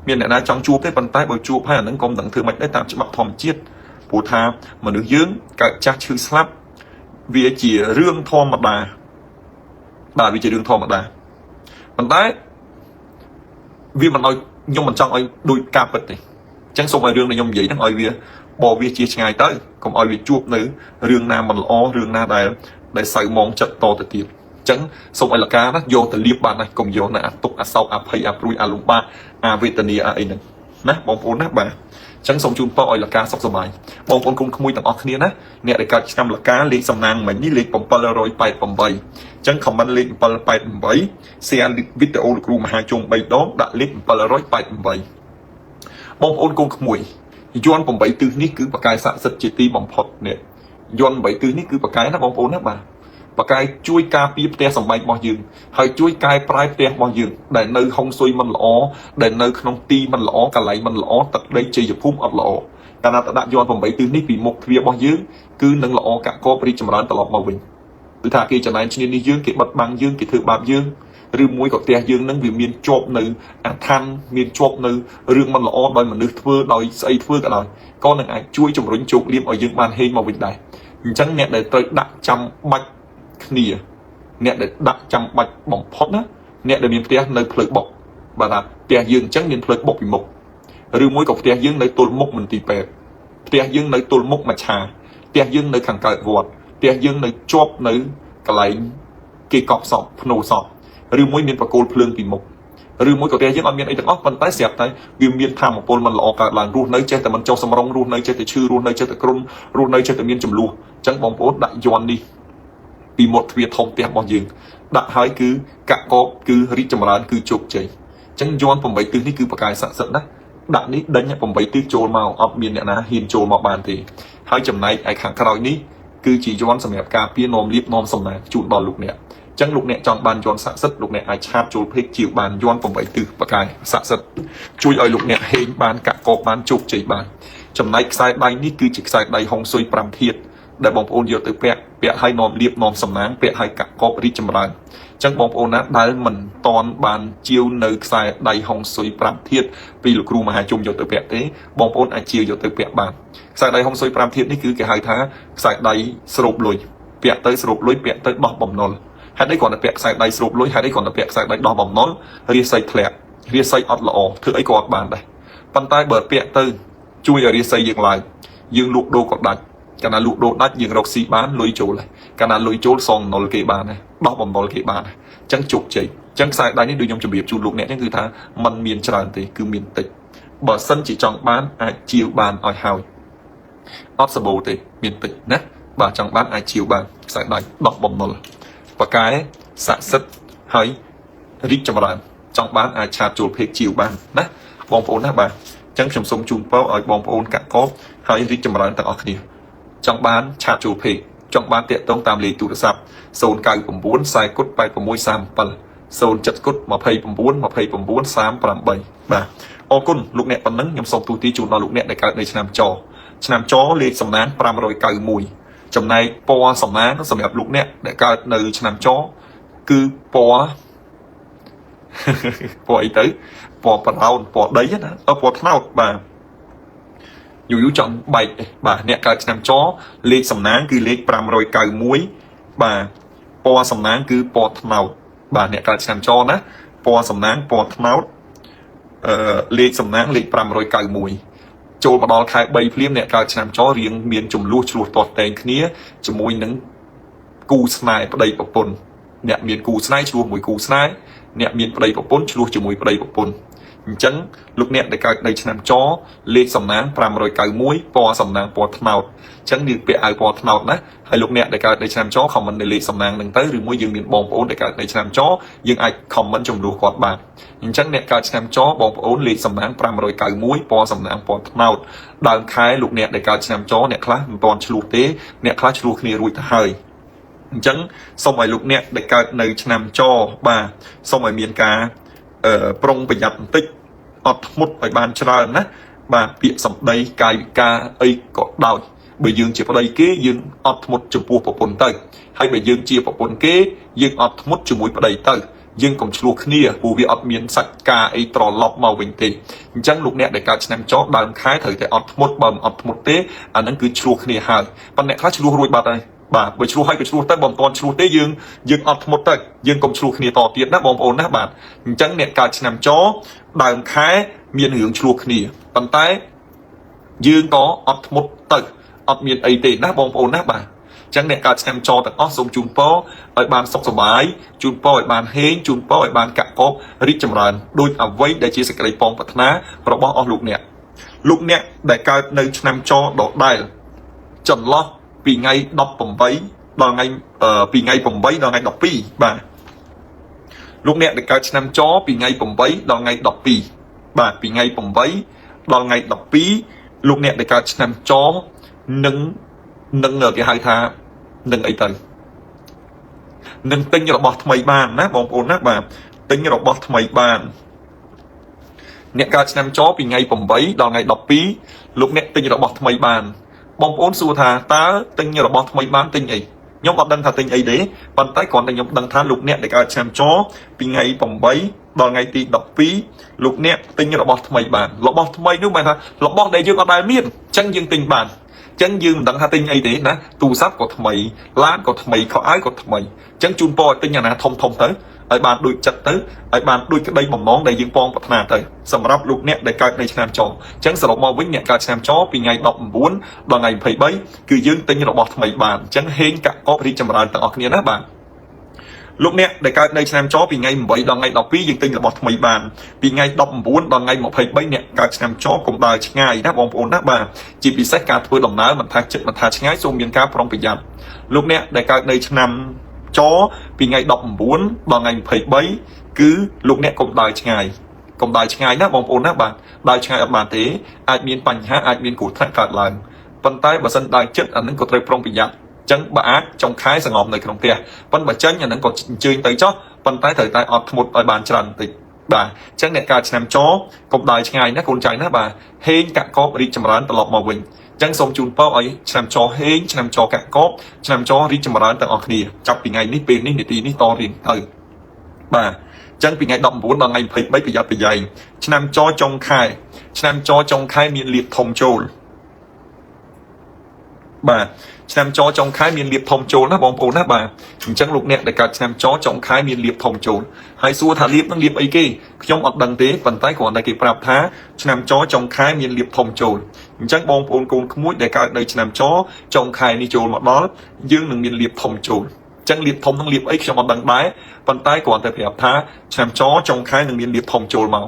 មានអ្នកណាចង់ជួបទេប៉ុន្តែបើជួបហើយអាហ្នឹងក៏មិនដឹងធ្វើម៉េចដែរតាមច្បាប់ធម្មជាតិព្រោះថាមនុស្សយើងកើតចាស់ឈឺស្លាប់វាជារឿងធម្មតាបាទវាជារឿងធម្មតាប៉ុន្តែវាមិនឲ្យខ្ញុំមិនចង់ឲ្យដូចការពិតទេអញ្ចឹងសូមឲ្យរឿងដែលខ្ញុំនិយាយហ្នឹងឲ្យវាបវាជាឆ្ងាយទៅកុំឲ្យវាជួបនៅរឿងណាមិនល្អរឿងណាដែលសៅមងចិត្តតទៅទៀតអញ្ចឹងសូមឲ្យលកាណាយកទៅលៀបបានណាកុំយកនៅអាទុកអាសោកអាភ័យអាព្រួយអាលំបាកអាវេទនាអាអីហ្នឹងណាបងប្អូនណាបាទអញ្ចឹងសូមជូនពរឲ្យលកាសុខសប្បាយបងប្អូនគុំក្មួយទាំងអស់គ្នាណាអ្នកដែលកើតឆ្នាំលកាលេខសំណាងមិញនេះលេខ788អញ្ចឹង comment លេខ788 share វីដេអូលោកគ្រូមហាជុំ3ដងដាក់លេខ788បងប្អូនគុំក្មួយយ័ន្ត8ទិសនេះគឺបកាយស័ក្តិសិទ្ធិជាទីបំផុតនេះយ័ន្ត8ទិសនេះគឺបកាយណាបងប្អូនណាបាទបកាយជួយការពារផ្ទះសម្បែងរបស់យើងហើយជួយកែប្រែផ្ទះរបស់យើងដែលនៅហុងស៊ុយមិនល្អដែលនៅក្នុងទីមិនល្អកន្លែងមិនល្អទឹកដីជ័យភូមិអត់ល្អកាលណាតដាក់យ័ន្ត8ទិសនេះពីមុខទ្វាររបស់យើងគឺនឹងល្អកាក់កបរីកចម្រើនត្រឡប់មកវិញគឺថាគេចំណែនឈ្នានេះយើងគេបិទបាំងយើងគេធ្វើបាបយើងឬមួយក៏ផ្ទះយើងនឹងវាមានជាប់នៅអាថ៌មានជាប់នៅរឿងមិនល្អដោយមនុស្សធ្វើដោយស្អីធ្វើក៏ដោយក៏នឹងអាចជួយជំរុញជោគលាភឲ្យយើងបានហេងមកវិញដែរអញ្ចឹងអ្នកដែលត្រូវដាក់ចាំបាច់គ្នាអ្នកដែលដាក់ចាំបាច់បំផុតណាអ្នកដែលមានផ្ទះនៅផ្លូវបុកបាទថាផ្ទះយើងអញ្ចឹងមានផ្លូវបុកពីមុខឬមួយក៏ផ្ទះយើងនៅទល់មុខមន្ទីរពេទ្យផ្ទះយើងនៅទល់មុខមច្ឆាផ្ទះយើងនៅខាងកើតវត្តផ្ទះយើងនៅជាប់នៅកន្លែងគេកប់សពភ្នោសពឬមួយមានបកគោលភ្លើងពីមុខឬមួយក៏ផ្ទះយើងអត់មានអីទាំងអស់ប៉ុន្តែស្រាប់តែវាមានធម៌ពលមិនល្អកើតឡើងរស់នៅចេះតែមិនចុះសម្រុងរស់នៅចេះតែឈឺរស់នៅចេះតែគ្រុនរស់នៅចេះតែមានចំនួនអញ្ចឹងបងប្អូនដាក់យ័ន្តនេះពីមាត់ទ្វារធំផ្ទះរបស់យើងដាក់ហើយគឺកាក់កបគឺរីកចម្រើនគឺជោគជ័យអញ្ចឹងយ័ន្ត8ទិសនេះគឺបកាយស័ក្តិសិទ្ធិណាដាក់នេះដេញ8ទិសចូលមកអត់មានអ្នកណាហ៊ានចូលមកបានទេហើយចំណែកឯខាងក្រោយនេះគឺជាយ័ន្តសម្រាប់ការពារនាំលៀបនាំសំណាងជូនដល់លោកអ្នកអញ្ចឹងលោកអ្នកចង់បានយ័ន្តស័ក្តិសិទ្ធិលោកអ្នកអាច chat ចូល page ជាវបានយ័ន្ត8ទិសបកាយស័ក្តិសិទ្ធិជួយឲ្យលោកអ្នកហេងបានកាក់កបបានជោគជ័យបានចំណែកខ្សែដៃនេះគឺជាខ្សែដៃហុងស៊ុយ5ធាតុដែលបងប្អូនយកទៅពាក់ពាក់ឲ្យនាំលៀបនាំសំណាងពាក់ឲ្យកាក់កបរីកចម្រើនអញ្ចឹងបងប្អូនណាដែលមិនតន់បានជាវនៅខ្សែដៃហុងស៊ុយ5ធាតុពីលោកគ្រូមហាជុំយកទៅពាក់ទេបងប្អូនអាចជាវយកទៅពាក់បានខ្សែដៃហុងស៊ុយ5ធាតុនេះគឺគេហៅថាខ្សែដៃស្រូបលុយពាក់ទៅស្រូបលុយពាក់ទៅដោះបំណុលហេតុអីគ្រាន់តែពាក់ខ្សែដៃស្រូបលុយហេតុអីគ្រាន់តែពាក់ខ្សែដៃដោះបំណុលរាសីធ្លាក់រាសីអត់ល្អធ្វើអីក៏អត់បានដែរប៉ុន្តែបើពាក់ទៅជួយឲ្យរាសីយើងឡើងយើងលក់ដូរក៏ដាច់កាលណាលក់ដូរដាច់យើងរកស៊ីបានលុយចូលហើយកាលណាលុយចូលសងបំណុលគេបានដែរដោះបំណុលគេបានដែរអញ្ចឹងជោគជ័យអញ្ចឹងខ្សែដៃនេះដូចខ្ញុំជម្រាបជូនលោកអ្នកអញ្ចឹងគឺថាมันមានច្រើនទេគឺមានតិចបើសិនជាចង់បានអាចជាវបានឲ្យហើយអត់សបោទេមានតិចណាបាទចង់បានអាចជាវបានខ្សែដៃដោះបំណុលបកែស័ក្តិសិទ្ធហើយរីកចម្រើនចង់បានអាច chat ចូល page ជាវបានណាបងប្អូនណាបាទអញ្ចឹងខ្ញុំសូមជូនពរឲ្យបងប្អូនកាក់កបហើយរីកចម្រើនទាំងអស់គ្នាចង់បាន chat ចូល page ចង់បានតាក់ទងតាមលេខទូរស័ព្ទ099 40គុត8637 07គុត29 29 38បាទអរគុណលោកអ្នកប៉ុណ្ណឹងខ្ញុំសូមទូទីជូនដល់លោកអ្នកដែលកើតនៅឆ្នាំចឆ្នាំចលេខសំណាង591ចំណែកពណ៌សំណាងសម្រាប់លោកអ្នកដែលកើតនៅឆ្នាំចគឺពណ៌ពណ៌អីទៅពណ៌ប្រោនពណ៌ដីណាអឺពណ៌ត្នោតបាទយូរយូរចង់បែកបាទអ្នកកើតឆ្នាំចលេខសំណាងគឺលេខ591បាទពណ៌សំណាងគឺពណ៌ត្នោត បាទអ្នកកើតឆ្នាំចណាពណ៌សំណាងពណ៌ត្នោតអឺលេខសំណាងលេខ591ចូលមកដល់ខែ3ភ្លាមអ្នកកើតឆ្នាំចរៀងមានចំនួនឆ្លោះទាស់តែងគ្នាជាមួយនឹងគូស្នេហ៍ប្តីប្រពន្ធអ្នកមានគូស្នេហ៍ឆ្លោះមួយគូស្នេហ៍អ្នកមានប្តីប្រពន្ធឆ្លោះជាមួយប្តីប្រពន្ធអញ្ចឹងលោកអ្នកដែលកើតនៅឆ្នាំចលេខសំណាង591ពណ៌សំណាងពណ៌ត្នោតអញ្ចឹងនេះពាក្យអាវពណ៌ត្នោតណាហើយលោកអ្នកដែលកើតនៅឆ្នាំច comment នៅលេខសំណាងហ្នឹងទៅឬមួយយើងមានបងប្អូនដែលកើតនៅឆ្នាំចយើងអាច comment ចំនួនគាត់បានអញ្ចឹងអ្នកកើតឆ្នាំចបងប្អូនលេខសំណាង591ពណ៌សំណាងពណ៌ត្នោតដើមខែលោកអ្នកដែលកើតឆ្នាំចអ្នកខ្លះមិនទាន់ឆ្លោះទេអ្នកខ្លះឆ្លោះគ្នារួចទៅហើយអញ្ចឹងសូមឲ្យលោកអ្នកដែលកើតនៅឆ្នាំចបាទសូមឲ្យមានការប្រុងប្រយ័ត្នបន្តិចអត់ធ្មត់ឲ្យបានច្រើនណាបាទពាក្យសម្ដីកាយវិការអីក៏ដោយបើយើងជាប្តីគេយើងអត់ធ្មត់ចំពោះប្រពន្ធទៅហើយបើយើងជាប្រពន្ធគេយើងអត់ធ្មត់ជាមួយប្តីទៅយើងកុំឆ្លោះគ្នាព្រោះវាអត់មានសាច់ការអីត្រឡប់មកវិញទេអញ្ចឹងលោកអ្នកដែលកើតឆ្នាំចដើមខែត្រូវតែអត់ធ្មត់បើមិនអត់ធ្មត់ទេអាហ្នឹងគឺឆ្លោះគ្នាហើយប៉ុន្តែអ្នកខ្លះឆ្លោះរួចបាត់ហើយបាទបើឆ្លោះហើយក៏ឆ្លោះទៅបើមិនទាន់ឆ្លោះទេយើងយើងអត់ធ្មត់ទៅយើងកុំឆ្លោះគ្នាតទៀតណាបងប្អូនណាបាទអញ្ចឹងអ្នកកើតឆ្នាំចដើមខែមានរឿងឆ្លោះគ្នាប៉ុន្តែយើងក៏អត់ធ្មត់ទៅអត់មានអីទេណាបងប្អូនណាបាទចឹងអ្នកកើតឆ្នាំចទាំងអស់សូមជូនពរឲ្យបានសុខសប្បាយជូនពរឲ្យបានហេងជូនពរឲ្យបានកាក់កបរីកចម្រើនដោយអ្វីដែលជាសេចក្តីប៉ងប្រាថ្នារបស់អស់លោកអ្នកលោកអ្នកដែលកើតនៅឆ្នាំចដដែលចន្លោះពីថ្ងៃ18ដល់ថ្ងៃពីថ្ងៃ8ដល់ថ្ងៃ12បាទលោកអ្នកដែលកើតឆ្នាំចពីថ្ងៃ8ដល់ថ្ងៃ12បាទពីថ្ងៃ8ដល់ថ្ងៃ12លោកអ្នកដែលកើតឆ្នាំចនឹងនឹងគេហៅថានឹងអីទៅនឹងទិញរបស់ថ្មីបានណាបងប្អូនណាបាទទិញរបស់ថ្មីបានអ្នកកើតឆ្នាំចពីថ្ងៃ8ដល់ថ្ងៃ12លោកអ្នកទិញរបស់ថ្មីបានបងប្អូនសួរថាតើទិញរបស់ថ្មីបានទិញអីខ្ញុំអត់ដឹងថាទិញអីទេប៉ុន្តែគ្រាន់តែខ្ញុំដឹងថាលោកអ្នកដែលកើតឆ្នាំចពីថ្ងៃ8ដល់ថ្ងៃទី12លោកអ្នកទិញរបស់ថ្មីបានរបស់ថ្មីនោះមានថារបស់ដែលយើងអត់ដែលមានអញ្ចឹងយើងទិញបានចឹងយើងមិនដឹងថាទិញអីទេណាទូរស័ព្ទក៏ថ្មីឡានក៏ថ្មីខោអាវក៏ថ្មីចឹងជូនពរឲ្យទិញអាណាធំធំទៅឲ្យបានដូចចិត្តទៅឲ្យបានដូចក្តីបំណងដែលយើងប៉ងប្រាថ្នាទៅសម្រាប់លោកអ្នកដែលកើតនៅឆ្នាំចចឹងសរុបមកវិញអ្នកកើតឆ្នាំចពីថ្ងៃ19ដល់ថ្ងៃ23គឺយើងទិញរបស់ថ្មីបានចឹងហេងកាក់កបរីកចម្រើនទាំងអស់គ្នាណាបាទលោកអ្នកដែលកើតនៅឆ្នាំចពីថ្ងៃ8ដល់ថ្ងៃ12យើងទិញរបស់ថ្មីបានពីថ្ងៃ19ដល់ថ្ងៃ23អ្នកកើតឆ្នាំចកុំដើរឆ្ងាយណាបងប្អូនណាបាទជាពិសេសការធ្វើដំណើរមិនថាចិត្តមិនថាឆ្ងាយសូមមានការប្រុងប្រយ័ត្នលោកអ្នកដែលកើតនៅឆ្នាំចពីថ្ងៃ19ដល់ថ្ងៃ23គឺលោកអ្នកកុំដើរឆ្ងាយកុំដើរឆ្ងាយណាបងប្អូនណាបាទដើរឆ្ងាយអត់បានទេអាចមានបញ្ហាអាចមានគ្រោះថ្នាក់កើតឡើងប៉ុន្តែបើសិនដើរចិត្តអានឹងក៏ត្រូវប្រុងប្រយ័ត្នចឹងបើអាចចុងខែសងំនៅក្នុងផ្ទះប៉ុន្តែបើចេញអានឹងក៏អញ្ជើញទៅចុះប៉ុន្តែត្រូវតែអត់ធ្មត់ឲ្យបានច្រើនបន្តិចបាទអញ្ចឹងអ្នកកើតឆ្នាំចកុំដើរឆ្ងាយណាកូនចៅណាបាទហេងកាក់កបរីកចម្រើនត្រឡប់មកវិញអញ្ចឹងសូមជូនពរឲ្យឆ្នាំចហេងឆ្នាំចកាក់កបឆ្នាំចរីកចម្រើនទាំងអស់គ្នាចាប់ពីថ្ងៃនេះពេលនេះនាទីនេះតរៀងទៅបាទចឹងពីថ្ងៃ19ដល់ថ្ងៃ23ប្រយ័ត្នប្រយែងឆ្នាំចចុងខែឆ្នាំចចុងខែមានលៀបធំចូលបាទឆ្នាំចចុងខែមានលៀបធំចូលណាបងប្អូនណាបាទអញ្ចឹងលោកអ្នកដែលកើតឆ្នាំចចុងខែមានលៀបធំចូលហើយសួរថាលៀបនឹងលៀបអីគេខ្ញុំអត់ដឹងទេប៉ុន្តែគ្រាន់តែគេប្រាប់ថាឆ្នាំចចុងខែមានលៀបធំចូលអញ្ចឹងបងប្អូនកូនក្មួយដែលកើតនៅឆ្នាំចចុងខែនេះចូលមកដល់យើងនឹងមានលៀបធំចូលចឹងលៀបធំនឹងលៀបអីខ្ញុំអត់ដឹងដែរប៉ុន្តែគ្រាន់តែប្រាប់ថាឆ្នាំចចុងខែនឹងមានលៀបធំចូលមក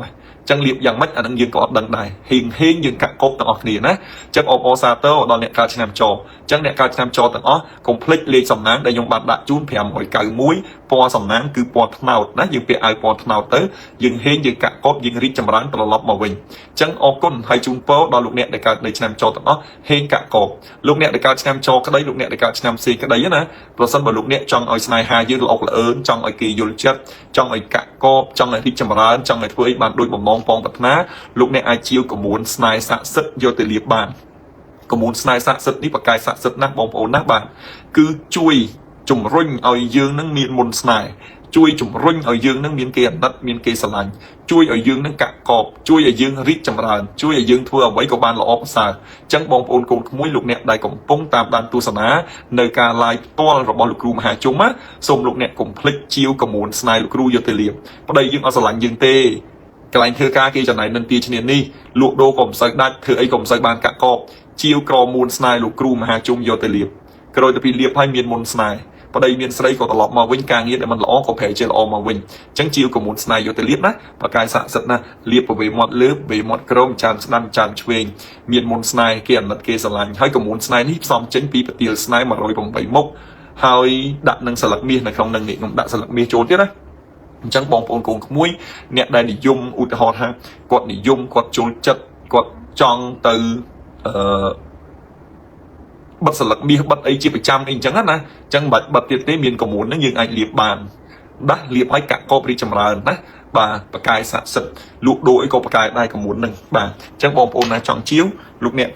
ចឹងលៀបយ៉ាងម៉េចអានឹងយើងក៏អត់ដឹងដែរហេងហេងយើងកាក់កបទាំងអស់គ្នាណាចឹងអបអរសាទរដល់អ្នកកើតឆ្នាំចចឹងអ្នកកើតឆ្នាំចទាំងអស់កុំភ្លេចលេខសំណាងដែលខ្ញុំបានដាក់ជូន591ពណ៌សំណាងគឺពណ៌ត្នោតណាយើងពាក់អាវពណ៌ត្នោតទៅយើងហេងយើងកាក់កបយើងរីកចម្រើនត្រឡប់មកវិញចឹងអរគុណហើយជូនពរដល់លោកអ្នកដែលកើតនៅឆ្នាំចទាំងអស់ហេងកាក់កបលោកអ្នកដែលកើតឆ្នាំចក្តីលោកអ្នកដែលកើតឆ្នាំស៊ីក្តីណាប្រសិនបើលោកអ្នកចង់ឲ្យស្នេហាយើងល្អល្អឿនចង់ឲ្យគេយល់ចិត្តចង់ឲ្យកាក់កបចង់ឲ្យរីកចម្រើនចង់ឲ្យធ្វើអីបានដូចបំណងប៉ងប្រាថ្នាលោកអ្នកអាចជាវកមួនស្នេហ៍ស័ក្តិសិទ្ធយកទៅលៀបបានកមួនស្នេហ៍ស័ក្តិសិទ្ធនេះបកាយស័ក្តិសិទ្ធណាស់បងប្អូនណាបាទគឺជួយជំរុញឲ្យយើងនឹងមានមុនស្នេហ៍ ជួយជំរុញឲ្យយើងនឹងមានគេអាណិតមានគេស្រឡាញ់ជួយឲ្យយើងនឹងកាក់កបជួយឲ្យយើងរីកចម្រើនជួយឲ្យយើងធ្វើអ្វីក៏បានល្អប្រសើរអញ្ចឹងបងប្អូនកូនក្មួយលោកអ្នកដែលកំពុងតាមដានទស្សនានៅការ live ផ្ទាល់របស់លោកគ្រូមហាជុំណាសូមលោកអ្នកកុំភ្លេចជាវកមួនស្នេហ៍លោកគ្រូយកទៅលៀបប្តីយើងអត់ស្រឡាញ់យើងទេកន្លែងធ្វើការគេចំណែននិន្ទាឈ្នានេះលក់ដូរក៏មិនសូវដាច់ធ្វើអីក៏មិនសូវបានកាក់កបជាវក្រមួនស្នេហ៍លោកគ្រូមហាជុំយកទៅលៀបក្រោយទៅពីលៀបហើយមានមុនស្នេហ៍ប្តីមានស្រីក៏ត្រឡប់មកវិញការងារដែលមិនល្អក៏ប្រែជាល្អមកវិញអញ្ចឹងជាវកមួនស្នេហ៍យកទៅលៀបណាបកាយស័ក្តិសិទ្ធិណាលៀបប្រវេមាត់លើវេមាត់ក្រោមចានស្ដាំចានឆ្វេងមានមុនស្នេហ៍គេអាណិតគេស្រឡាញ់ហើយកមួនស្នេហ៍នេះផ្សំចេញពីពទាលស្នេហ៍108មុខហើយដាក់នឹងស្លឹកមាសនៅក្នុងនឹងនេះខ្ញុំដាក់ស្លឹកមាសចូលទៀតណាអញ្ចឹងបងប្អូនកូនក្មួយអ្នកដែលនិយមឧទាហរណ៍ថាគាត់និយមគាត់ចូលចិត្តគាត់ចង់ទៅអឺបិទស្លឹកមាសបិទអីជាប្រចាំអីអញ្ចឹងណាអញ្ចឹងមិនបាច់បិទទៀតទេមានកមួនហ្នឹងយើងអាចលាបបានណាលាបឲ្យកាក់កបរីកចម្រើនណាបាទបកាយស័ក្តិសិទ្ធលក់ដូរអីក៏បកាយដែរកមួនហ្នឹងបាទអញ្ចឹងបងប្អូនណាចង់ជាវលោកអ្នក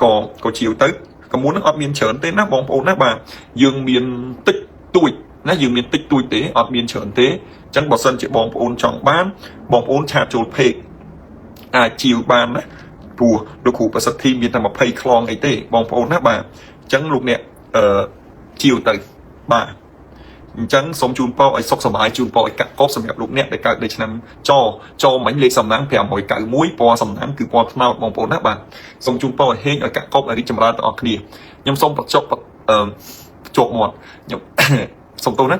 ក៏ជាវទៅកមួនហ្នឹងអត់មានច្រើនទេណាបងប្អូនណាបាទយើងមានតិចតួចណាយើងមានតិចតួចទេអត់មានច្រើនទេអញ្ចឹងបើសិនជាបងប្អូនចង់បានបងប្អូន chat ចូល page អាចជាវបានណាព្រោះលោកគ្រូប្រសិទ្ធិមានតែ20ខ្លងអីទេបងប្អូនណាបាទអញ្ចឹងលោកអ្នកអឺជាវទៅបាទអញ្ចឹងសូមជូនពរឲ្យសុខសប្បាយជូនពរឲ្យកាក់កបសម្រាប់លោកអ្នកដែលកើតនៅឆ្នាំចចមិញលេខសំណាង591ពណ៌សំណាងគឺពណ៌ត្នោតបងប្អូនណាបាទសូមជូនពរឲ្យហេងឲ្យកាក់កបឲ្យរីកចម្រើនទាំងអស់គ្នាខ្ញុំសូមបញ្ចប់អឺជាប់មាត់ខ្ញុំ សូមទោសណា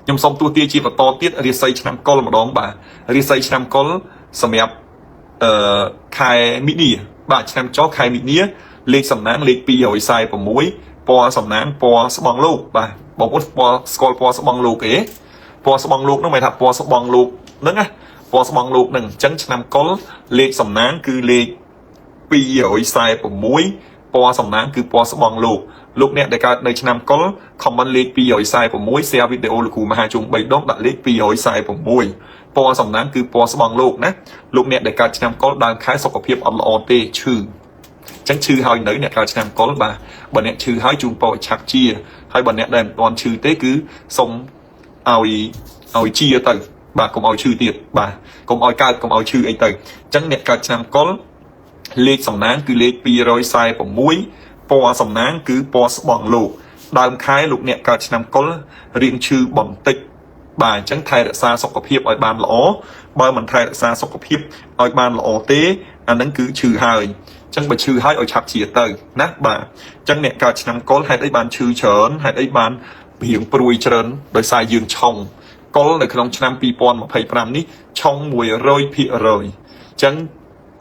ខ្ញុំសូមទួទាជាបន្តទៀតរាសីឆ្នាំកុលម្ដងបាទរាសីឆ្នាំកុលសម្រាប់អឺខែមិនិនាបាទឆ្នាំចខែមិនិនាលេខសំណាងលេខ246ពណ៌សំណាងពណ៌ស្បងលោកបាទបងប្អូនពណ៌ស្គាល់ពណ៌ស្បងលោកទេពណ៌ស្បងលោកហ្នឹងមិនថាពណ៌ស្បងលោកហ្នឹងណាពណ៌ស្បងលោកហ្នឹងអញ្ចឹងឆ្នាំកុលលេខសំណាងគឺលេខ246ពណ៌សំណាងគឺពណ៌ស្បងលោកលោកអ្នកដែលកើតនៅឆ្នាំកុល comment លេខ246 share វីដេអូលោកគ្រូមហាជុំ3ដងដាក់លេខ246ពណ៌សំណាងគឺពណ៌ស្បងលោកណាលោកអ្នកដែលកើតឆ្នាំកុលដើមខែសុខភាពអត់ល្អទេឈឺចឹងឈឺហើយនៅអ្នកកើតឆ្នាំកុលបាទបើអ្នកឈឺហើយជូនពរឲ្យឆាប់ជាហើយបើអ្នកដែលមិនទាន់ឈឺទេគឺសូមឲ្យជាទៅបាទកុំឲ្យឈឺទៀតបាទកុំឲ្យកើតកុំឲ្យឈឺអីទៅអញ្ចឹងអ្នកកើតឆ្នាំកុលលេខសំណាងគឺលេខ246ពណ៌សំណាងគឺពណ៌ស្បងលោកដើមខែលោកអ្នកកើតឆ្នាំកុលរៀងឈឺបន្តិចបាទអញ្ចឹងថែរក្សាសុខភាពឲ្យបានល្អបើមិនថែរក្សាសុខភាពឲ្យបានល្អទេអានឹងគឺឈឺហើយអញ្ចឹងបើឈឺហើយឲ្យឆាប់ជាទៅណាបាទអញ្ចឹងអ្នកកើតឆ្នាំកុលហេតុអីបានឈឺច្រើនហេតុអីបានរៀងព្រួយច្រើនដោយសារយើងឆុងកុលនៅក្នុងឆ្នាំ2025នេះឆុង100%អញ្ចឹង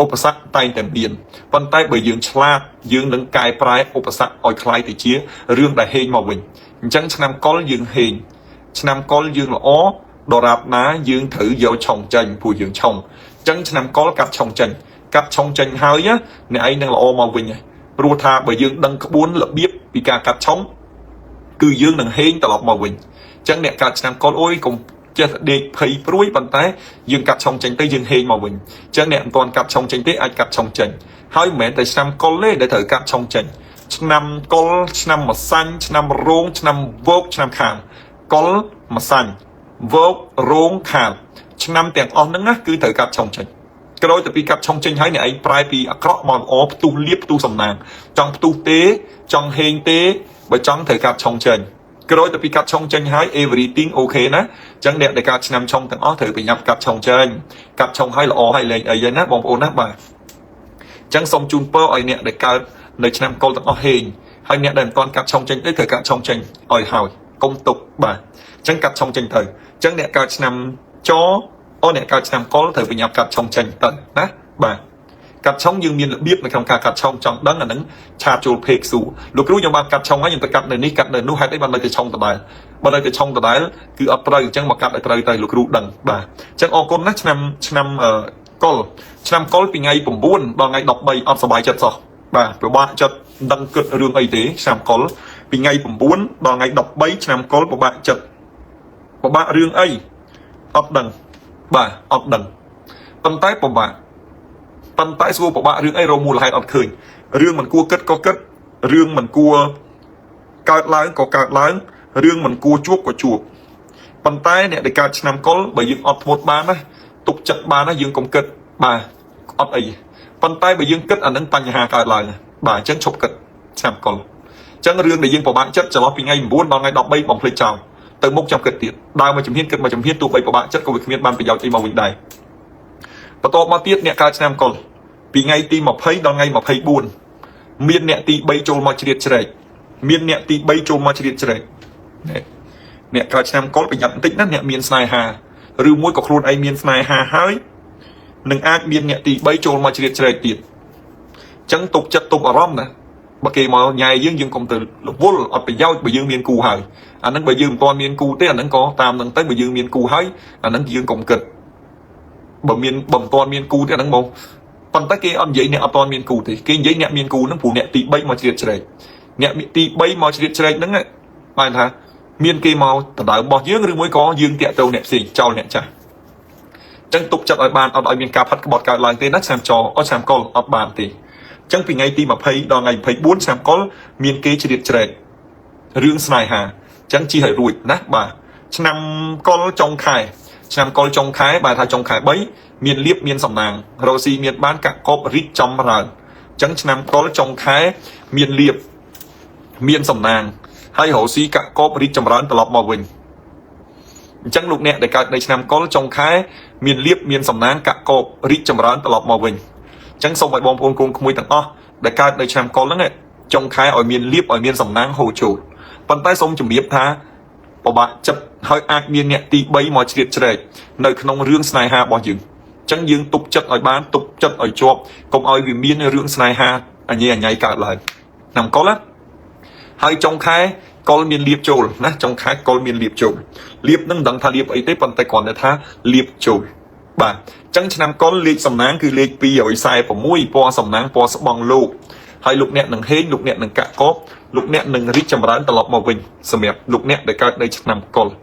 ឧបសគ្គតែងតែមានប៉ុន្តែបើយើងឆ្លាតយើងនឹងកែប្រែឧបសគ្គឲ្យคล้ายទៅជារឿងដែលហេងមកវិញអញ្ចឹងឆ្នាំកុលយើងហេងឆ្នាំកុលយើងល្អដរាបណាយើងត្រូវយកឆុងចេញព្រោះយើងឆុងអញ្ចឹងឆ្នាំកុលកាត់ឆុងចេញកាត់ឆុងចេញហើយអ្នកឯងនឹងល្អមកវិញហើយព្រោះថាបើយើងដឹងក្បួនរបៀបពីការកាត់ឆុងគឺយើងនឹងហេងត្រឡប់មកវិញអញ្ចឹងអ្នកកើតឆ្នាំកុលអូយកុំចេះតែដេកភ័យព្រួយប៉ុន្តែយើងកាត់ឆុងចេញទៅយើងហេងមកវិញអញ្ចឹងអ្នកមិនទាន់កាត់ឆុងចេញទេអាចកាត់ឆុងចេញហើយមិនមែនតែឆ្នាំកុលទេដែលត្រូវកាត់ឆុងចេញឆ្នាំកុលឆ្នាំម្សាញ់ឆ្នាំរោងឆ្នាំវោកឆ្នាំខាងកុលម្សាញ់វោករោងខាលឆ្នាំទាំងអស់ហ្នឹងណាគឺត្រូវកាត់ឆុងចេញក្រោយទៅពីកាត់ឆុងចេញហើយអ្នកឯងប្រែពីអាក្រក់មកល្អផ្ទុះលៀបផ្ទុះសំណាងចង់ផ្ទុះទេចង់ហេងទេបើចង់ត្រូវកាត់ឆុងចេញក្រោយទៅពីកាត់ឆុងចេញហើយ everything okay ណាអញ្ចឹងអ្នកដែលកាត់ឆ្នាំឆុងទាំងអស់ត្រូវប្រញាប់កាត់ឆុងចេញកាត់ឆុងហើយល្អហើយលេងអីហ្នឹងណាបងប្អូនណាបាទអញ្ចឹងសូមជូនពរឲ្យអ្នកដែលកើតនៅឆ្នាំកុលទាំងអស់ហេងហើយអ្នកដែលមិនទាន់កាត់ឆុងចេញទេត្រូវកាត់ឆុងចេញឲ្យហើយកុំទុកបាទអញ្ចឹងកាត់ឆុងចេញទៅអញ្ចឹងអ្នកកើតឆ្នាំចអូអ្នកកើតឆ្នាំកុលត្រូវប្រញាប់កាត់ឆុងចេញទៅណាបាទកាត់ឆុងយើងមានរបៀបនៅក្នុងការកាត់ឆុងចង់ដឹងអាហ្នឹង chat ចូល page សួរលោកគ្រូខ្ញុំបានកាត់ឆុងហើយខ្ញុំទៅកាត់នៅនេះកាត់នៅនោះហេតុអីបាននៅតែឆុងដដែលបើនៅតែឆុងដដែលគឺអត់ត្រូវអញ្ចឹងមកកាត់ឲ្យត្រូវទៅលោកគ្រូដឹងបាទអញ្ចឹងអរគុណណាឆ្នាំឆ្នាំកុលឆ្នាំកុលពីថ្ងៃ9ដល់ថ្ងៃ13អត់សប្បាយចិត្តសោះបាទពិបាកចិត្តមិនដឹងគិតរឿងអីទេឆ្នាំកុលពីថ្ងៃ9ដល់ថ្ងៃ13ឆ្នាំកុលពិបាកចិត្តពិបាករឿងអីអត់ដឹងបាទអត់ដឹងប៉ុន្តែពិបាកប៉ុន្តែសួរពិបាករឿងអីរកមូលហេតុអត់ឃើញរឿងមិនគួរគិតក៏គិតរឿងមិនគួរកើតឡើងក៏កើតឡើងរឿងមិនគួរជួបក៏ជួប ប៉ុន្តែអ្នកដែលកើតឆ្នាំកុលបើយើងអត់ធ្មត់បានណាទុកចិត្តបានណាយើងកុំគិតបាទអត់អីប៉ុន្តែបើយើងគិតអានឹងបញ្ហាកើតឡើងបាទអញ្ចឹងឈប់គិតឆ្នាំកុលអញ្ចឹងរឿងដែលយើងពិបាកចិត្តចន្លោះពីថ្ងៃ9ដល់ថ្ងៃ13បំភ្លេចចោលទៅមុខចាំគិតទៀតដើរមួយជំហានគិតមួយជំហានទោះបីពិបាកចិត្តក៏វាគ្មានបានប្រយោជន៍អីមកវិញដែរបន្ទាប់មកទៀតអ្នកកើតឆ្នាំកុលពីថ្ងៃទី20ដល់ថ្ងៃ24មានអ្នកទី3ចូលមកជ្រៀតជ្រែកមានអ្នកទី3ចូលមកជ្រៀតជ្រែកនេះអ្នកកើតឆ្នាំកុលប្រយ័ត្នបន្តិចណាអ្នកមានស្នេហាឬមួយក៏ខ្លួនឯងមានស្នេហាហើយនឹងអាចមានអ្នកទី3ចូលមកជ្រៀតជ្រែកទៀតអញ្ចឹងទុកចិត្តទុកអារម្មណ៍ណាបើគេមកញ៉ែយើងយើងកុំទៅរវល់អត់ប្រយោជន៍បើយើងមានគូហើយអាហ្នឹងបើយើងមិនទាន់មានគូទេអាហ្នឹងក៏តាមហ្នឹងទៅបើយើងមានគូហើយអាហ្នឹងយើងកុំគិតបើមានបើមិនទាន់មានគូទេអាហ្នឹងមកប៉ុន្តែគេអត់និយាយអ្នកអត់ទាន់មានគូទេគេនិយាយអ្នកមានគូហ្នឹងព្រោះអ្នកទី3មកជ្រៀតជ្រែកអ្នកទី3មកជ្រៀតជ្រែកហ្នឹងបានថាមានគេមកដណ្ដើមរបស់យើងឬមួយក៏យើងតាក់ទងអ្នកផ្សេងចោលអ្នកចាស់ចឹងទុកចិត្តឲ្យបានអត់ឲ្យមានការផាត់ក្បត់កើតឡើងទេណាឆ្នាំចអត់ឆ្នាំកុលអត់បានទេចឹងពីថ្ងៃទី20ដល់ថ្ងៃ24ឆ្នាំកុលមានគេជ្រៀតជ្រែករឿងស្នេហាចឹងជិះឲ្យរួចណាបាទឆ្នាំកុលចុងខែឆ្នាំកុលចុងខែបាទថាចុងខែ3មានលៀបមានសំណាងរកស៊ីមានបានកាក់កបរីកចំរើនចឹងឆ្នាំកុលចុងខែមានលៀបមានសំណាងហើយរកស៊ីកាក់កបរីកចម្រើនត្រឡប់មកវិញអញ្ចឹងលោកអ្នកដែលកើតនៅឆ្នាំកុលចុងខែមានលៀបមានសំណាងកាក់កបរីកចម្រើនត្រឡប់មកវិញអញ្ចឹងសូមឲ្យបងប្អូនកូនក្មួយទាំងអស់ដែលកើតនៅឆ្នាំកុលហ្នឹងចុងខែឲ្យមានលៀបឲ្យមានសំណាងហូរចូលប៉ុន្តែសូមជម្រាបថាពិបាកចិត្តហើយអាចមានអ្នកទី3មកជ្រៀតជ្រែកនៅក្នុងរឿងស្នេហារបស់យើងអញ្ចឹងយើងទុកចិត្តឲ្យបានទុកចិត្តឲ្យជាប់កុំឲ្យវាមានរឿងស្នេហាអញញ៉ៃកើតឡើងឆ្នាំកុលណាហើយចុងខែកុលមានលៀបចូលណាចុងខែកុលមានលៀបចូលលៀបនឹងមិនដឹងថាលៀបអីទេប៉ុន្តែគ្រាន់តែថាលៀបចូលបាទអញ្ចឹងឆ្នាំកុលលេខសំណាងគឺលេខ246ពណ៌សំណាងពណ៌ស្បង់លោកហើយលោកអ្នកនឹងហេងលោកអ្នកនឹងកាក់កបលោកអ្នកនឹងរីកចម្រើនត្រឡប់មកវិញសម្រាប់លោកអ្នកដែលកើតនៅឆ្នាំកុល។